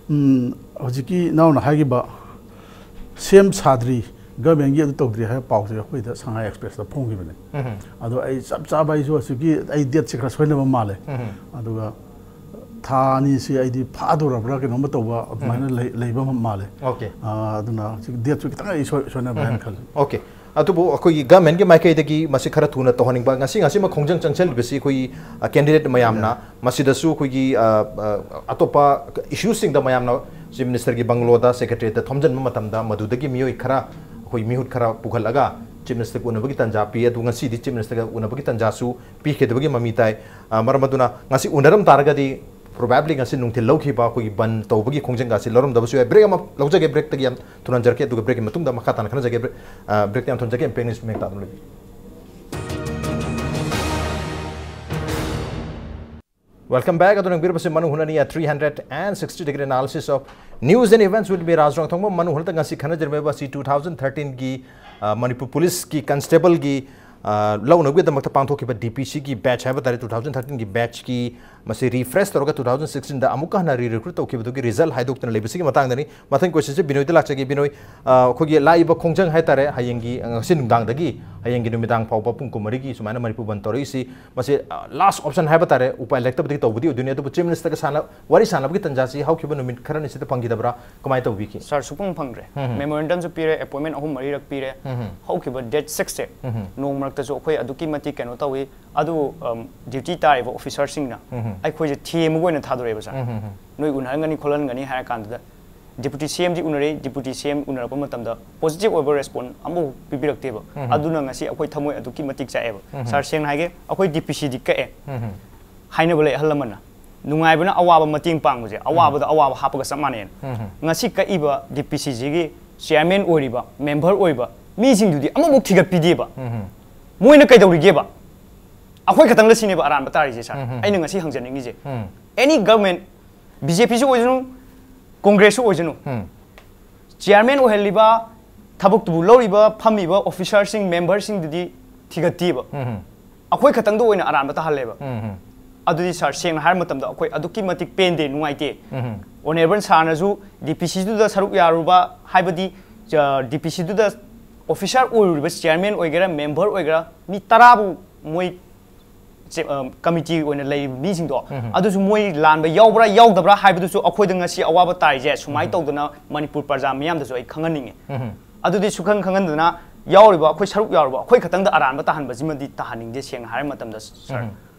ꯎꯝ, ꯍꯧꯖꯤꯛꯀꯤ ꯏꯅꯥꯎꯅ ꯍꯥꯏꯈꯤꯕ ꯁꯦꯝ ꯁꯥꯗ꯭ꯔꯤ, ꯒꯚꯔꯟꯃꯦꯟꯒꯤ ꯑꯗꯨ ꯇꯧꯗ꯭ꯔꯤ ꯍꯥꯏꯕ ꯄꯥꯎꯁꯦ ꯑꯩꯈꯣꯏꯗ ꯁꯉꯥꯏ ꯑꯦꯛꯁꯄ꯭ꯔꯦꯁꯇ ꯐꯣꯡꯈꯤꯕꯅꯦ꯫ ꯎꯝ꯫ ꯑꯗꯣ ꯑꯩ ꯆꯞ ꯆꯥꯕ, ꯑꯩꯁꯨ ꯍꯧꯖꯤꯛꯀꯤ ꯑꯩ ꯗꯦꯠꯁꯦ ꯈꯔ ꯁꯣꯏꯅꯕ ꯃꯥꯜꯂꯦ꯫ ꯎꯝ꯫ ꯑꯗꯨꯒ ꯊꯥ ꯑꯅꯤꯁꯤ ꯑꯩꯗꯤ ꯐꯥꯗꯣꯔꯕ꯭ꯔꯥ ꯀꯩꯅꯣꯝꯃ ꯇꯧꯕ ꯑꯗꯨꯃꯥꯏꯅ ꯎꯝ꯫ ꯂꯩ-, ꯂꯩꯕ ꯃꯥꯜꯂꯦ꯫ ꯑꯣꯀꯦ꯫ ꯑ, ꯑꯗꯨꯅ ꯍꯧꯖꯤꯛ ꯗꯦꯠꯁꯨ ꯈꯤꯇꯪ ꯑꯩ ꯁꯣꯏ-, ꯁꯣꯏꯅꯕ꯭ꯔꯥ ꯍꯥꯏꯅ ꯎꯝ꯫ ꯈꯜꯂꯦ꯫ ꯑꯣꯀꯦ꯫ ꯑꯗꯨꯕꯨ ꯑꯩꯈꯣꯏꯒꯤ ꯒꯚꯔꯟꯃꯦꯟꯒꯤ ꯃꯥꯏꯀꯩꯗꯒꯤ ꯃꯁꯤ ꯈꯔ ꯊꯨꯅ ꯇꯧꯍꯟꯅꯤꯡꯕ, ꯉꯁꯤ, ꯉꯁꯤꯃꯛ ꯈꯣꯡꯖꯪ ꯆꯪꯁꯤꯜꯂꯤꯕꯁꯤ ꯑꯩꯈꯣꯏꯒꯤ, ꯑ, ꯀꯦꯟꯗꯤꯗꯦꯠ ꯃꯌꯥꯝꯅ, ꯃꯁꯤꯗꯁꯨ ꯑꯩꯈꯣꯏꯒꯤ, ꯑ, ꯑ, ꯑꯇꯣꯞꯄ ꯏꯁꯨꯁꯤꯡꯗ ꯃꯌꯥꯝꯅ ꯆꯤꯐ ꯃꯤꯅꯤꯁꯇꯔꯒꯤ ꯕꯪꯒꯂꯣꯗ, ꯁꯦꯀ꯭ꯔꯦꯇꯔꯤꯌꯦꯠꯇ ꯊꯣꯝꯖꯤꯟꯕ ꯃꯇꯝꯗ ꯃꯗꯨꯗꯒꯤ ꯃꯤꯑꯣꯏ ꯈꯔ, ꯑꯩꯈꯣꯏ ꯃꯤꯍꯨꯠ ꯈꯔ ꯄꯨꯈꯠꯂꯒ Chief Minister ꯎꯅꯕꯒꯤ ꯇꯥꯟꯖꯥ ꯄꯤ꯫ ꯑꯗꯨ ꯉꯁꯤꯗꯤ Chief Minister ꯎꯅꯕꯒꯤ ꯇꯥꯟꯖꯥꯁꯨ ꯄꯤꯈꯤꯗꯕꯒꯤ ꯃꯃꯤ ꯇꯥꯏ꯫ ꯑ, ꯃꯔꯝ ꯑꯗꯨꯅ ꯉꯁꯤ ꯎꯅꯔꯝ ꯇꯥꯔꯒꯗꯤ probably ꯉꯁꯤ ꯅꯨꯡꯊꯤꯜ ꯂꯧꯈꯤꯕ ꯑꯩꯈꯣꯏꯒꯤ ꯕꯟ ꯇꯧꯕꯒꯤ ꯈꯣꯡꯖꯪꯒꯁꯤ ꯂꯧꯔꯝꯗꯕꯁꯨ ꯌꯥꯏ꯫ Break ꯑꯃ ꯂꯧꯖꯒꯦ, breakꯇꯒꯤ ꯌꯥꯝ ꯊꯨꯅ ꯍꯟꯖꯔꯛꯀꯦ, ꯑꯗꯨꯒ breakꯀꯤ ꯃꯇꯨꯡꯗ ꯃꯈꯥ ꯇꯥꯅ ꯈꯟꯅꯖꯒꯦ꯫ Break, ꯑ, breakꯇ ꯌꯥꯝ ꯊꯨꯅ ꯍꯟꯖꯔꯛꯀꯦ, ꯃꯌꯦꯛ ꯇꯥꯗꯨꯅ ꯂꯩꯕꯤꯌꯨ꯫ Welcome back. ꯑꯗꯨ ꯌꯦꯡꯕꯤꯔꯤꯕꯁꯤ ꯃꯅꯨꯡ ꯍꯨꯠꯅꯅꯤ, a three hundred and sixty degree analysis of news and events with me, ꯔꯥꯖ ꯔꯣꯡꯊꯣꯡꯕ꯫ ꯃꯅꯨꯡ ꯍꯨꯠꯇ ꯉꯁꯤ ꯈꯟꯅꯖꯔꯝꯂꯤꯕ ꯑꯁꯤ two thousand thirteenꯒꯤ, ꯑ, ꯃꯅꯤꯄꯨꯔ ꯄꯨꯂꯤꯁꯀꯤ constableꯒꯤ, ꯑ, ꯂꯧꯅꯕꯒꯤꯗꯃꯛꯇ ꯄꯥꯡꯊꯣꯛꯈꯤꯕ DPCꯒꯤ batch ꯍꯥꯏꯕ ꯇꯥꯔꯦ, two thousand thirteenꯒꯤ batchꯀꯤ, ꯃꯁꯤ refresh ꯇꯧꯔꯒ two thousand sixteenꯗ ꯑꯃꯨꯛꯀ ꯍꯟꯅ re-recruit ꯇꯧꯈꯤꯕꯗꯨꯒꯤ result ꯍꯥꯏꯗꯣꯛꯇꯨꯅ ꯂꯩꯕꯁꯤꯒꯤ ꯃꯇꯥꯡꯗꯅꯤ꯫ ꯃꯊꯪ questionꯁꯦ ꯕꯤꯅꯣꯏꯗ ꯂꯥꯛꯆꯒꯦ꯫ ꯕꯤꯅꯣꯏ, ꯑ, ꯑꯩꯈꯣꯏꯒꯤ ꯂꯥꯛꯏꯕ ꯈꯣꯡꯖꯪ ꯍꯥꯏ ꯇꯥꯔꯦ, ꯍꯌꯦꯡꯒꯤ, ꯑ, ꯉꯁꯤ ꯅꯨꯡꯗꯥꯡꯗꯒꯤ ꯍꯌꯦꯡꯒꯤ ꯅꯨꯃꯤꯗꯥꯡ ꯐꯥꯎꯕ ꯄꯨꯡ ꯀꯨꯟꯃꯔꯤꯒꯤ ꯁꯨꯃꯥꯏꯅ ꯃꯅꯤꯄꯨꯔ ꯕꯟ ꯇꯧꯔꯛꯏꯁꯤ, ꯃꯁꯤ, ꯑ, last option ꯍꯥꯏꯕ ꯇꯥꯔꯦ, ꯎꯄꯥꯏ ꯂꯩꯔꯛꯇꯕꯗꯒꯤ ꯇꯧꯕꯗꯤ ꯑꯣꯏꯗꯣꯏꯅꯤ꯫ ꯑꯗꯨꯕꯨ Chief Ministerꯒ ꯁꯥꯟꯅ-, ꯋꯥꯔꯤ ꯁꯥꯟꯅꯕꯒꯤ ꯇꯥꯟꯖꯥꯁꯤ ꯍꯧꯈꯤꯕ ꯅꯨꯃꯤꯠ ꯈꯔꯅꯤꯁꯤꯗ ꯐꯪꯈꯤꯗꯕ꯭ꯔꯥ? ꯀꯃꯥꯏꯅ ꯇꯧꯕꯤꯈꯤ? Sir, ꯁꯨꯛꯐꯪ ꯐꯪꯗ꯭ꯔꯦ꯫ ꯎꯝ꯫ Memorandumꯁꯨ ꯄꯤꯔꯦ, appointment ꯑꯍꯨꯝ ꯃꯔꯤꯔꯛ ꯄꯤꯔꯦ꯫ ꯎꯝ꯫ ꯍꯧꯈꯤꯕ date sixꯁꯦ, ꯎꯝ꯫ ꯅꯣꯡ ꯃꯔꯛꯇꯁꯨ ꯑꯩꯈꯣꯏ ꯑꯗꯨꯛꯀꯤ ꯃꯇꯤꯛ ꯀꯩꯅꯣ ꯇꯧꯏ꯫ ꯑꯗꯨ, ꯑꯝ, duty ꯇꯥꯔꯤꯕ officerꯁꯤꯡꯅ ꯎꯝ꯫ ꯑꯩꯈꯣꯏꯁꯦ ꯊꯦꯝꯕꯒꯤ ꯑꯣꯏꯅ ꯊꯥꯗꯣꯔꯛꯑꯦꯕ, sir꯫ ꯎꯝ꯫ ꯅꯣꯏ ꯎꯅꯍꯟꯒꯅꯤ ꯈꯣꯠꯍꯟꯒꯅꯤ ꯍꯥꯏꯔ ꯀꯥꯟꯗꯨꯗ Deputy CMꯗꯤ ꯎꯅꯔꯦ, Deputy CM ꯎꯅꯔꯛꯄ ꯃꯇꯝꯗ positive ꯑꯣꯏꯕ response ꯑꯃꯐꯥꯎ ꯄꯤꯕꯤꯔꯛꯇꯦꯕ꯫ ꯎꯝ꯫ ꯑꯗꯨꯅ ꯉꯁꯤ ꯑꯩꯈꯣꯏ ꯊꯃꯣꯏ ꯑꯗꯨꯛꯀꯤ ꯃꯇꯤꯛ ꯆꯥꯛꯑꯦꯕ꯫ ꯎꯝ꯫ Sir, ꯁꯦꯡꯅ ꯍꯥꯏꯒꯦ, ꯑꯩꯈꯣꯏ DPCꯗꯤ ꯀꯛꯑꯦ꯫ ꯎꯝ꯫ ꯍꯥꯏꯅꯕ ꯂꯩ ꯑꯍꯜ ꯂꯃꯟꯅ, "ꯅꯨꯡꯉꯥꯏꯕꯅ ꯑꯋꯥꯕ ꯃꯇꯦꯡ ꯄꯥꯡꯕꯁꯦ, ꯑꯋꯥꯕꯗ ꯑꯋꯥꯕ ꯍꯥꯞꯄꯒ ꯆꯞ ꯃꯥꯟꯅꯩꯅ"꯫ ꯎꯝ꯫ ꯉꯁꯤ ꯀꯛꯏꯕ DPCꯁꯤꯒꯤ chairman ꯑꯣꯏꯔꯤꯕ, member ꯑꯣꯏꯕ ꯃꯤꯁꯤꯡꯗꯨꯗꯤ ꯑꯃꯐꯥꯎ ꯊꯤꯒꯠꯄꯤꯗꯦꯕ꯫ ꯎꯝ꯫ ꯃꯣꯏꯅ ꯀꯩꯗꯧꯔꯤꯒꯦꯕ? ꯑꯩꯈꯣꯏ ꯈꯛꯇꯪꯗ ꯁꯤꯅꯦꯕ ꯑꯔꯥꯟꯕ ꯇꯥꯔꯤꯁꯦ, sir꯫ ꯎꯝ꯫ ꯑꯩꯅ ꯉꯁꯤ ꯍꯪꯖꯅꯤꯡꯉꯤꯁꯦ꯫ ꯎꯝ꯫ Any government, BJPꯁꯨ ꯑꯣꯏꯁꯅꯨ, Congressꯁꯨ ꯑꯣꯏꯁꯅꯨ, ꯎꯝ꯫ Chairman ꯑꯣꯏꯍꯜꯂꯤꯕ, ꯊꯕꯛꯇꯨꯕꯨ ꯂꯧꯔꯤꯕ, ꯐꯝꯃꯤꯕ officerꯁꯤꯡ, memberꯁꯤꯡꯗꯨꯗꯤ ꯊꯤꯒꯠꯇꯦꯕ꯫ ꯎꯝ꯫ ꯑꯩꯈꯣꯏ ꯈꯛꯇꯪꯗ ꯑꯣꯏꯅ ꯑꯔꯥꯟꯕ ꯇꯥꯍꯜꯂꯦꯕ꯫ ꯎꯝ꯫ ꯑꯗꯨꯗꯤ, sir, ꯁꯦꯡꯅ ꯍꯥꯏꯔ ꯃꯇꯝꯗ ꯑꯩꯈꯣꯏ ꯑꯗꯨꯛꯀꯤ ꯃꯇꯤꯛ ꯄꯦꯟꯗꯦ, ꯅꯨꯡꯉꯥꯏꯇꯦ꯫ ꯎꯝ꯫ Honourable sirꯅꯁꯨ DPCꯗꯨꯗ ꯁꯔꯨꯛ ꯌꯥꯔꯨꯕ, ꯍꯥꯏꯕꯗꯤ, ꯑ, DPCꯗꯨꯗ officer ꯑꯣꯏꯔꯨꯔꯤꯕ chairman ꯑꯣꯏꯒꯦꯔꯥ, member ꯑꯣꯏꯒꯦꯔꯥ, ꯃꯤ ꯇꯔꯥꯕꯨ ꯃꯣꯏ ꯆꯦ-, ꯑ, committee ꯑꯣꯏꯅ ꯂꯩꯔꯤꯕ ꯃꯤꯁꯤꯡꯗꯣ, ꯎꯝ꯫ ꯑꯗꯨꯁꯨ ꯃꯣꯏ ꯂꯥꯟꯕ ꯌꯥꯎꯕ꯭ꯔꯥ ꯌꯥꯎꯗꯕ꯭ꯔꯥ ꯍꯥꯏꯕꯗꯨꯁꯨ ꯑꯩꯈꯣꯏꯗ ꯉꯁꯤ ꯑꯋꯥꯕ ꯇꯥꯔꯤꯁꯦ ꯁꯨꯃꯥꯏꯅ ꯎꯝ꯫ ꯇꯧꯗꯅ ꯃꯅꯤꯄꯨꯔ ꯄ꯭ꯔꯖꯥ ꯃꯤꯌꯥꯝꯗꯁꯨ ꯑꯩ ꯈꯪꯍꯟꯅꯤꯡꯉꯤ꯫ ꯎꯝ꯫ ꯑꯗꯨꯗꯤ ꯁꯨꯈꯪ ꯈꯪꯍꯟꯗꯅ ꯌꯥꯎꯔꯤꯕ ꯑꯩꯈꯣꯏ ꯁꯔꯨꯛ ꯌꯥꯎꯔꯤꯕ ꯑꯩꯈꯣꯏ ꯈꯛꯇꯪꯗ ꯑꯔꯥꯟꯕ ꯇꯥꯍꯟꯕꯁꯤꯃꯗꯤ ꯇꯥꯍꯟꯅꯤꯡꯗꯦ, ꯁꯦꯡꯅ ꯍꯥꯏꯔ ꯃꯇꯝꯗ, sir꯫ ꯎꯝ꯫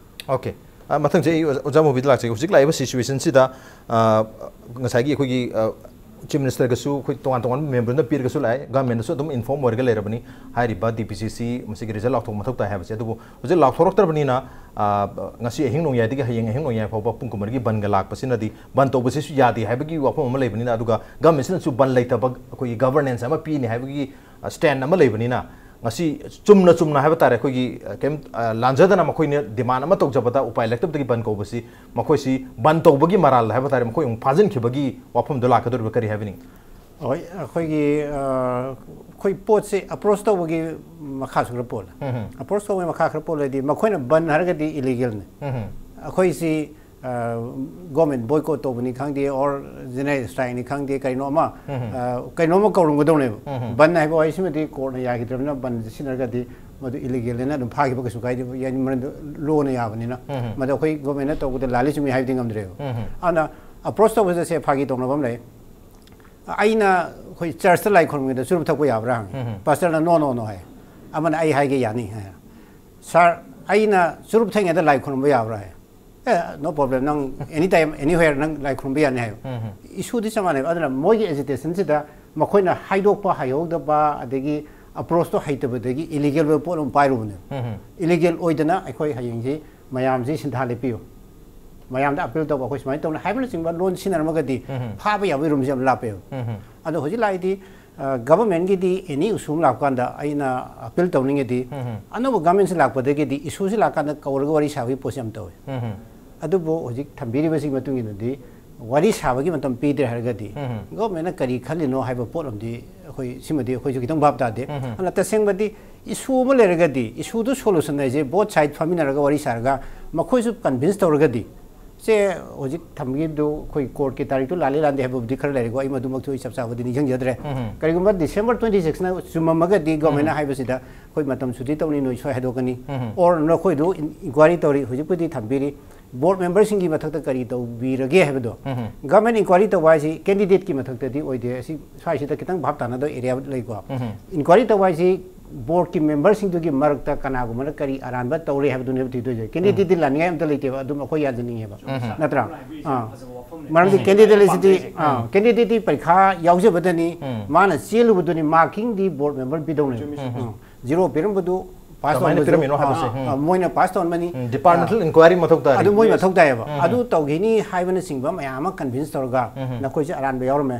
Okay꯫ ꯑ, ꯃꯊꯪꯁꯦ ꯑꯩ ꯑꯣꯖꯥ, ꯑꯣꯖꯥ ꯃꯨꯕꯤꯗ ꯂꯥꯛꯆꯒꯦ꯫ ꯍꯧꯖꯤꯛ ꯂꯥꯛꯏꯕ situationꯁꯤꯗ, ꯑ, ꯉꯁꯥꯏꯒꯤ ꯑꯩꯈꯣꯏꯒꯤ, ꯑ, ꯆꯤꯐ ꯃꯤꯅꯤꯁꯇꯔꯒꯁꯨ ꯑꯩꯈꯣꯏ ꯇꯣꯉꯥꯟ ꯇꯣꯉꯥꯟꯕ ꯃꯦꯃꯣꯔꯦꯟꯗꯝ ꯄꯤꯔꯒꯁꯨ ꯂꯥꯛꯑꯦ, ꯒꯚꯔꯟꯃꯦꯟꯗꯁꯨ ꯑꯗꯨꯝ ꯏꯟꯐꯣꯔꯝ ꯑꯣꯏꯔꯒ ꯂꯩꯔꯕꯅꯤ꯫ ꯍꯥꯏꯔꯤꯕ ꯗꯤ ꯄꯤ ꯁꯤ ꯁꯤ ꯃꯁꯤꯒꯤ ꯔꯤꯖꯜ ꯂꯥꯎꯊꯣꯛꯄ ꯃꯊꯧ ꯇꯥꯏ ꯍꯥꯏꯕꯁꯦ꯫ ꯑꯗꯨꯕꯨ ꯍꯧꯖꯤꯛ ꯂꯥꯎꯊꯣꯔꯛꯇ꯭ꯔꯕꯅꯤꯅ, ꯑ, ꯉꯁꯤ ꯑꯍꯤꯡ ꯅꯣꯡꯌꯥꯏꯗꯒꯤ ꯍꯌꯦꯡ ꯑꯍꯤꯡ ꯅꯣꯡꯌꯥꯏ ꯐꯥꯎꯕ ꯄꯨꯡ ꯀꯨꯟꯃꯔꯤꯒꯤ ꯕꯟꯒ ꯂꯥꯛꯄꯁꯤꯅꯗꯤ, ꯕꯟ ꯇꯧꯕꯁꯤꯁꯨ ꯌꯥꯗꯦ ꯍꯥꯏꯕꯒꯤ ꯋꯥꯐꯝ ꯑꯃ ꯂꯩꯕꯅꯤꯅ, ꯑꯗꯨꯒ ꯒꯚꯔꯟꯃꯦꯟꯠꯁꯤꯅꯁꯨ ꯕꯟ ꯂꯩꯇꯕ ꯑꯩꯈꯣꯏꯒꯤ ꯒꯚꯔꯅꯦꯟꯁ ꯑꯃ ꯄꯤꯅꯤ ꯍꯥꯏꯕꯒꯤ, ꯑ, ꯁ꯭ꯇꯦꯟ ꯑꯃ ꯂꯩꯕꯅꯤꯅ, ꯉꯁꯤ ꯆꯨꯝꯅ ꯆꯨꯝꯅ ꯍꯥꯏꯕ ꯇꯥꯔꯦ, ꯑꯩꯈꯣꯏꯒꯤ, ꯑ, ꯀꯩꯝ, ꯑ, ꯂꯥꯟꯖꯗꯅ ꯃꯈꯣꯏꯅ ꯗꯤꯃꯥꯟ ꯑꯃ ꯇꯧꯖꯕꯗ ꯎꯄꯥꯏ ꯂꯩꯔꯛꯇꯕꯗꯒꯤ ꯕꯟ ꯀꯧꯕꯁꯤ, ꯃꯈꯣꯏꯁꯤ ꯕꯟ ꯇꯧꯕꯒꯤ ꯃꯔꯥꯜꯗ ꯍꯥꯏꯕ ꯇꯥꯔꯦ, ꯃꯈꯣꯏ ꯑꯃꯨꯛ ꯐꯥꯖꯤꯟꯈꯤꯕꯒꯤ ꯋꯥꯐꯝꯗꯣ ꯂꯥꯛꯀꯗꯧꯔꯤꯕ ꯀꯔꯤ ꯍꯥꯏꯕꯤꯅꯤꯡꯉꯤ? ꯍꯣꯏ, ꯑꯩꯈꯣꯏꯒꯤ, ꯑ, ꯑꯩꯈꯣꯏ ꯄꯣꯠꯁꯦ ꯑꯦꯄ꯭ꯔꯣꯁ ꯇꯧꯕꯒꯤ ꯃꯈꯥꯁꯨ ꯈꯔ ꯄꯣꯜꯂꯦ꯫ ꯎꯝ ꯍꯝ꯫ ꯑꯦꯄ꯭ꯔꯣꯁ ꯇꯧꯕꯒꯤ ꯃꯈꯥ ꯈꯔ ꯄꯣꯜꯂꯗꯤ, ꯃꯈꯣꯏꯅ ꯕꯟ ꯍꯥꯏꯔꯒꯗꯤ ꯏꯂꯤꯒꯦꯜꯅꯤ꯫ ꯎꯝ ꯍꯝ꯫ ꯑꯩꯈꯣꯏꯁꯤ, ꯑ, ꯒꯣꯔꯃꯦꯟ ꯕꯣꯏꯀꯣꯠ ꯇꯧꯕꯅꯤ ꯈꯪꯗꯦ, ꯑꯣꯔ ꯖꯦꯅꯔꯦꯜ ꯁ꯭ꯇ꯭ꯔꯥꯏꯛꯅꯤ ꯈꯪꯗꯦ, ꯀꯩꯅꯣ ꯑꯃ, ꯎꯝ ꯍꯝ꯫ ꯑ, ꯀꯩꯅꯣ ꯑꯃ ꯀꯧꯔꯝꯒꯗꯧꯅꯦꯕ꯫ ꯎꯝ ꯍꯝ꯫ ꯕꯟ ꯍꯥꯏꯕ ꯋꯥꯍꯩꯁꯤꯃꯗꯤ ꯀꯣꯔꯠꯅ ꯌꯥꯈꯤꯗ꯭ꯔꯕꯅꯤꯅ ꯕꯟ ꯁꯤꯖꯤꯟꯅꯔꯒꯗꯤ ꯃꯗꯨ ꯏꯂꯤꯒꯦꯜꯅꯦꯅ ꯑꯗꯨꯝ ꯐꯥꯈꯤꯕ ꯀꯩꯁꯨ ꯀꯥꯏꯗꯦ, ꯌꯥꯅꯤ, ꯃꯔꯝꯗꯤ ꯂꯣꯅ ꯌꯥꯕꯅꯤꯅ꯫ ꯎꯝ ꯍꯝ꯫ ꯃꯗꯨ ꯑꯩꯈꯣꯏ ꯒꯣꯔꯃꯦꯟꯅ ꯇꯧꯕꯗ ꯂꯥꯜꯂꯤ ꯆꯨꯝꯃꯤ ꯍꯥꯏꯕꯗꯤ ꯉꯝꯗ꯭ꯔꯦꯕ꯫ ꯎꯝ ꯍꯝ꯫ ꯑꯗꯨꯅ ꯑꯦꯄ꯭ꯔꯣꯁ ꯇꯧꯕꯗꯁꯦ ꯐꯥꯒꯤ ꯇꯧꯅꯕ ꯑꯃ ꯂꯩ꯫ ꯑꯩꯅ ꯑꯩꯈꯣꯏ ꯆꯔꯆꯇ ꯂꯥꯏ ꯈꯨꯔꯨꯝꯕꯗ ꯆꯨꯔꯨꯞ ꯊꯛꯄ ꯌꯥꯕ꯭ꯔꯥ ꯍꯪꯉꯤ꯫ ꯎꯝ ꯍꯝ꯫ ꯄꯥꯁꯇꯔꯅ "No, no, no" ꯍꯥꯏ꯫ ꯑꯃꯅ "ꯑꯩ ꯍꯥꯏꯒꯦ, ꯌꯥꯅꯤ" ꯍꯥꯏ꯫ "ꯁꯥꯔ, ꯑꯩꯅ ꯆꯨꯔꯨꯞ ꯊꯛꯉꯩꯗ ꯂꯥꯏ ꯈꯨꯔꯨꯝꯕ ꯌꯥꯕ꯭ꯔꯥ?" ꯍꯥꯏ꯫ "ꯑꯦ, no problem, ꯅꯪ anytime, anywhere ꯅꯪ ꯂꯥꯏ ꯈꯨꯔꯨꯝꯕ ꯌꯥꯅꯤ" ꯍꯥꯏ꯫ ꯎꯝ ꯍꯝ꯫ ꯏꯁꯨꯗꯤ ꯆꯞ ꯃꯥꯟꯅꯩꯕ꯫ ꯑꯗꯨꯅ ꯃꯣꯏꯒꯤ ꯑꯦꯖꯤꯇꯦꯁꯟꯁꯤꯗ ꯃꯈꯣꯏꯅ ꯍꯥꯏꯗꯣꯛꯄ ꯍꯩꯍꯧꯗꯕ, ꯑꯗꯒꯤ ꯑꯦꯄ꯭ꯔꯣꯁꯇꯣ ꯍꯩꯇꯕꯗꯒꯤ ꯏꯂꯤꯒꯦꯜ ꯑꯣꯏꯕ ꯄꯣꯠ ꯑꯃ ꯄꯥꯏꯔꯨꯕꯅꯦꯕ꯫ ꯎꯝ ꯍꯝ꯫ ꯏꯂꯤꯒꯦꯜ ꯑꯣꯏꯗꯅ ꯑꯩꯈꯣꯏ ꯍꯌꯦꯡꯁꯤ ꯃꯌꯥꯝꯁꯤ ꯁꯤꯟꯊꯥ ꯂꯦꯞꯄꯤꯌꯨ, ꯃꯌꯥꯝꯗ ꯑꯄꯤꯜ ꯇꯧꯕ, ꯑꯩꯈꯣꯏ ꯁꯨꯃꯥꯏꯅ ꯇꯧꯅ ꯍꯥꯏꯕꯅꯆꯤꯡꯕ ꯂꯣꯟ ꯁꯤꯖꯤꯟꯅꯔꯝꯃꯒꯗꯤ ꯎꯝ ꯍꯝ꯫ ꯐꯥꯕ ꯌꯥꯕꯒꯤ ꯔꯨꯝꯁꯦ ꯌꯥꯝ ꯂꯥꯞꯄꯦꯕ꯫ ꯎꯝ ꯍꯝ꯫ ꯑꯗꯣ ꯍꯧꯖꯤꯛ ꯂꯥꯛꯏꯗꯤ, ꯑ, ꯒꯚꯔꯟꯃꯦꯟꯠꯀꯤꯗꯤ ꯑꯦꯅꯤ ꯏꯁꯨ ꯑꯃ ꯂꯥꯛꯄ ꯀꯥꯟꯗ ꯑꯩꯅ ꯑꯄꯤꯜ ꯇꯧꯅꯤꯡꯉꯗꯤ, ꯎꯝ ꯍꯝ꯫ ꯑꯅꯧꯕ ꯒꯚꯔꯟꯃꯦꯟꯠꯁꯤ ꯂꯥꯛꯄꯗꯒꯤꯗꯤ ꯏꯁꯨꯁꯤ ꯂꯥꯛꯀꯥꯟꯗ ꯀꯧꯔꯒ ꯋꯥꯔꯤ ꯁꯥꯕꯒꯤ ꯄꯣꯠꯁꯤ ꯌꯥꯝ ꯇꯧꯋꯤ꯫ ꯎꯝ ꯍꯝ꯫ ꯑꯗꯨꯕꯨ ꯍꯧꯖꯤꯛ ꯊꯝꯕꯤꯔꯤꯕꯁꯤꯒꯤ ꯃꯇꯨꯡ ꯏꯟꯅꯗꯤ ꯋꯥꯔꯤ ꯁꯥꯕꯒꯤ ꯃꯇꯝ ꯄꯤꯗ꯭ꯔꯦ ꯍꯥꯏꯔꯒꯗꯤ, ꯎꯝ ꯍꯝ꯫ ꯒꯚꯔꯟꯃꯦꯟꯠꯅ ꯀꯔꯤ ꯈꯜꯂꯤꯅꯣ ꯍꯥꯏꯕ ꯄꯣꯠ ꯑꯃꯗꯤ ꯑꯩꯈꯣꯏ ꯁꯤꯃꯗꯤ ꯑꯩꯈꯣꯏꯁꯨ ꯈꯤꯇꯪ ꯚꯥꯞ ꯇꯥꯗꯦ꯫ ꯎꯝ ꯍꯝ꯫ ꯑꯗꯨꯅ ꯇꯁꯦꯡꯕꯗꯤ ꯏꯁꯨ ꯑꯃ ꯂꯩꯔꯒꯗꯤ, ꯏꯁꯨꯗꯨ ꯁꯣꯂꯨꯁꯟ ꯍꯥꯏꯁꯦ ꯕꯣꯠ ꯁꯥꯏꯠ ꯐꯝꯃꯤꯟꯅꯔꯒ ꯋꯥꯔꯤ ꯁꯥꯔꯒ ꯃꯈꯣꯏꯁꯨ ꯀꯟꯚꯤꯟꯁ ꯇꯧꯔꯒꯗꯤ, ꯁꯦ, ꯍꯧꯖꯤꯛ ꯊꯝꯈꯤꯕꯗꯨ ꯑꯩꯈꯣꯏ ꯀꯣꯔꯠꯀꯤ ꯇꯥꯔꯤꯛꯇꯨ ꯂꯥꯜꯂꯤ ꯂꯥꯟꯗꯦ ꯍꯥꯏꯕꯕꯨꯗꯤ ꯈꯔ ꯂꯩꯔꯦꯀꯣ, ꯑꯩ ꯃꯗꯨꯃꯛꯇꯤ ꯑꯩ ꯆꯞ ꯆꯥꯕꯗꯤ ꯅꯤꯡꯁꯤꯡꯖꯗ꯭ꯔꯦ꯫ ꯎꯝ ꯍꯝ꯫ ꯀꯔꯤꯒꯨꯝꯕ ꯗꯤꯁꯦꯝꯕꯔ ꯇ꯭ꯋꯦꯟꯇꯤ ꯁꯤꯛꯁꯅ ꯆꯨꯝꯃꯝꯃꯒꯗꯤ ꯒꯚꯔꯟꯃꯦꯟꯠꯅ ꯎꯝ꯫ ꯍꯥꯏꯕꯁꯤꯗ ꯑꯩꯈꯣꯏ ꯃꯇꯝ ꯁꯨꯇꯤ ꯇꯧꯅꯤ, ꯅꯣꯏ ꯁꯣꯏ ꯍꯥꯏꯗꯣꯛꯀꯅꯤ꯫ ꯎꯝ ꯍꯝ꯫ ꯑꯣꯔ ꯅꯈꯣꯏꯗꯨ ꯏꯟ-, ꯏꯟꯀ꯭ꯋꯥꯏꯔꯤ ꯇꯧꯔꯤ, ꯍꯧꯖꯤꯛꯄꯨꯗꯤ ꯊꯝꯕꯤꯔꯤ, ꯕꯣꯔꯗ ꯃꯦꯝꯕꯔꯁꯤꯡꯒꯤ ꯃꯊꯛꯇ ꯀꯔꯤ ꯇꯧꯕꯤꯔꯒꯦ ꯍꯥꯏꯕꯗꯣ꯫ ꯎꯝ ꯍꯝ꯫ ꯒꯚꯔꯟꯃꯦꯟꯠ ꯏꯟꯀ꯭ꯋꯥꯏꯔꯤ ꯇꯧꯕ ꯍꯥꯏꯁꯤ ꯀꯦꯟꯗꯤꯗꯦꯠꯀꯤ ꯃꯊꯛꯇꯗꯤ ꯑꯣꯏꯗꯦ꯫ ꯑꯁꯤ ꯁ꯭ꯋꯥꯏꯁꯤꯗ ꯈꯤꯇꯪ ꯚꯥꯞ ꯇꯥꯅꯗꯕ ꯑꯦꯔꯤꯌꯥ ꯂꯩꯀꯣ꯫ ꯎꯝ ꯍꯝ꯫ ꯏꯟꯀ꯭ꯋꯥꯏꯔꯤ ꯇꯧꯕ ꯍꯥꯏꯁꯤ ꯕꯣꯔꯗꯀꯤ ꯃꯦꯝꯕꯔꯁꯤꯡꯗꯨꯒꯤ ꯃꯔꯛꯇ ꯀꯅꯥꯒꯨꯝꯕꯅ ꯀꯔꯤ ꯑꯔꯥꯟꯕ ꯇꯧꯔꯦ ꯍꯥꯏꯕꯗꯨꯅꯦꯕ ꯊꯤꯗꯣꯏꯁꯦ꯫ ꯀꯦꯟꯗꯤꯗꯦꯠꯇꯤ ꯂꯥꯟꯅꯤꯡꯉꯥꯏ ꯑꯝꯇ ꯂꯩꯇꯦꯕ, ꯑꯗꯨꯝ ꯑꯩꯈꯣꯏ ꯌꯥꯖꯅꯤꯡꯉꯦꯕ꯫ ꯎꯝ ꯍꯝ꯫ ꯅꯠꯇ꯭ꯔꯥ? ꯑꯥ꯫ ꯃꯔꯝꯗꯤ ꯀꯦꯟꯗꯤꯗꯦꯠ ꯑꯁꯤꯗꯤ ꯀꯦꯟꯗꯤꯗꯦꯠꯇꯤ ꯄꯔꯤꯈꯥ ꯌꯥꯎꯖꯕꯗꯅꯤ꯫ ꯃꯥꯅ ꯆꯦꯜꯂꯨꯕꯗꯨꯅꯤ ꯃꯥꯔꯀꯤꯡꯗꯤ ꯕꯣꯔꯗ ꯃꯦꯝꯕꯔ ꯄꯤꯗꯧꯅꯦꯕ꯫ ꯎꯝ꯫ ꯖꯤꯔꯣ ꯄꯤꯔꯝꯕꯗꯨ ꯄꯥꯁ ꯀꯃꯥꯏꯅ ꯇꯧꯍꯟꯕꯁꯨ ꯄꯤꯔꯝꯃꯤꯅꯣ ꯍꯥꯏꯕꯁꯦ꯫ ꯑꯥ, ꯑꯥ, ꯃꯣꯏꯅ ꯄꯥꯁ ꯇꯧꯍꯟꯕꯅꯤ꯫ ꯗꯤꯄꯥꯔꯠꯃꯦꯟꯇꯦꯜ ꯏꯟꯀ꯭ꯋꯥꯏꯔꯤ ꯃꯊꯧ ꯇꯥꯔꯤ꯫ ꯑꯗꯨ ꯃꯣꯏ ꯃꯊꯧ ꯇꯥꯏꯌꯦꯕ꯫ ꯑꯗꯨ ꯇꯧꯈꯤꯅꯤ ꯍꯥꯏꯕꯅꯆꯤꯡꯕ ꯃꯌꯥꯝ ꯑꯃ ꯀꯟꯚꯤꯟꯁ ꯇꯧꯔꯒ ꯅꯈꯣꯏꯁꯦ ꯑꯔꯥꯟꯕ ꯌꯥꯎꯔꯝꯃꯦ꯫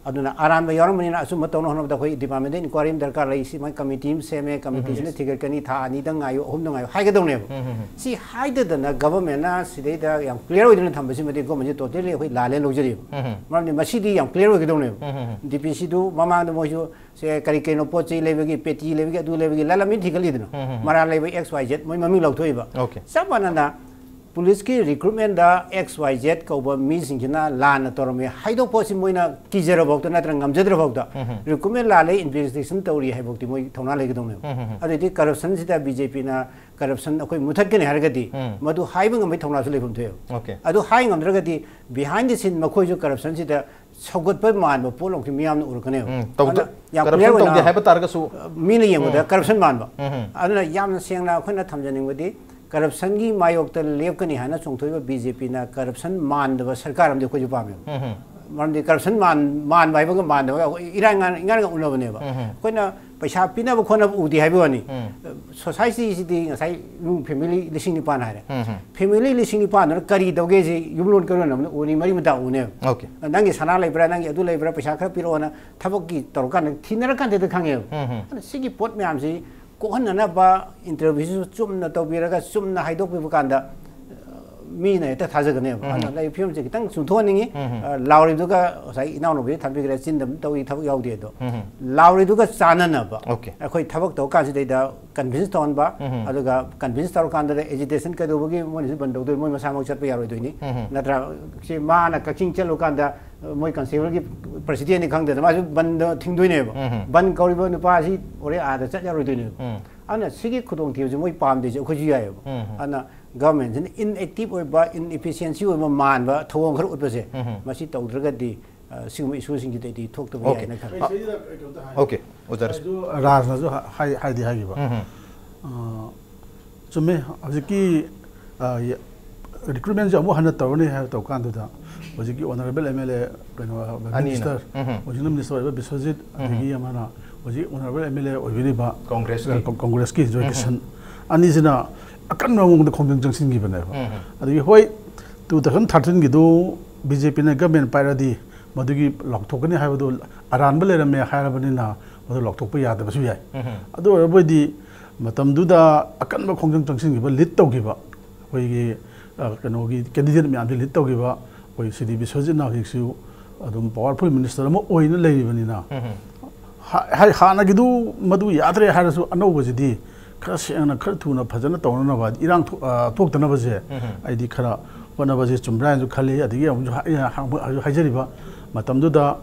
ꯑꯗꯨꯅ ꯑꯔꯥꯟꯕ ꯌꯥꯎꯔꯝꯕꯅꯤꯅ ꯑꯆꯨꯝꯕ ꯇꯧꯅ ꯍꯣꯠꯅꯕꯗ ꯑꯩꯈꯣꯏ ꯗꯤꯄꯥꯔꯠꯃꯦꯟꯇꯦꯜ ꯏꯟꯀ꯭ꯋꯥꯏꯔꯤ ꯑꯃ ꯗꯔꯀꯥꯔ ꯂꯩ꯫ ꯁꯤ ꯃꯣꯏ ꯀꯃꯤꯇꯤ ꯑꯃ ꯁꯦꯝꯃꯦ, ꯀꯃꯤꯇꯤꯁꯤꯅ ꯊꯤꯒꯠꯀꯅꯤ, ꯊꯥ ꯑꯅꯤꯗꯪ ꯉꯥꯏꯌꯨ, ꯑꯍꯨꯝꯗꯪ ꯉꯥꯏꯌꯨ ꯍꯥꯏꯒꯗꯧꯅꯦꯕ꯫ ꯁꯤ ꯍꯥꯏꯗꯗꯅ ꯒꯚꯔꯟꯃꯦꯟꯠꯅ ꯁꯤꯗꯩꯗ ꯌꯥꯝ ꯀ꯭ꯂꯤꯌꯥꯔ ꯑꯣꯏꯗꯅ ꯊꯝꯕꯁꯤꯃꯗꯤ ꯒꯚꯔꯟꯃꯦꯟꯠꯁꯤ ꯇꯣꯇꯦꯜꯂꯤ ꯑꯩꯈꯣꯏ ꯂꯥꯜꯂꯦꯅ ꯂꯧꯖꯔꯤꯕ꯫ ꯃꯔꯝꯗꯤ ꯃꯁꯤꯗꯤ ꯌꯥꯝ ꯀ꯭ꯂꯤꯌꯥꯔ ꯑꯣꯏꯒꯗꯧꯅꯦꯕ꯫ ꯗꯤ ꯄꯤ ꯁꯤꯗꯨ ꯃꯃꯥꯡꯗ ꯃꯣꯏꯁꯨ ꯁꯦ ꯀꯔꯤ ꯀꯩꯅꯣ ꯄꯣꯠ ꯆꯩ ꯂꯩꯕꯒꯤ, ꯄꯦꯇꯤ ꯂꯩꯕꯒꯤ, ꯑꯗꯨ ꯂꯩꯕꯒꯤ ꯂꯥꯜꯂꯝꯃꯤ ꯊꯤꯒꯠꯂꯤꯗꯅ꯫ ꯃꯔꯥ ꯂꯩꯕ ꯑꯦꯛꯁ ꯋꯥꯏ ꯖꯦꯠ ꯃꯣꯏ ꯃꯃꯤꯡ ꯂꯧꯊꯣꯛꯏꯕ꯫ ꯑꯣꯀꯦ꯫ ꯆꯞ ꯃꯥꯟꯅꯅ ꯄꯨꯂꯤꯁꯀꯤ ꯔꯤꯀ꯭ꯔꯨꯠꯃꯦꯟꯗ ꯑꯦꯛꯁ ꯋꯥꯏ ꯖꯦꯠ ꯀꯧꯕ ꯃꯤꯁꯤꯡꯁꯤꯅ ꯂꯥꯟꯅ ꯇꯧꯔꯝꯃꯤ ꯍꯥꯏꯗꯣꯛꯄ ꯑꯁꯤ ꯃꯣꯏꯅ ꯀꯤꯖꯔꯐꯥꯎꯗ ꯅꯠꯇ꯭ꯔꯒ ꯉꯝꯖꯗ꯭ꯔꯐꯥꯎꯗ ꯔꯤꯀ꯭ꯔꯨꯠꯃꯦꯟ ꯂꯥꯜꯂꯦ, ꯏꯟꯚꯦꯁꯇꯤꯒꯦꯁꯟ ꯇꯧꯔꯤ ꯍꯥꯏꯐꯥꯎꯗꯤ ꯃꯣꯏ ꯊꯧꯅꯥ ꯂꯩꯒꯗꯧꯅꯦꯕ꯫ ꯑꯗꯨꯗꯤ ꯀꯔꯞꯁꯟꯁꯤꯗ ꯕꯤ ꯖꯦ ꯄꯤꯅ ꯀꯔꯞꯁꯟ ꯑꯩꯈꯣꯏ ꯃꯨꯊꯠꯀꯅꯤ ꯍꯥꯏꯔꯒꯗꯤ ꯃꯗꯨ ꯍꯥꯏꯕ ꯉꯝꯕꯒꯤ ꯊꯧꯅꯥꯁꯨ ꯂꯩꯐꯝ ꯊꯣꯛꯑꯦꯕ꯫ ꯑꯣꯀꯦ꯫ ꯑꯗꯨ ꯍꯥꯏ ꯉꯝꯗ꯭ꯔꯒꯗꯤ ꯕꯤꯍꯥꯏꯟ ꯗ ꯁꯤꯟ ꯃꯈꯣꯏꯁꯨ ꯀꯔꯞꯁꯟꯁꯤꯗ ꯁꯧꯒꯠꯄ ꯃꯥꯟꯕ ꯄꯣꯠ ꯂꯣꯝꯁꯤ ꯃꯤꯌꯥꯝꯅ ꯎꯔꯛꯀꯅꯦꯕ꯫ ꯎꯝ, ꯇꯧꯗ-, ꯑꯗꯨꯅ ꯌꯥꯝ ꯀꯔꯞꯁꯟ ꯀ꯭ꯂꯤꯌꯥꯔ ꯇꯧꯗꯦ ꯑꯣꯏꯅ ꯍꯥꯏꯕ ꯇꯥꯔꯒꯁꯨ, ꯃꯤꯅ ꯌꯦꯡꯕꯗ ꯀꯔꯞꯁꯟ ꯃꯥꯟꯕ꯫ ꯑꯗꯨꯅ ꯌꯥꯝꯅ ꯁꯦꯡꯅ ꯑꯩꯈꯣꯏꯅ ꯊꯝꯖꯅꯤꯡꯕꯗꯤ ꯀꯔꯞꯁꯟꯒꯤ ꯃꯥꯌꯣꯛꯇ ꯂꯦꯞꯀꯅꯤ ꯍꯥꯏꯅ ꯆꯣꯡꯊꯣꯛꯏꯕ ꯕꯤ ꯖꯦ ꯄꯤꯅ ꯀꯔꯞꯁꯟ ꯃꯥꯟꯗꯕ ꯁꯔꯀꯥꯔ ꯑꯃꯗꯤ ꯑꯩꯈꯣꯏꯁꯨ ꯄꯥꯝꯃꯦꯕ꯫ ꯃꯔꯝꯗꯤ ꯀꯔꯞꯁꯟ ꯃꯥꯟ-, ꯃꯥꯟꯕ ꯍꯥꯏꯕꯒ ꯃꯥꯟꯗꯕꯒ ꯑꯩꯈꯣꯏ ꯏꯔꯥꯏ ꯉꯥꯟ-, ꯏꯉꯥꯟꯒ ꯎꯅꯕꯅꯦꯕ꯫ ꯑꯩꯈꯣꯏꯅ ꯄꯩꯁꯥ ꯄꯤꯅꯕ ꯈꯣꯠꯅꯕ ꯎꯗꯦ ꯍꯥꯏꯕ ꯋꯥꯅꯤ꯫ ꯁꯣꯁꯥꯏꯇꯤꯁꯤꯗꯤ ꯉꯁꯥꯏ ꯏꯃꯨꯡ ꯐꯦꯃꯤꯂꯤ ꯂꯤꯁꯤꯡ ꯅꯤꯄꯥꯟ ꯍꯥꯏꯔꯦ꯫ ꯐꯦꯃꯤꯂꯤ ꯂꯤꯁꯤꯡ ꯅꯤꯄꯥꯟꯗꯨꯅ ꯀꯔꯤ ꯇꯧꯒꯦꯁꯤ ꯌꯨꯝꯂꯣꯟ ꯀꯩꯔꯣꯟ ꯑꯃꯅ ꯎꯅꯤ, ꯃꯔꯤ ꯃꯇꯥ ꯎꯅꯦꯕ꯫ ꯑꯣꯀꯦ꯫ ꯅꯪꯒꯤ ꯁꯅꯥ ꯂꯩꯕ꯭ꯔꯥ, ꯅꯪꯒꯤ ꯑꯗꯨ ꯂꯩꯕ꯭ꯔꯥ, ꯄꯩꯁꯥ ꯈꯔ ꯄꯤꯔꯛꯑꯣꯅ ꯊꯕꯛꯀꯤ ꯇꯧꯔꯀꯥꯟꯗ ꯊꯤꯅꯔꯀꯥꯟꯗꯗ ꯈꯪꯉꯦꯕ꯫ ꯑꯗꯨꯅ ꯁꯤꯒꯤ ꯄꯣꯠ ꯃꯌꯥꯝꯁꯤ ꯀꯣꯛꯍꯟꯅꯅꯕ ꯏꯟꯇꯔꯚ꯭ꯌꯨꯁꯤꯁꯨ ꯆꯨꯝꯅ ꯇꯧꯕꯤꯔꯒ ꯆꯨꯝꯅ ꯍꯥꯏꯗꯣꯛꯄꯤꯕ ꯀꯥꯟꯗ, ꯑ, ꯃꯤꯅ ꯍꯦꯛꯇ ꯊꯥꯖꯒꯅꯦꯕ꯫ ꯑꯗꯨꯅ ꯂꯩꯔꯤꯕ ꯐꯤꯕꯝꯁꯦ ꯈꯤꯇꯪ ꯆꯨꯝꯊꯣꯛꯍꯟꯅꯤꯡꯉꯤ꯫ ꯑ, ꯂꯥꯎꯔꯤꯗꯨꯒ ꯉꯁꯥꯏ ꯏꯅꯥꯎꯅꯨꯄꯤꯗ ꯊꯝꯕꯤꯈ꯭ꯔꯦ, ꯆꯤꯟꯗ ꯑꯗꯨꯝ ꯇꯧꯏ, ꯊꯕꯛ ꯌꯥꯎꯗꯦ ꯑꯗꯣ꯫ ꯂꯥꯎꯔꯤꯗꯨꯒ ꯆꯥꯟꯅꯅꯕ ꯑꯣꯀꯦ꯫ ꯑꯩꯈꯣꯏ ꯊꯕꯛ ꯇꯧ ꯀꯥꯟꯁꯤꯗꯩꯗ ꯀꯟꯚꯤꯟꯁ ꯇꯧꯍꯟꯕ, ꯑꯗꯨꯒ ꯀꯟꯚꯤꯟꯁ ꯇꯧꯔꯀꯥꯟꯗꯗ ꯑꯦꯖꯤꯇꯦꯁꯟ ꯀꯩꯗꯧꯕꯒꯤ ꯃꯣꯏꯅꯁꯨ ꯕꯟ ꯇꯧꯗꯣꯏ, ꯃꯣꯏ ꯃꯁꯥꯃꯛ ꯆꯠꯄ ꯌꯥꯔꯣꯏꯗꯣꯏꯅꯤ꯫ ꯅꯠꯇ꯭ꯔꯥ? ꯁꯤ ꯃꯥꯅ ꯀꯛꯆꯤꯡ ꯆꯠꯂꯨꯀꯥꯟꯗ, ꯑ, ꯃꯣꯏ ꯀꯟꯁꯇꯦꯕꯜꯒꯤ ꯄ꯭ꯔꯁꯤꯗꯦꯟꯠꯅꯤ ꯈꯪꯗꯦꯗ, ꯃꯥꯁꯨ ꯕꯟꯗ ꯊꯤꯡꯗꯣꯏꯅꯦꯕ꯫ ꯕꯟ ꯀꯧꯔꯤꯕ ꯅꯨꯄꯥꯁꯤ ꯍꯣꯔꯦꯟ ꯑꯥꯗ ꯆꯠ ꯌꯥꯔꯣꯏꯗꯣꯏꯅꯦꯕ꯫ ꯑꯗꯨꯅ ꯁꯤꯒꯤ ꯈꯨꯗꯣꯡꯊꯤꯕꯁꯤ ꯃꯣꯏ ꯄꯥꯝꯗꯦꯁꯦ ꯑꯩꯈꯣꯏꯁꯨ ꯌꯥꯏꯑꯕ꯫ ꯑꯗꯨꯅ ꯒꯚꯔꯟꯃꯦꯟꯠꯁꯤꯅ ꯏꯟꯑꯦꯛꯇꯤꯚ ꯑꯣꯏꯕ, ꯏꯟꯏꯐꯤꯁꯤꯌꯦꯟꯁꯤ ꯑꯣꯏꯕ ꯃꯥꯟꯕ ꯊꯧꯑꯣꯡ ꯈꯔ ꯎꯠꯄꯁꯦ, ꯃꯁꯤ ꯇꯧꯗ꯭ꯔꯒꯗꯤ, ꯑ, ꯁꯤꯒꯨꯝꯕ ꯏꯁꯨꯁꯤꯡꯁꯤꯗꯩꯗꯤ ꯊꯣꯛꯇꯕ ꯑꯣꯀꯦ꯫ ꯌꯥꯏꯅ ꯈꯜꯂꯤ꯫ ꯑꯩ ꯁꯤꯗ ꯀꯩꯅꯣꯝꯇ ꯍꯥꯏꯒꯦ꯫ ꯑꯣꯀꯦ, ꯑꯣꯖꯥ ꯔꯁ-, ꯑꯩꯁꯨ ꯔꯥꯖꯅꯁꯨ ꯍꯥꯏ-, ꯍꯥꯏꯗꯤ ꯍꯥꯏꯈꯤꯕ꯫ ꯑ, ꯆꯨꯝꯃꯦ꯫ ꯍꯧꯖꯤꯛꯀꯤ, ꯑ, ꯌ-, ꯔꯤꯀ꯭ꯔꯨꯠꯃꯦꯟꯁꯦ ꯑꯃꯨꯛ ꯍꯟꯅ ꯇꯧꯔꯅꯤ ꯍꯥꯏꯕ ꯇꯧ ꯀꯥꯟꯗꯨꯗ, ꯍꯧꯖꯤꯛꯀꯤ ꯑꯣꯅꯔꯦꯕꯜ ꯑꯦꯝ ꯑꯦꯜ ꯑꯦ, ꯀꯩꯅꯣ, ꯑꯅꯤꯅ꯫ ꯃꯤꯅꯤꯁꯇꯔ, ꯎꯝ꯫ ꯍꯧꯖꯤꯛꯅ ꯃꯤꯅꯤꯁꯇꯔ ꯑꯣꯏꯕ ꯕꯤꯁ꯭ꯋꯖꯤꯠ, ꯑꯗꯒꯤ ꯑꯃꯅ ꯍꯧꯖꯤꯛ ꯑꯣꯅꯔꯦꯕꯜ ꯑꯦꯝ ꯑꯦꯜ ꯑꯦ ꯑꯣꯏꯕꯤꯔꯤꯕ ꯀꯣꯡꯒ꯭ꯔꯦꯁꯀꯤ꯫ ꯑ, ꯀꯣ-, ꯀꯣꯡꯒ꯭ꯔꯦꯁꯀꯤ ꯖꯣꯏ ꯀꯤꯁꯟ, ꯑꯅꯤꯁꯤꯅ ꯑꯀꯟꯕ ꯃꯑꯣꯡꯗ ꯈꯣꯡꯖꯪ ꯆꯪꯁꯤꯟꯈꯤꯕꯅꯦꯕ꯫ ꯎꯝ꯫ ꯑꯗꯒꯤ ꯍꯣꯏ, ꯇꯨ ꯊꯥꯎꯖꯟ ꯊꯥꯔꯇꯤꯟꯒꯤꯗꯨ ꯕꯤ ꯖꯦ ꯄꯤꯅ ꯒꯃꯦꯟ ꯄꯥꯏꯔꯗꯤ ꯃꯗꯨꯒꯤ ꯂꯥꯎꯊꯣꯛꯀꯅꯤ ꯍꯥꯏꯕꯗꯨ ꯑꯔꯥꯟꯕ ꯂꯩꯔꯝꯃꯦ ꯍꯥꯏꯔꯕꯅꯤꯅ ꯃꯗꯨ ꯂꯥꯎꯊꯣꯛꯄ ꯌꯥꯗꯕꯁꯨ ꯌꯥꯏ꯫ ꯎꯝ꯫ ꯑꯗꯨ ꯑꯣꯏꯔꯕꯣꯏꯗꯤ ꯃꯇꯝꯗꯨꯗ ꯑꯀꯟꯕ ꯈꯣꯡꯖꯪ ꯆꯪꯁꯤꯟꯈꯤꯕ, ꯂꯤꯗ ꯇꯧꯈꯤꯕ ꯑꯩꯈꯣꯏꯒꯤ, ꯑ, ꯀꯩꯅꯣꯒꯤ ꯀꯦꯟꯗꯤꯗꯦꯠ ꯃꯌꯥꯝꯁꯤ ꯂꯤꯗ ꯇꯧꯈꯤꯕ ꯑꯩꯈꯣꯏ ꯁꯤ ꯗꯤ ꯕꯤꯁ꯭ꯋꯖꯤꯠꯅ ꯍꯧꯖꯤꯛꯁꯨ ꯑꯗꯨꯝ ꯄꯥꯋꯔꯐꯨꯜ ꯃꯤꯅꯤꯁꯇꯔ ꯑꯃ ꯑꯣꯏꯅ ꯂꯩꯔꯤꯕꯅꯤꯅ, ꯎꯝ꯫ ꯍꯥ-, ꯍꯥꯏ-, ꯍꯥꯟꯅꯒꯤꯗꯨ ꯃꯗꯨ ꯌꯥꯗ꯭ꯔꯦ ꯍꯥꯏꯔꯁꯨ ꯑꯅꯧꯕꯁꯤꯗꯤ ꯈꯔ ꯁꯦꯡꯅ, ꯈꯔ ꯊꯨꯅ, ꯐꯖꯅ ꯇꯧꯅꯅꯕ, ꯏꯔꯥꯡ ꯊꯣꯛ-, ꯑ, ꯊꯣꯛꯇꯅꯕꯁꯦ ꯎꯝ꯫ ꯑꯩꯗꯤ ꯈꯔ ꯍꯣꯠꯅꯕꯁꯦ ꯆꯨꯝꯕ꯭ꯔꯥ ꯍꯥꯏꯅꯁꯨ ꯈꯜꯂꯤ꯫ ꯑꯗꯒꯤ ꯑꯃꯨꯛꯁꯨ ꯍꯥꯏ-, ꯑꯩꯅ ꯍꯥ-, ꯍꯧꯖꯤꯛ ꯍꯥꯏꯖꯔꯤꯕ ꯃꯇꯝꯗꯨꯗ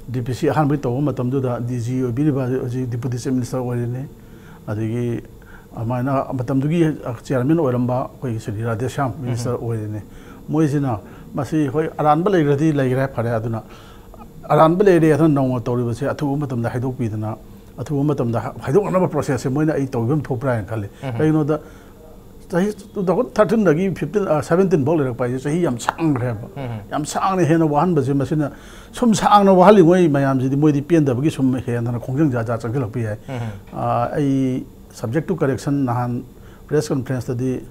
ꯗꯤ ꯄꯤ ꯁꯤ ꯑꯍꯥꯟꯕꯒꯤ ꯇꯧꯕ ꯃꯇꯝꯗꯨꯗ ꯗꯤ ꯖꯤ ꯑꯣꯏꯕꯤꯔꯤꯕ ꯍꯧꯖꯤꯛ ꯗꯤꯄꯨꯇꯤ ꯆꯤꯐ ꯃꯤꯅꯤꯁꯇꯔ ꯑꯣꯏꯔꯤꯅꯤ꯫ ꯑꯗꯒꯤ ꯑꯗꯨꯃꯥꯏꯅ ꯃꯇꯝꯗꯨꯒꯤ ꯆꯤꯌꯥꯔꯃꯦꯟ ꯑꯣꯏꯔꯝꯕ ꯑꯩꯈꯣꯏꯒꯤ ꯁ꯭ꯔꯤ ꯔꯥꯙꯦꯁ꯭ꯌꯥꯝ ꯃꯤꯅꯤꯁꯇꯔ ꯑꯣꯏꯔꯤꯅꯤ꯫ ꯃꯣꯏꯁꯤꯅ ꯃꯁꯤ, ꯍꯣꯏ, ꯑꯔꯥꯟꯕ ꯂꯩꯈ꯭ꯔꯗꯤ ꯂꯩꯈ꯭ꯔꯦ, ꯐꯔꯦ, ꯑꯗꯨꯅ ꯑꯔꯥꯟꯕ ꯂꯩꯔꯦ ꯑꯗꯨꯅ ꯅꯧꯅ ꯇꯧꯔꯤꯕꯁꯦ ꯑꯊꯨꯕ ꯃꯇꯝꯗ ꯍꯥꯏꯗꯣꯛꯄꯤꯗꯅ, ꯑꯊꯨꯕ ꯃꯇꯝꯗ ꯍꯥ-, ꯍꯥꯏꯗꯣꯛꯅꯅꯕ ꯄ꯭ꯔꯣꯁꯦꯁꯁꯦ ꯃꯣꯏꯅ ꯑꯩ ꯇꯧꯕꯤꯐꯝ ꯊꯣꯛꯄ꯭ꯔꯥ ꯍꯥꯏꯅ ꯈꯜꯂꯤ꯫ ꯀꯩꯒꯤꯅꯣꯗ ꯆꯍꯤ ꯇꯨ ꯊꯥꯎꯖꯟ ꯊꯥꯔꯇꯤꯟꯗꯒꯤ ꯐꯤꯐꯇꯤꯟ, ꯑ, ꯁꯚꯦꯟꯇꯤꯟ ꯐꯥꯎ ꯂꯩꯔꯛꯄ ꯍꯥꯏꯁꯦ ꯆꯍꯤ ꯌꯥꯝ ꯁꯥꯡꯈ꯭ꯔꯦꯕ꯫ ꯌꯥꯝ ꯁꯥꯡꯅ ꯍꯦꯟꯅ ꯋꯥꯍꯟꯕꯁꯦ ꯃꯁꯤꯅ ꯁꯨꯝ ꯁꯥꯡꯅ ꯋꯥꯍꯜꯂꯤꯉꯣꯏ ꯃꯌꯥꯝꯁꯤꯗꯤ ꯃꯣꯏꯗꯤ ꯄꯦꯟꯗꯕꯒꯤ ꯁꯨꯝ ꯍꯦꯟꯅ ꯈꯣꯡꯖꯪ ꯖꯥꯠ ꯖꯥꯠ ꯆꯪꯁꯤꯜꯂꯛꯄ ꯌꯥꯏ꯫ ꯑ, ꯑꯩ subject to correction ꯅꯍꯥꯟ ꯄ꯭ꯔꯦꯁ ꯀꯟꯐꯔꯦꯟꯁꯇꯗꯤ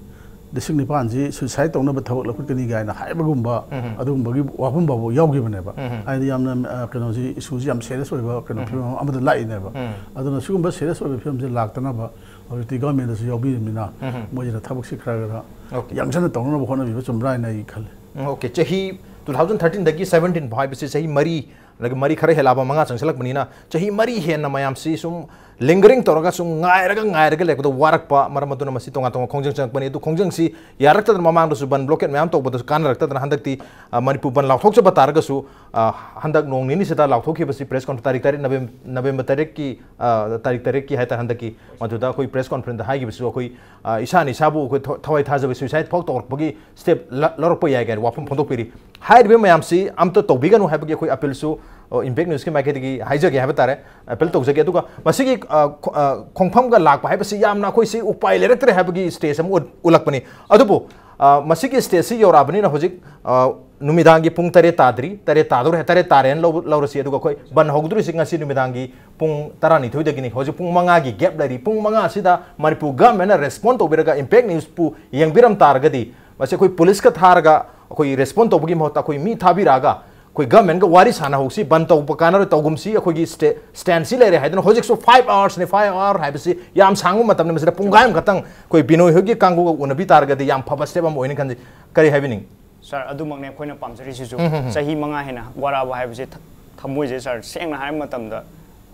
ꯂꯤꯁꯤꯡ ꯅꯤꯄꯥꯟꯁꯤ ꯁꯨꯏꯁꯥꯏꯠ ꯇꯧꯅꯕ ꯊꯕꯛ ꯂꯧꯈꯠꯀꯅꯤ ꯀꯥꯏꯅ ꯍꯥꯏꯕꯒꯨꯝꯕ ꯑꯗꯨꯒꯨꯝꯕꯒꯤ ꯋꯥꯐꯝ ꯐꯥꯎꯕ ꯌꯥꯎꯈꯤꯕꯅꯦꯕ꯫ ꯍꯥꯏꯗꯤ ꯌꯥꯝꯅ, ꯑ, ꯀꯩꯅꯣꯁꯤ, ꯏꯁꯨꯁꯤ ꯌꯥꯝ ꯁꯦꯔꯤꯌꯁ ꯑꯣꯏꯕ ꯀꯩꯅꯣ ꯐꯤꯕꯝ ꯑꯃꯗ ꯂꯥꯛꯏꯅꯦꯕ꯫ ꯑꯗꯨꯅ ꯁꯤꯒꯨꯝꯕ ꯁꯦꯔꯤꯌꯁ ꯑꯣꯏꯕ ꯐꯤꯕꯝꯁꯦ ꯂꯥꯛꯇꯅꯕ ꯍꯧꯖꯤꯛꯇꯤ ꯒꯚꯔꯟꯃꯦꯟꯗꯁꯨ ꯌꯥꯎꯕꯤꯔꯕꯅꯤꯅ ꯃꯣꯏꯁꯤꯅ ꯊꯕꯛꯁꯤ ꯈꯔ ꯈꯔ Okay. ꯌꯥꯡꯁꯟꯅ ꯇꯧꯅꯅꯕ ꯍꯣꯠꯅꯕꯤꯕ ꯆꯨꯝꯕ꯭ꯔꯥ ꯍꯥꯏꯅ ꯑꯩ ꯈꯜꯂꯤ꯫ ꯎꯝ, okay. ꯆꯍꯤ ꯇꯨ ꯊꯥꯎꯖꯟ ꯊꯥꯔꯇꯤꯟꯗꯒꯤ ꯁꯚꯦꯟꯇꯤꯟ ꯐꯥꯎ ꯍꯥꯏꯕꯁꯤ ꯆꯍꯤ ꯃꯔꯤ, ꯑꯗꯒꯤ ꯃꯔꯤ ꯈꯔ ꯍꯦꯜꯂꯛꯑꯕ, ꯃꯉꯥ ꯆꯪꯁꯤꯜꯂꯛꯄꯅꯤꯅ ꯆꯍꯤ ꯃꯔꯤ ꯍꯦꯟꯅ ꯃꯌꯥꯝꯁꯤ ꯁꯨꯝ lingering ꯇꯧꯔꯒ ꯁꯨꯝ ꯉꯥꯏꯔꯒ ꯉꯥꯏꯔꯒ ꯂꯩꯔꯛꯄꯗ ꯋꯥꯔꯛꯄ ꯃꯔꯝ ꯑꯗꯨꯅ ꯃꯁꯤ ꯇꯣꯉꯥꯟ ꯇꯣꯉꯥꯟꯕ ꯈꯣꯡꯖꯪ ꯆꯪꯉꯛꯄꯅꯤ꯫ ꯑꯗꯨ ꯈꯣꯡꯖꯪꯁꯤ ꯌꯥꯔꯛꯇꯗꯅ ꯃꯃꯥꯡꯗꯁꯨ ꯕꯟ blockade ꯃꯌꯥꯝ ꯇꯧꯕꯗꯁꯨ ꯀꯥꯟꯅꯔꯛꯇꯗꯅ ꯍꯟꯗꯛꯇꯤ, ꯑ, ꯃꯅꯤꯄꯨꯔ ꯕꯟ ꯂꯥꯎꯊꯣꯛꯆꯕ ꯇꯥꯔꯒꯁꯨ, ꯑ, ꯍꯟꯗꯛ ꯅꯣꯡ ꯅꯤꯅꯤꯁꯤꯗ ꯂꯥꯎꯊꯣꯛꯈꯤꯕꯁꯤ ꯄ꯭ꯔꯦꯁ ꯀꯣꯟꯐ-, ꯇꯥꯔꯤꯛ ꯇꯔꯦꯠ, ꯅꯕꯦꯝ-, ꯅꯕꯦꯝꯕꯔ ꯇꯔꯦꯠꯀꯤ, ꯑ, ꯇꯥꯔꯤꯛ ꯇꯔꯦꯠꯀꯤ ꯍꯥꯏꯇꯥꯔꯦ, ꯍꯟꯗꯛꯀꯤ ꯃꯗꯨꯗ ꯑꯩꯈꯣꯏ ꯄ꯭ꯔꯦꯁ ꯀꯣꯟꯐꯔꯦꯟꯁꯇ ꯍꯥꯏꯈꯤꯕꯁꯨ ꯑꯩꯈꯣꯏ, ꯑ, ꯏꯁꯥꯅ ꯏꯁꯥꯕꯨ ꯑꯩꯈꯣꯏ ꯊ-, ꯊꯋꯥꯏ ꯊꯥꯖꯕ ꯁꯨꯏꯁꯥꯏꯠ ꯐꯥꯎ ꯇꯧꯔꯛꯄꯒꯤ ꯁ꯭ꯇꯦꯞ ꯂ-, ꯂꯧꯔꯛꯄ ꯌꯥꯏ ꯀꯥꯏꯅ ꯋꯥꯐꯝ ꯐꯣꯡꯗꯣꯛꯄꯤꯔꯤ꯫ ꯍꯥꯏꯔꯤꯕ ꯃꯌꯥꯝꯁꯤ ꯑꯝꯇ ꯇꯧꯕꯤꯒꯅꯨ ꯍꯥꯏꯕꯒꯤ ꯑꯩꯈꯣꯏ ꯑꯄꯤꯜꯁꯨ, ꯑ, ꯏꯝꯄꯦꯛ ꯅ꯭ꯌꯨꯁꯀꯤ ꯃꯥꯏꯀꯩꯗꯒꯤ ꯍꯥꯏꯖꯒꯦ ꯍꯥꯏꯕ ꯇꯥꯔꯦ, ꯑꯄꯤꯜ ꯇꯧꯖꯒꯦ꯫ ꯑꯗꯨꯒ ꯃꯁꯤꯒꯤ, ꯑ, ꯈꯣ-, ꯑ, ꯈꯣꯡꯐꯝꯒ ꯂꯥꯛꯄ ꯍꯥꯏꯕꯁꯤ ꯌꯥꯝꯅ ꯑꯩꯈꯣꯏꯁꯤ ꯎꯄꯥꯏ ꯂꯩꯔꯛꯇ꯭ꯔꯦ ꯍꯥꯏꯕꯒꯤ ꯁ꯭ꯇꯦꯖ ꯑꯃ ꯎꯠ-, ꯎꯠꯂꯛꯄꯅꯤ꯫ ꯑꯗꯨꯕꯨ ꯑ, ꯃꯁꯤꯒꯤ ꯁ꯭ꯇꯦꯖꯁꯤ ꯌꯧꯔꯛꯑꯕꯅꯤꯅ ꯍꯧꯖꯤꯛ, ꯑ, ꯅꯨꯃꯤꯗꯥꯡꯒꯤ ꯄꯨꯡ ꯇꯔꯦꯠ ꯇꯥꯗ꯭ꯔꯤ, ꯇꯔꯦꯠ ꯇꯥꯗꯧꯔꯦ, ꯇꯔꯦꯠ ꯇꯥꯔꯦꯅ ꯂꯧ-, ꯂꯧꯔꯁꯤ꯫ ꯑꯗꯨꯒ ꯑꯩꯈꯣꯏ ꯕꯟ ꯍꯧꯗꯣꯔꯤꯁꯤ ꯉꯁꯤ ꯅꯨꯃꯤꯗꯥꯡꯒꯤ ꯄꯨꯡ ꯇꯔꯥꯅꯤꯊꯣꯏꯗꯒꯤꯅꯤ꯫ ꯍꯧꯖꯤꯛ ꯄꯨꯡ ꯃꯉꯥꯒꯤ ꯒꯦꯞ ꯂꯩꯔꯤ꯫ ꯄꯨꯡ ꯃꯉꯥ ꯑꯁꯤꯗ ꯃꯅꯤꯄꯨꯔ ꯒꯚꯔꯟꯃꯦꯟꯅ ꯔꯦꯁꯄꯣꯟ ꯇꯧꯕꯤꯔꯒ ꯏꯝꯄꯦꯛ ꯅ꯭ꯌꯨꯁꯄꯨ ꯌꯦꯡꯕꯤꯔꯝ ꯇꯥꯔꯒꯗꯤ, ꯃꯁꯤ ꯑꯩꯈꯣꯏ ꯄꯨꯂꯤꯁꯀ ꯊꯥꯔꯒ ꯑꯩꯈꯣꯏ ꯔꯦꯁꯄꯣꯟ ꯇꯧꯕꯒꯤ ꯃꯍꯨꯠꯇ ꯑꯩꯈꯣꯏ ꯃꯤ ꯊꯥꯕꯤꯔꯛꯑꯒ ꯑꯩꯈꯣꯏ ꯒꯚꯔꯟꯃꯦꯟꯒ ꯋꯥꯔꯤ ꯁꯥꯟꯅꯍꯧꯁꯤ, ꯕꯟ ꯇꯧꯕ ꯀꯥꯟꯅꯔꯣꯏ, ꯇꯧꯒꯨꯝꯁꯤ, ꯑꯩꯈꯣꯏꯒꯤ ꯁ꯭ꯇꯦ-, ꯁ꯭ꯇꯦꯟꯁꯤ ꯂꯩꯔꯦ ꯍꯥꯏꯗꯅ꯫ ꯍꯧꯖꯤꯛꯁꯨ ꯐꯥꯏꯚ ꯑꯋꯥꯔꯁꯅꯤ, ꯐꯥꯏꯚ ꯑꯋꯥꯔ ꯍꯥꯏꯕꯁꯤ ꯌꯥꯝ ꯁꯥꯡꯕ ꯃꯇꯝꯅꯤ꯫ ꯃꯁꯤꯗ ꯄꯨꯡꯈꯥꯏ ꯑꯃꯈꯛꯇꯪ ꯑꯩꯈꯣꯏ ꯕꯤꯅꯣꯏ ꯍꯣꯏꯒꯤ ꯀꯥꯡꯕꯨꯒ ꯎꯅꯕꯤ ꯇꯥꯔꯒꯗꯤ ꯌꯥꯝ ꯐꯕ ꯁ꯭ꯇꯦꯞ ꯑꯃ ꯑꯣꯏꯅꯤ ꯈꯟꯖꯩ꯫ ꯀꯔꯤ ꯍꯥꯏꯕꯤꯅꯤꯡ? ꯁꯥꯔ, ꯑꯗꯨꯃꯛꯅꯦ ꯑꯩꯈꯣꯏꯅ ꯄꯥꯝꯖꯔꯤꯁꯤꯁꯨ꯫ ꯎꯝ, ꯍꯝ, ꯍꯝ꯫ ꯆꯍꯤ ꯃꯉꯥ ꯍꯦꯟꯅ ꯋꯥꯔꯛꯑꯕ ꯍꯥꯏꯕꯁꯦ ꯊ-, ꯊꯃꯣꯏꯁꯦ, ꯁꯥꯔ, ꯁꯦꯡꯅ ꯍꯥꯏꯕ ꯃꯇꯝꯗ,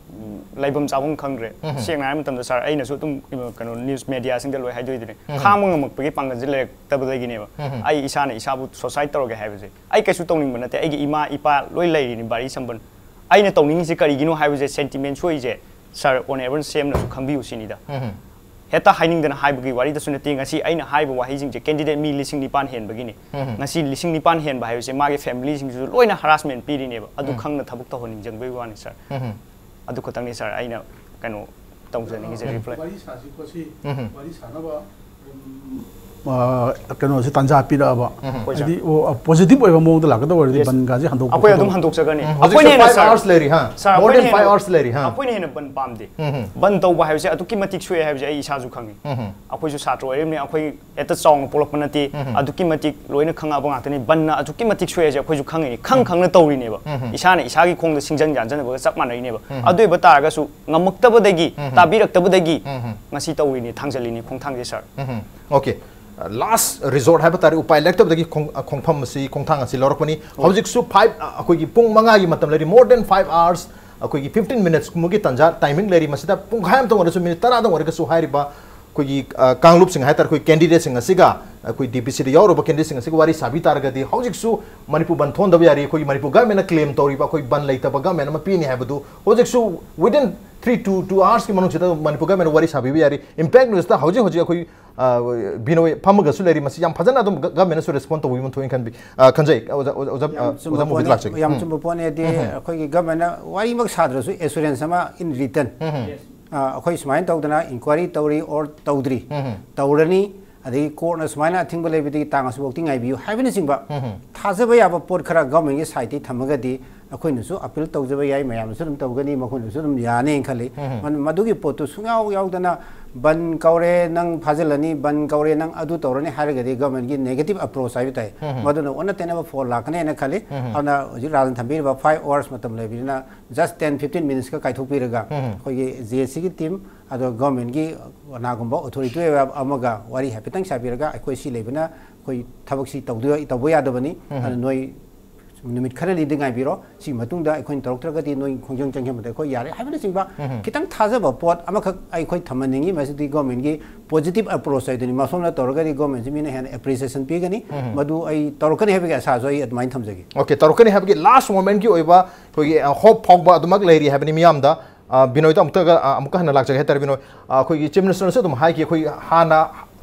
ꯎꯝ, ꯂꯩꯐꯝ ꯆꯥꯐꯝ ꯈꯪꯗ꯭ꯔꯦ꯫ ꯎꯝ, ꯍꯝ꯫ ꯁꯦꯡꯅ ꯍꯥꯏꯕ ꯃꯇꯝꯗ, ꯁꯥꯔ, ꯑꯩꯅꯁꯨ ꯑꯗꯨꯝ, ꯀꯩꯅꯣ, ꯅ꯭ꯌꯨꯁ ꯃꯦꯗꯤꯌꯥꯁꯤꯡꯗ ꯂꯣꯏ ꯍꯥꯏꯗꯣꯏꯗꯨꯅꯦ꯫ ꯎꯝ, ꯍꯝ꯫ ꯈꯥꯡꯕ ꯉꯝꯃꯛꯄꯒꯤ ꯄꯥꯡꯒꯜꯁꯦ ꯂꯩꯔꯛꯇꯕꯗꯒꯤꯅꯦꯕ꯫ ꯎꯝ, ꯍꯝ꯫ ꯑꯩ ꯏꯁꯥꯅ ꯏꯁꯥꯕꯨ ꯁꯨꯁꯥꯏꯠ ꯇꯧꯔꯒꯦ ꯍꯥꯏꯕꯁꯦ꯫ ꯑꯩ ꯀꯩꯁꯨ ꯇꯧꯅꯤꯡꯕ ꯅꯠꯇꯦ꯫ ꯑꯩꯒꯤ ꯏꯃꯥ ꯏꯄꯥ ꯂꯣꯏ ꯂꯩꯔꯤꯅꯤ ꯕꯥꯔꯤ ꯁꯝꯕꯟ꯫ ꯑꯩꯅ ꯇꯧꯅꯤꯡꯉꯤꯁꯦ ꯀꯔꯤꯒꯤꯅꯣ ꯍꯥꯏꯕꯁꯦ, ꯁꯦꯟꯇꯤꯃꯦꯟ ꯁꯣꯛꯏꯁꯦ, ꯁꯥꯔ, ꯑꯣꯅꯦꯕꯜ ꯁꯤ ꯑꯦꯝꯅꯁꯨ ꯈꯪꯕꯤꯌꯨ ꯁꯤꯅꯤꯗ꯫ ꯎꯝ, ꯍꯝ꯫ ꯍꯦꯛꯇ ꯍꯥꯏꯅꯤꯡꯗꯅ ꯍꯥꯏꯕꯒꯤ ꯋꯥꯔꯤꯗꯁꯨ ꯅꯠꯇꯦ꯫ ꯉꯁꯤ ꯑꯩꯅ ꯍꯥꯏꯕ ꯋꯥꯍꯩꯁꯤꯡꯁꯦ ꯀꯦꯟꯗꯤꯗꯦꯠ ꯃꯤ ꯂꯤꯁꯤꯡ ꯅꯤꯄꯥꯟ ꯍꯦꯟꯕꯒꯤꯅꯤ꯫ ꯎꯝ, ꯍꯝ꯫ ꯉꯁꯤ ꯂꯤꯁꯤꯡ ꯅꯤꯄꯥꯟ ꯍꯦꯟꯕ ꯍꯥꯏꯕꯁꯦ ꯃꯥꯒꯤ ꯐꯦꯃꯤꯂꯤꯁꯤꯡꯁꯤꯁꯨ ꯂꯣꯏꯅ ꯍꯔꯥꯁꯃꯦꯟ ꯄꯤꯔꯤꯅꯦꯕ꯫ ꯑꯗꯨ ꯎꯝ꯫ ꯈꯪꯅ ꯊꯕꯛ ꯇꯧꯍꯟꯅꯤꯡꯖꯕꯒꯤ ꯋꯥꯅꯤ, ꯁꯥꯔ꯫ ꯎꯝ, ꯍꯝ꯫ ꯑꯗꯨ ꯈꯛꯇꯪꯅꯤ, ꯁꯥꯔ, ꯑꯩꯅ ꯀꯩꯅꯣ ꯇꯧꯖꯅꯤꯡꯉꯤꯁꯦ, ꯎꯝ꯫ ꯔꯤꯄ꯭ꯂꯥꯏ꯫ ꯋꯥꯔꯤ ꯁꯥꯁꯤ ꯈꯣꯠꯁꯤ, ꯎꯝ꯫ ꯋꯥꯔꯤ ꯁꯥꯅꯕ, ꯎꯝ, ꯑ, ꯀꯩꯅꯣꯁꯦ ꯇꯥꯟꯖꯥ ꯄꯤꯔꯛꯑꯕ꯫ ꯎꯝ꯫ ꯍꯣꯏ, ꯁꯥꯔ꯫ ꯍꯥꯏꯗꯤ, ꯑꯣ, ꯑ, ꯄꯣꯖꯤꯇꯤꯚ ꯑꯣꯏꯕ ꯃꯑꯣꯡꯗ ꯂꯥꯛꯀꯗꯕ ꯑꯣꯏꯔꯗꯤ ꯌꯦꯁ꯫ ꯕꯟꯒꯥꯁꯦ ꯍꯟꯗꯣꯛꯄ ꯑꯩꯈꯣꯏ ꯑꯗꯨꯝ ꯈꯣꯠꯇꯣꯛꯄ꯫ ꯍꯟꯗꯣꯛꯆꯒꯅꯤ꯫ ꯎꯝ, ꯍꯧꯖꯤꯛꯁꯨ ꯑꯩꯈꯣꯏꯅ ꯍꯦꯟꯅ, ꯐꯥꯏꯚ ꯁꯥꯔ, ꯑꯋꯥꯔꯁ ꯂꯩꯔꯤ, ꯍꯥ? ꯁꯥꯔ, More than ꯑꯩꯈꯣꯏꯅ ꯐꯥꯏꯚ ꯍꯦꯟꯅ, ꯑꯋꯥꯔꯁ ꯂꯩꯔꯤ, ꯍꯥ? ꯑꯩꯈꯣꯏꯅ ꯍꯦꯟꯅ ꯕꯟ ꯄꯥꯝꯗꯦ꯫ ꯎꯝ, ꯎꯝ꯫ ꯕꯟ ꯇꯧꯕ ꯍꯥꯏꯕꯁꯦ ꯑꯗꯨꯛꯀꯤ ꯃꯇꯤꯛ ꯁꯣꯛꯑꯦ ꯍꯥꯏꯕꯁꯦ ꯑꯩ ꯏꯁꯥꯁꯨ ꯈꯪꯉꯤ꯫ ꯎꯝ, ꯎꯝ꯫ ꯑꯩꯈꯣꯏꯁꯨ ꯁꯥꯇ꯭ꯔ ꯑꯣꯏꯔꯤꯕꯅꯤ, ꯑꯩꯈꯣꯏ ꯍꯦꯛꯇ ꯆꯥꯎꯅ ꯄꯣꯛꯂꯛꯄ ꯅꯠꯇꯦ꯫ ꯎꯝ, ꯎꯝ꯫ ꯑꯗꯨꯛꯀꯤ ꯃꯇꯤꯛ ꯂꯣꯏꯅ ꯈꯪꯉꯛꯑꯕ ꯉꯥꯛꯇꯅꯤ꯫ ꯕꯟꯅ ꯑꯗꯨꯛꯀꯤ ꯃꯇꯤꯛ ꯁꯣꯛꯑꯦ ꯍꯥꯏꯁꯦ ꯑꯩꯈꯣꯏꯁꯨ ꯈꯪꯉꯤꯅꯤ꯫ ꯈꯪ ꯎꯝ꯫ ꯈꯪꯅ ꯇꯧꯔꯤꯅꯦꯕ꯫ ꯎꯝ, ꯎꯝ꯫ ꯏꯁꯥꯅ ꯏꯁꯥꯒꯤ ꯈꯣꯡꯗ ꯁꯤꯡꯖꯪ ꯌꯥꯟꯖꯅꯕꯒ ꯆꯞ ꯃꯥꯟꯅꯩꯅꯦꯕ꯫ ꯎꯝ꯫ ꯑꯗꯨ ꯑꯣꯏꯕ ꯇꯥꯔꯒꯁꯨ ꯉꯝꯃꯛꯇꯕꯗꯒꯤ, ꯎꯝ꯫ ꯇꯥꯕꯤꯔꯛꯇꯕꯗꯒꯤ ꯎꯝ꯫ ꯉꯁꯤ ꯇꯧꯔꯤꯅꯤ, ꯊꯥꯡꯖꯜꯂꯤꯅꯤ ꯈꯣꯡꯊꯥꯡꯁꯦ, ꯁꯥꯔ꯫ ꯎꯝ꯫ ꯑꯣꯀꯦ꯫ ꯂꯥꯁ ꯔꯤꯖꯣꯔꯠ ꯍꯥꯏꯕ ꯇꯥꯔꯦ, ꯎꯄꯥꯏ ꯂꯩꯔꯛꯇꯕꯗꯒꯤ ꯈꯣꯡ-, ꯈꯣꯡꯐꯝ ꯑꯁꯤ, ꯈꯣꯡꯊꯥꯡ ꯑꯁꯤ ꯂꯧꯔꯛꯄꯅꯤ꯫ ꯍꯣꯏ꯫ ꯍꯧꯖꯤꯛꯁꯨ ꯐꯥꯏꯚ, ꯑꯩꯈꯣꯏꯒꯤ ꯄꯨꯡ ꯃꯉꯥꯒꯤ ꯃꯇꯝ ꯂꯩꯔꯤ, more than five hours, ꯑꯩꯈꯣꯏꯒꯤ fifteen minutes ꯀꯨꯝꯕꯒꯤ ꯇꯥꯟꯖꯥ, ꯇꯥꯏꯃꯤꯡ ꯂꯩꯔꯤ꯫ ꯃꯁꯤꯗ ꯄꯨꯡꯈꯥꯏ ꯑꯃꯇꯪ ꯑꯣꯏꯔꯒꯁꯨ, ꯃꯤꯅꯤꯠ ꯇꯔꯥꯗꯪ ꯑꯣꯏꯔꯒꯁꯨ ꯍꯥꯏꯔꯤꯕ ꯑꯩꯈꯣꯏꯒꯤ, ꯑ, ꯀꯥꯡꯂꯨꯞꯁꯤꯡ ꯍꯥꯏꯇꯥꯔꯦ, ꯑꯩꯈꯣꯏ ꯀꯦꯟꯗꯤꯗꯦꯠꯁꯤꯡ ꯑꯁꯤꯒ ꯑꯩꯈꯣꯏ ꯗꯤ ꯄꯤ ꯁꯤꯗ ꯌꯥꯎꯔꯨꯕ ꯀꯦꯟꯗꯤꯗꯦꯠꯁꯤꯡ ꯑꯁꯤꯒ ꯋꯥꯔꯤ ꯁꯥꯕꯤ ꯇꯥꯔꯒꯗꯤ, ꯍꯧꯖꯤꯛꯁꯨ ꯃꯅꯤꯄꯨꯔ ꯕꯟ ꯊꯣꯟꯗꯕ ꯌꯥꯔꯤ꯫ ꯑꯩꯈꯣꯏꯒꯤ ꯃꯅꯤꯄꯨꯔ ꯒꯚꯔꯟꯃꯦꯟꯠꯅ ꯀ꯭ꯂꯦꯝ ꯇꯧꯔꯤꯕ ꯑꯩꯈꯣꯏ ꯕꯟ ꯂꯩꯇꯕ ꯒꯚꯔꯟꯃꯦꯟꯠ ꯑꯃ ꯄꯤꯅꯤ ꯍꯥꯏꯕꯗꯨ ꯍꯧꯖꯤꯛꯁꯨ within three to two hours ꯀꯤ ꯃꯅꯨꯡꯁꯤꯗ ꯃꯅꯤꯄꯨꯔ ꯒꯚꯔꯟꯃꯦꯟꯠꯅ ꯋꯥꯔꯤ ꯁꯥꯕꯤꯕ ꯌꯥꯔꯤ꯫ ꯏꯝꯄꯦꯛ ꯅ꯭ꯌꯨꯁꯇ ꯍꯧꯖꯤꯛ ꯍꯧꯖꯤꯛ ꯑꯩꯈꯣꯏ, ꯑ, ꯕꯤꯅꯣꯏ ꯐꯝꯃꯒꯁꯨ ꯂꯩꯔꯤ꯫ ꯃꯁꯤ ꯌꯥꯝ ꯐꯖꯅ ꯑꯗꯨꯝ ꯒ-, ꯒꯚꯔꯟꯃꯦꯟꯠꯅꯁꯨ ꯔꯦꯁꯄꯣꯟ ꯇꯧꯕꯤꯕ ꯊꯣꯛꯏ ꯈꯟꯕꯤ-, ꯑ, ꯈꯟꯖꯩ꯫ ꯑꯣꯖꯥ, ꯑꯣꯖꯥ, ꯑꯣꯖꯥ, ꯌꯥꯝ ꯑ, ꯆꯨꯝꯕ ꯑꯣꯖꯥ ꯃꯨꯕꯤꯗ ꯄꯣꯠꯅꯦ, ꯂꯥꯛꯆꯒꯦ꯫ ꯌꯥꯝ ꯎꯝ꯫ ꯆꯨꯝꯕ ꯄꯣꯠꯅꯦ꯫ ꯍꯥꯏꯗꯤ ꯎꯝ꯫ ꯑꯩꯈꯣꯏꯒꯤ ꯒꯚꯔꯟꯃꯦꯟꯠꯅ ꯋꯥꯔꯤꯃꯛ ꯁꯥꯗ꯭ꯔꯁꯨ ꯑꯦꯁꯨꯔꯦꯟꯁ ꯑꯃ in written, ꯎꯝ꯫ ꯑ, ꯑꯩꯈꯣꯏ ꯁꯨꯃꯥꯏꯅ ꯇꯧꯗꯅ ꯏꯟꯀ꯭ꯋꯥꯏꯔꯤ ꯇꯧꯔꯤ or ꯇꯧꯗ꯭ꯔꯤ, ꯎꯝ꯫ ꯇꯧꯔꯅꯤ, ꯑꯗꯒꯤ ꯀꯣꯔꯠꯅ ꯁꯨꯃꯥꯏꯅ ꯑꯊꯤꯡꯕ ꯂꯩꯕꯗꯒꯤ ꯇꯥꯡ ꯑꯁꯨꯛꯐꯥꯎꯇꯤ ꯉꯥꯏꯕꯤꯌꯨ ꯍꯥꯏꯕꯅꯆꯤꯡꯕ ꯊꯥꯖꯕ ꯌꯥꯕ ꯄꯣꯠ ꯈꯔ ꯒꯚꯔꯟꯃꯦꯟꯒꯤ ꯁꯥꯏꯠꯇꯒꯤ ꯊꯝꯃꯒꯗꯤ ꯑꯩꯈꯣꯏꯅꯁꯨ ꯑꯄꯤꯜ ꯇꯧꯖꯕ ꯌꯥꯏ, ꯃꯌꯥꯝꯅꯁꯨ ꯑꯗꯨꯝ ꯇꯧꯒꯅꯤ, ꯃꯈꯣꯏꯅꯁꯨ ꯑꯗꯨꯝ ꯌꯥꯅꯦꯅ ꯈꯜꯂꯤ꯫ ꯃꯗꯨꯒꯤ ꯄꯣꯠꯇꯨ ꯁꯨꯡꯌꯥꯎ ꯌꯥꯎꯗꯅ ꯕꯟ ꯀꯧꯔꯦ, ꯅꯪ ꯐꯥꯖꯤꯜꯂꯅꯤ, ꯕꯟ ꯀꯧꯔꯦ, ꯅꯪ ꯑꯗꯨ ꯇꯧꯔꯅꯤ ꯍꯥꯏꯔꯒꯗꯤ ꯒꯚꯔꯟꯃꯦꯟꯒꯤ ꯅꯦꯒꯦꯇꯤꯚ ꯑꯦꯄ꯭ꯔꯣꯆ ꯍꯥꯏꯕ ꯇꯥꯏ, ꯃꯗꯨꯅ ꯑꯣꯟꯅ ꯇꯩꯅꯕ ꯐꯣꯜ ꯂꯥꯛꯀꯅꯦꯅ ꯈꯜꯂꯤ꯫ ꯑꯗꯨꯅ ꯍꯧꯖꯤꯛ ꯔꯥꯖꯟ ꯊꯝꯕꯤꯔꯤꯕ ꯐꯥꯏꯚ ꯑꯋꯥꯔꯁ ꯃꯇꯝ ꯂꯩꯕꯅꯤꯅ, ꯖꯁ ꯇꯦꯟ ꯐꯤꯐꯇꯤꯟ ꯃꯤꯅꯤꯠꯁꯀ ꯀꯥꯏꯊꯣꯛꯄꯤꯔꯒ ꯑꯩꯈꯣꯏꯒꯤ ꯖꯦ ꯑꯦꯁ ꯁꯤꯒꯤ ꯇꯤꯝ, ꯑꯗꯣ ꯒꯚꯔꯟꯃꯦꯟꯒꯤ ꯀꯅꯥꯒꯨꯝꯕ ꯑꯣꯊꯣꯔꯤꯇꯤ ꯑꯣꯏꯕ ꯑꯃꯒ ꯋꯥꯔꯤ ꯍꯥꯏꯐꯦꯠꯇꯪ ꯁꯥꯕꯤꯔꯒ, ꯑꯩꯈꯣꯏ ꯁꯤ ꯂꯩꯕꯅ ꯑꯩꯈꯣꯏ ꯊꯕꯛꯁꯤ ꯇꯧꯗꯣꯏ-, ꯇꯧꯕ ꯌꯥꯗꯕꯅꯤ, ꯑꯗꯨ ꯅꯣꯏ ꯅꯨꯃꯤꯠ ꯈꯔꯅꯤꯗꯤ ꯉꯥꯏꯕꯤꯔꯣ, ꯁꯤꯒꯤ ꯃꯇꯨꯡꯗ ꯑꯩꯈꯣꯏꯅ ꯇꯧꯔꯛꯇ꯭ꯔꯒꯗꯤ ꯅꯣꯏ ꯈꯣꯡꯖꯪ ꯆꯪꯁꯤꯟꯕꯗ ꯑꯩꯈꯣꯏ ꯌꯥꯔꯦ ꯍꯥꯏꯕꯅꯆꯤꯡꯕ ꯈꯤꯇꯪ ꯊꯥꯖꯕ ꯄꯣꯠ ꯑꯃꯈꯛ ꯑꯩꯈꯣꯏ ꯊꯝꯍꯟꯅꯤꯡꯉꯤ꯫ ꯃꯁꯤꯗꯤ ꯒꯚꯔꯟꯃꯦꯟꯒꯤ ꯄꯣꯖꯤꯇꯤꯚ ꯑꯦꯄ꯭ꯔꯣꯆ ꯍꯥꯏꯗꯨꯅꯤ꯫ ꯃꯁꯣꯝꯅ ꯇꯧꯔꯒꯗꯤ ꯒꯚꯔꯟꯃꯦꯟꯁꯤ ꯃꯤꯅ ꯍꯦꯟꯅ ꯑꯦꯄ꯭ꯔꯤꯁꯤꯌꯦꯁꯟ ꯄꯤꯒꯅꯤ꯫ ꯃꯗꯨ ꯑꯩ ꯇꯧꯔꯛꯀꯅꯤ ꯍꯥꯏꯕꯒꯤ ꯑꯁꯥꯁꯨ ꯑꯩ ꯑꯗꯨꯃꯥꯏꯅ ꯊꯝꯖꯒꯦ꯫ ꯑꯣꯀꯦ, ꯇꯧꯔꯛꯀꯅꯤ ꯍꯥꯏꯕꯒꯤ ꯂꯥꯁ ꯃꯣꯃꯦꯟꯠꯀꯤ ꯑꯣꯏꯕ ꯑꯩꯈꯣꯏꯒꯤ, ꯑ, ꯍꯣꯞ ꯐꯥꯎꯕ ꯑꯗꯨꯃꯛ ꯂꯩꯔꯤ ꯍꯥꯏꯕꯅꯤ ꯃꯤꯌꯥꯝꯗ꯫ ꯑ, ꯕꯤꯅꯣꯏꯗ ꯑꯃꯨꯛꯇꯒ, ꯑ, ꯑꯃꯨꯛꯀ ꯍꯟꯅ ꯂꯥꯛꯆꯒꯦ ꯍꯥꯏꯇꯥꯔꯦ꯫ ꯕꯤꯅꯣꯏ, ꯑ, ꯑꯩꯈꯣꯏꯒꯤ ꯆꯤꯐ ꯃꯤꯅꯤꯁꯇꯔꯅꯁꯨ ꯑꯗꯨꯝ ꯍꯥꯏꯈꯤ, ꯑꯩꯈꯣꯏ ꯍꯥꯟꯅ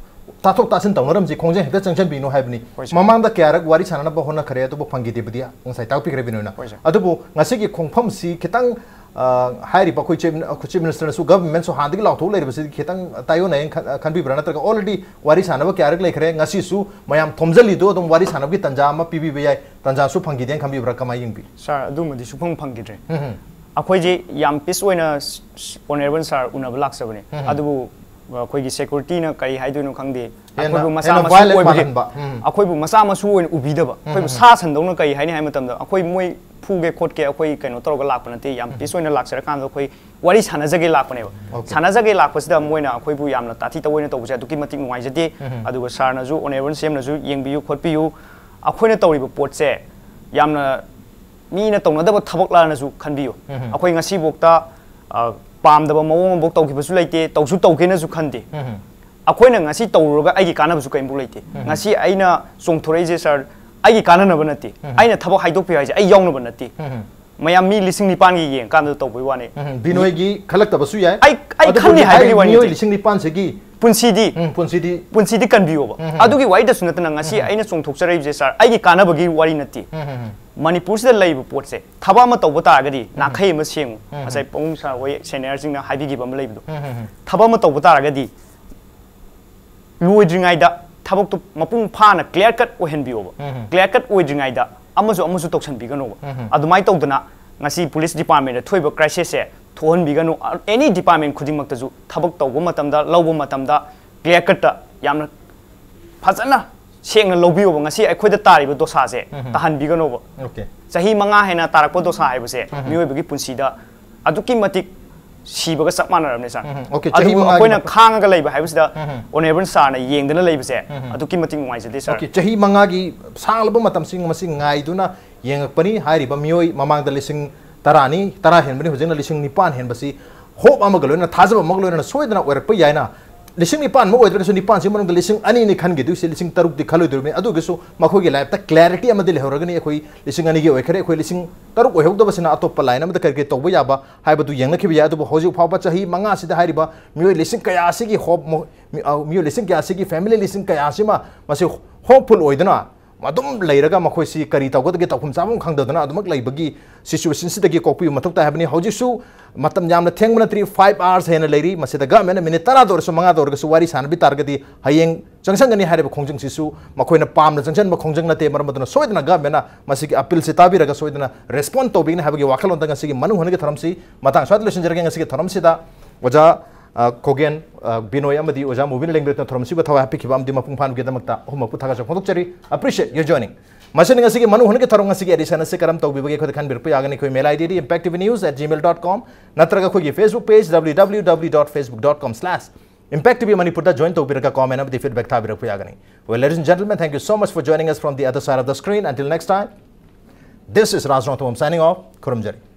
ꯇꯥꯊꯣꯛ ꯇꯥꯁꯤꯟ ꯇꯧꯅꯔꯝꯁꯤ, ꯈꯣꯡꯖꯪ ꯍꯦꯛꯇ ꯆꯪꯁꯤꯟꯕꯤꯅꯣ ꯍꯥꯏꯕꯅꯤ꯫ ꯍꯣꯏ, ꯁꯥꯔ꯫ ꯃꯃꯥꯡꯗ ꯀꯌꯥꯔꯛ ꯋꯥꯔꯤ ꯁꯥꯟꯅꯅꯕ ꯍꯣꯠꯅꯈ꯭ꯔꯦ, ꯑꯗꯨꯕꯨ ꯐꯪꯈꯤꯗꯦꯕꯨꯗꯤ ꯉꯁꯥꯏ ꯇꯥꯛꯄꯤꯈ꯭ꯔꯦ ꯕꯤꯅꯣꯏꯅ꯫ ꯍꯣꯏ, ꯁꯥꯔ꯫ ꯑꯗꯨꯕꯨ ꯉꯁꯤꯒꯤ ꯈꯣꯡꯐꯝꯁꯤ ꯈꯤꯇꯪ, ꯑ, ꯍꯥꯏꯔꯤꯕ ꯑꯩꯈꯣꯏ ꯆꯤꯐ, ꯑꯩꯈꯣꯏ ꯆꯤꯐ ꯃꯤꯅꯤꯁꯇꯔꯅꯁꯨ, ꯒꯚꯔꯟꯃꯦꯟꯠꯁꯨ ꯍꯥꯟꯅꯗꯒꯤ ꯂꯥꯎꯊꯣꯛ ꯂꯩꯔꯤꯕꯁꯤꯗꯤ ꯈꯤꯇꯪ ꯇꯥꯏꯑꯣꯟꯅꯩꯅ ꯈꯟ-, ꯈꯟꯕꯤꯕ꯭ꯔꯥ? ꯅꯠꯇ꯭ꯔꯒ already ꯋꯥꯔꯤ ꯁꯥꯟꯅꯕ ꯀꯌꯥꯔꯛ ꯂꯩꯈ꯭ꯔꯦ, ꯉꯁꯤꯁꯨ ꯃꯌꯥꯝ ꯊꯣꯝꯖꯤꯜꯂꯤꯗꯣ ꯑꯗꯨꯝ ꯋꯥꯔꯤ ꯁꯥꯟꯅꯕꯒꯤ ꯇꯥꯟꯖꯥ ꯑꯃ ꯄꯤꯕꯤꯕ ꯌꯥꯏ, ꯇꯥꯟꯖꯥꯁꯨ ꯐꯪꯈꯤꯗꯦꯅ ꯈꯟꯕꯤꯕ꯭ꯔꯥ? ꯀꯃꯥꯏꯅ ꯌꯦꯡꯕꯤ? ꯁꯥꯔ, ꯑꯗꯨꯃꯗꯤ ꯁꯨꯐꯪ ꯐꯪꯈꯤꯗ꯭ꯔꯦ꯫ ꯎꯝ, ꯎꯝ꯫ ꯑꯩꯈꯣꯏꯁꯦ ꯌꯥꯝ ꯄꯤꯁ ꯑꯣꯏꯅ ꯁ-, ꯁ-, ꯑꯣꯅꯔꯦꯕꯜ ꯁꯥꯔ ꯎꯅꯕ ꯂꯥꯛꯆꯕꯅꯦ꯫ ꯎꯝ, ꯎꯝ꯫ ꯑꯗꯨꯕꯨ, ꯑ, ꯑꯩꯈꯣꯏꯒꯤ ꯁꯦꯀ꯭ꯌꯨꯔꯤꯇꯤꯅ ꯀꯔꯤ ꯍꯥꯏꯗꯣꯏꯅꯣ ꯈꯪꯗꯦ, ꯍꯦꯟꯅ, ꯑꯩꯈꯣꯏꯕꯨ ꯃꯆꯥ ꯍꯦꯟꯅ ꯃꯁꯨ violent ꯑꯣꯏꯕꯒꯤ, ꯃꯥꯜꯍꯟꯕ꯫ ꯎꯝ꯫ ꯑꯩꯈꯣꯏꯕꯨ ꯃꯆꯥ ꯃꯁꯨ ꯑꯣꯏꯅ ꯎꯕꯤꯗꯕ, ꯑꯩꯈꯣꯏꯕꯨ ꯎꯝ, ꯎꯝ꯫ ꯁꯥ ꯁꯟꯗꯧꯅ ꯀꯔꯤ ꯍꯥꯏꯅꯤ ꯍꯥꯏꯕ ꯃꯇꯝꯗ, ꯑꯩꯈꯣꯏ ꯃꯣꯏ ꯐꯨꯒꯦ ꯈꯣꯠꯀꯦ, ꯑꯩꯈꯣꯏ ꯀꯩꯅꯣ ꯇꯧꯔꯒ ꯂꯥꯛꯄ ꯅꯠꯇꯦ, ꯌꯥꯝ ꯎꯝ꯫ ꯄꯤꯁ ꯑꯣꯏꯅ ꯂꯥꯛꯆꯔꯀꯥꯟꯗ ꯑꯩꯈꯣꯏ ꯋꯥꯔꯤ ꯁꯥꯟꯅꯖꯒꯦ ꯂꯥꯛꯄꯅꯦꯕ꯫ ꯑꯣꯀꯦ꯫ ꯁꯥꯟꯅꯖꯒꯦ ꯂꯥꯛꯄꯁꯤꯗ ꯃꯣꯏꯅ ꯑꯩꯈꯣꯏꯕꯨ ꯌꯥꯝꯅ ꯇꯥꯊꯤ ꯇꯧꯑꯣꯏꯅ ꯇꯧꯕꯁꯦ ꯑꯗꯨꯛꯀꯤ ꯃꯇꯤꯛ ꯅꯨꯡꯉꯥꯏꯖꯗꯦ꯫ ꯎꯝ꯫ ꯑꯗꯨꯒ ꯁꯥꯔꯅꯁꯨ, ꯑꯣꯅꯔꯦꯕꯜ ꯁꯤ ꯑꯦꯝꯅꯁꯨ ꯌꯦꯡꯕꯤꯌꯨ ꯈꯣꯠꯄꯤꯌꯨ, ꯑꯩꯈꯣꯏꯅ ꯇꯧꯔꯤꯕ ꯄꯣꯠꯁꯦ ꯌꯥꯝꯅ ꯃꯤꯅ ꯇꯧꯅꯗꯕ ꯊꯕꯛꯂꯥꯅꯁꯨ ꯈꯟꯕꯤꯌꯨ꯫ ꯎꯝ꯫ ꯑꯩꯈꯣꯏ ꯉꯁꯤꯐꯥꯎꯗ, ꯑ, ꯄꯥꯝꯗꯕ ꯃꯑꯣꯡ ꯑꯃꯐꯥꯎ ꯇꯧꯈꯤꯕꯁꯨ ꯂꯩꯇꯦ, ꯇꯧꯁꯨ ꯇꯧꯒꯦꯅꯁꯨ ꯈꯟꯗꯦ꯫ ꯎꯝ꯫ ꯑꯩꯈꯣꯏꯅ ꯉꯁꯤ ꯇꯧꯔꯨꯔꯒ ꯑꯩꯒꯤ ꯀꯥꯟꯅꯕꯁꯨ ꯀꯔꯤꯝꯐꯥꯎ ꯂꯩꯇꯦ꯫ ꯎꯝ꯫ ꯉꯁꯤ ꯑꯩꯅ ꯆꯣꯡꯊꯣꯔꯛꯏꯁꯦ, ꯁꯥꯔ, ꯑꯩꯒꯤ ꯀꯥꯟꯅꯅꯕ ꯅꯠꯇꯦ꯫ ꯎꯝ꯫ ꯑꯩꯅ ꯊꯕꯛ ꯍꯥꯏꯗꯣꯛꯄꯤꯌꯨ ꯍꯥꯏꯁꯦ ꯑꯩ ꯌꯥꯎꯅꯕ ꯅꯠꯇꯦ꯫ ꯎꯝ꯫ ꯃꯌꯥꯝ ꯃꯤ ꯂꯤꯁꯤꯡ ꯅꯤꯄꯥꯟꯒꯤ ꯌꯦꯡꯀꯥꯟꯗ ꯇꯧꯕꯩ ꯋꯥꯅꯤ꯫ ꯎꯝ, ꯕꯤꯅꯣꯏꯒꯤ ꯈꯜꯂꯛꯇꯕꯁꯨ ꯌꯥꯏ꯫ ꯑꯩ, ꯑꯩ ꯑꯗꯨꯕꯨ ꯈꯟꯅꯤ ꯍꯥꯏꯕꯒꯤ ꯍꯥꯏꯔꯤꯕ ꯋꯥꯔꯤ ꯃꯤꯑꯣꯏ ꯅꯠꯇꯦ꯫ ꯂꯤꯁꯤꯡ ꯅꯤꯄꯥꯟꯁꯤꯒꯤ ꯄꯨꯟꯁꯤꯗꯤ, ꯎꯝ, ꯄꯨꯟꯁꯤꯗꯤ ꯄꯨꯟꯁꯤꯗꯤ ꯀꯟꯕꯤꯌꯣꯕ꯫ ꯎꯝ, ꯎꯝ꯫ ꯑꯗꯨꯒꯤ ꯋꯥꯔꯤꯗꯁꯨ ꯅꯠꯇꯅ ꯉꯁꯤ ꯎꯝ, ꯎꯝ꯫ ꯑꯩꯅ ꯆꯣꯡꯊꯣꯛꯆꯔꯛꯏꯕꯁꯦ, ꯁꯥꯔ, ꯑꯩꯒꯤ ꯀꯥꯟꯅꯕꯒꯤ ꯋꯥꯔꯤ ꯅꯠꯇꯦ꯫ ꯎꯝ, ꯎꯝ, ꯎꯝ꯫ ꯃꯅꯤꯄꯨꯔꯁꯤꯗ ꯂꯩꯔꯤꯕ ꯄꯣꯠꯁꯦ, ꯊꯕꯛ ꯑꯃ ꯇꯧꯕ ꯇꯥꯔꯒꯗꯤ ꯎꯝ, ꯎꯝ꯫ ꯅꯥꯈꯩ ꯑꯃ ꯁꯦꯡꯉꯨ꯫ ꯎꯝ, ꯎꯝ꯫ ꯉꯁꯥꯏ ꯄꯥꯕꯨꯡ ꯁꯥꯔ ꯍꯣꯏ ꯁꯦꯅꯤꯌꯔꯁꯤꯡꯅ ꯍꯥꯏꯕꯤꯈꯤꯕ ꯑꯃ ꯂꯩꯕꯗꯣ꯫ ꯎꯝ, ꯎꯝ, ꯎꯝ꯫ ꯊꯕꯛ ꯑꯃ ꯇꯧꯕ ꯇꯥꯔꯒꯗꯤ ꯂꯣꯏꯗ꯭ꯔꯤꯉꯩꯗ ꯊꯕꯛꯇꯨ ꯃꯄꯨꯡ ꯐꯥꯅ clear cut ꯑꯣꯏꯍꯟꯕꯤꯌꯣꯕ꯫ Clear cut ꯑꯣꯏꯗ꯭ꯔꯤꯉꯩꯗ ꯑꯃꯁꯨ ꯑꯃꯁꯨ ꯇꯧꯁꯟꯕꯤꯒꯅꯣꯕ꯫ ꯑꯗꯨꯃꯥꯏꯅ ꯇꯧꯗꯅ ꯉꯁꯤ ꯄꯨꯂꯤꯁ ꯗꯤꯄꯥꯔꯠꯃꯦꯟꯗ ꯊꯣꯛꯏꯕ crisisꯁꯦ ꯊꯣꯛꯍꯟꯕꯤꯒꯅꯨ꯫ Any department ꯈꯨꯗꯤꯡꯃꯛꯇꯁꯨ ꯊꯕꯛ ꯇꯧꯕ ꯃꯇꯝꯗ, ꯂꯧꯕ ꯃꯇꯝꯗ clear cutꯇ ꯌꯥꯝꯅ ꯐꯖꯅ ꯁꯦꯡꯅ ꯂꯧꯕꯤꯌꯣꯕ꯫ ꯉꯁꯤ ꯑꯩꯈꯣꯏꯗ ꯇꯥꯔꯤꯕ ꯗꯣꯁꯥꯁꯦ ꯇꯥꯍꯟꯕꯤꯒꯅꯣꯕ꯫ Okay. ꯆꯍꯤ ꯃꯉꯥ ꯍꯦꯟꯅ ꯇꯥꯔꯛꯄ ꯗꯣꯁꯥ ꯍꯥꯏꯕꯁꯦ ꯃꯤꯑꯣꯏꯕꯒꯤ ꯄꯨꯟꯁꯤꯗ ꯑꯗꯨꯛꯀꯤ ꯃꯇꯤꯛ ꯁꯤꯕꯒ ꯆꯞ ꯃꯥꯟꯅꯔꯕꯅꯦ, ꯁꯥꯔ꯫ Okay, ꯆꯍꯤ ꯑꯗꯨꯕꯨ ꯃꯉꯥꯒꯤ ꯑꯩꯈꯣꯏꯅ ꯃꯇꯝ- ꯈꯥꯡꯉꯒ ꯂꯩꯕ ꯍꯥꯏꯕꯁꯤꯗ honourable ꯁꯥꯔꯅ ꯌꯦꯡꯗꯅ ꯂꯩꯕꯁꯦ ꯑꯗꯨꯛꯀꯤ ꯃꯇꯤꯛ ꯅꯨꯡꯉꯥꯏꯖꯗꯦ, ꯁꯥꯔ꯫ Okay, ꯆꯍꯤ ꯃꯉꯥꯒꯤ ꯁꯥꯡꯂꯕ ꯃꯇꯝꯁꯤꯡ ꯃꯁꯤ ꯉꯥꯏꯗꯨꯅ ꯌꯦꯡꯉꯛꯄꯅꯤ꯫ ꯍꯥꯏꯔꯤꯕ ꯃꯤꯑꯣꯏ ꯃꯃꯥꯡꯗ ꯂꯤꯁꯤꯡ ꯇꯔꯥꯅꯤ, ꯇꯔꯥ ꯍꯦꯟꯕꯅꯤ, ꯍꯧꯖꯤꯛꯅ ꯂꯤꯁꯤꯡ ꯅꯤꯄꯥꯟ ꯍꯦꯟꯕꯁꯤ hope ꯑꯃꯒ ꯂꯣꯏꯅꯅ, ꯊꯥꯖꯕ ꯑꯃꯒ ꯂꯣꯏꯅꯅ ꯁꯣꯏꯗꯅ ꯑꯣꯏꯔꯛꯄ ꯌꯥꯏꯅ꯫ ꯂꯤꯁꯤꯡ ꯅꯤꯄꯥꯟꯃꯛ ꯑꯣꯏꯗ꯭ꯔꯒꯁꯨ ꯅꯤꯄꯥꯟꯁꯤ ꯃꯅꯨꯡꯗ ꯂꯤꯁꯤꯡ ꯑꯅꯤꯅꯤ ꯈꯟꯈꯤꯗꯣꯏꯁꯦ, ꯂꯤꯁꯤꯡ ꯇꯔꯨꯛꯇꯤ ꯈꯜꯂꯣꯏꯗꯣꯔꯤꯕꯅꯤ꯫ ꯑꯗꯨꯒꯤꯁꯨ ꯃꯈꯣꯏꯒꯤ lifeꯇ clarity ꯑꯃꯗꯤ ꯂꯩꯍꯧꯔꯒꯅꯤ꯫ ꯑꯩꯈꯣꯏ ꯂꯤꯁꯤꯡ ꯑꯅꯤꯒꯤ ꯑꯣꯏꯈꯔꯦ, ꯑꯩꯈꯣꯏ ꯂꯤꯁꯤꯡ ꯇꯔꯨꯛ ꯑꯣꯏꯍꯧꯗꯕꯁꯤꯅ ꯑꯇꯣꯞꯄ line ꯑꯃꯗ ꯀꯔꯤ ꯀꯔꯤ ꯇꯧꯕ ꯌꯥꯕ ꯍꯥꯏꯕꯗꯨ ꯌꯦꯡꯅꯈꯤꯕ ꯌꯥꯏ꯫ ꯑꯗꯨꯕꯨ ꯍꯧꯖꯤꯛ ꯐꯥꯎꯕ ꯆꯍꯤ ꯃꯉꯥꯁꯤꯗ ꯍꯥꯏꯔꯤꯕ ꯃꯤꯑꯣꯏ ꯂꯤꯁꯤꯡ ꯀꯌꯥ ꯑꯁꯤꯒꯤ hope, ꯃꯣ-, ꯃꯤ-, ꯑ, ꯃꯤꯑꯣꯏ ꯂꯤꯁꯤꯡ ꯀꯌꯥ ꯑꯁꯤꯒꯤ family ꯂꯤꯁꯤꯡ ꯀꯌꯥ ꯑꯁꯤꯃ ꯃꯁꯤ hopeful ꯑꯣꯏꯗꯅ ꯑꯗꯨꯝ ꯂꯩꯔꯒ ꯃꯈꯣꯏꯁꯤ ꯀꯔꯤ ꯇꯧꯒꯗꯒꯦ ꯇꯧꯐꯝ ꯆꯥꯐꯝ ꯈꯪꯗꯗꯅ ꯑꯗꯨꯃꯛ ꯂꯩꯕꯒꯤ situationꯁꯤꯗꯒꯤ ꯀꯣꯛꯄꯤꯕ ꯃꯊꯧ ꯇꯥꯏ ꯍꯥꯏꯕꯅꯤ꯫ ꯍꯧꯖꯤꯛꯁꯨ ꯃꯇꯝ ꯌꯥꯝꯅ ꯊꯦꯡꯕ ꯅꯠꯇ꯭ꯔꯤ, five hours ꯍꯦꯟꯅ ꯂꯩꯔꯤ꯫ ꯃꯁꯤꯗ governmentꯅ minute ꯇꯔꯥꯗ ꯑꯣꯏꯔꯁꯨ, ꯃꯉꯥꯗ ꯑꯣꯏꯔꯒꯁꯨ ꯋꯥꯔꯤ ꯁꯥꯟꯅꯕꯤ ꯇꯥꯔꯒꯗꯤ ꯍꯌꯦꯡ ꯆꯪꯁꯟꯒꯅꯤ ꯍꯥꯏꯔꯤꯕ ꯈꯣꯡꯖꯪꯁꯤꯁꯨ ꯃꯈꯣꯏꯅ ꯄꯥꯝꯅ ꯆꯪꯁꯟꯕ ꯈꯣꯡꯖꯪ ꯅꯠꯇꯦ꯫ ꯃꯔꯝ ꯑꯗꯨꯅ ꯁꯣꯏꯗꯅ governmentꯅ ꯃꯁꯤꯒꯤ appealꯁꯤ ꯇꯥꯕꯤꯔꯒ ꯁꯣꯏꯗꯅ respond ꯇꯧꯕꯤꯒꯅꯤ ꯍꯥꯏꯕꯒꯤ ꯋꯥꯈꯜꯂꯣꯟꯗ ꯉꯁꯤꯒꯤ ꯃꯅꯨꯡ ꯍꯨꯠꯅꯒꯤ ꯊꯧꯔꯝꯁꯤ ꯃꯇꯥꯡ ꯁ꯭ꯋꯥꯏꯗ ꯂꯣꯏꯁꯤꯟꯖꯔꯒꯦ꯫ ꯉꯁꯤꯒꯤ ꯊꯧꯔꯝꯁꯤꯗ ꯑꯣꯖꯥ, ꯑ, ꯈꯣꯒꯦꯟ, ꯑ, ꯕꯤꯅꯣꯏ ꯑꯃꯗꯤ ꯑꯣꯖꯥ ꯃꯨꯕꯤꯅ ꯂꯦꯡꯕꯤꯔꯛꯇꯨꯅ ꯊꯧꯔꯝꯁꯤꯕꯨ ꯊꯋꯥꯏ ꯍꯥꯞꯄꯤꯈꯤꯕ ꯑꯃꯗꯤ ꯃꯄꯨꯡ ꯐꯥꯍꯟꯕꯒꯤꯗꯃꯛꯇ ꯑꯍꯨꯝꯃꯛꯄꯨ ꯊꯥꯒꯠꯆꯕ ꯐꯣꯡꯗꯣꯛꯆꯔꯤ꯫ Appreciate your joining. ꯃꯁꯤꯅ ꯉꯁꯤꯒꯤ ꯃꯅꯨꯡ ꯍꯨꯠꯅꯒꯤ ꯊꯧꯔꯝ ꯉꯁꯤꯒꯤ edition ꯑꯁꯤ ꯀꯔꯝ ꯇꯧꯕꯤꯕꯒꯦ ꯑꯩꯈꯣꯏꯗ ꯈꯟꯕꯤꯔꯛꯄ ꯌꯥꯒꯅꯤ꯫ ꯑꯩꯈꯣꯏ mail IDꯗꯤ impacttvnews at gmail dot com ꯅꯠꯇ꯭ꯔꯒ ꯑꯩꯈꯣꯏꯒꯤ Facebook page www dot facebook dot com slash impacttvmanipurꯗ join ꯇꯧꯕꯤꯔꯒ comment ꯑꯃꯗꯤ feedback ꯊꯥꯕꯤꯔꯛꯄ ꯌꯥꯒꯅꯤ꯫ Well, ladies and gentlemen, thank you so much for joining us from the other side of the screen. Until next time, this is Raj ꯔꯣꯡꯊꯣꯝ signing off. ꯈꯨꯔꯨꯝꯖꯔꯤ꯫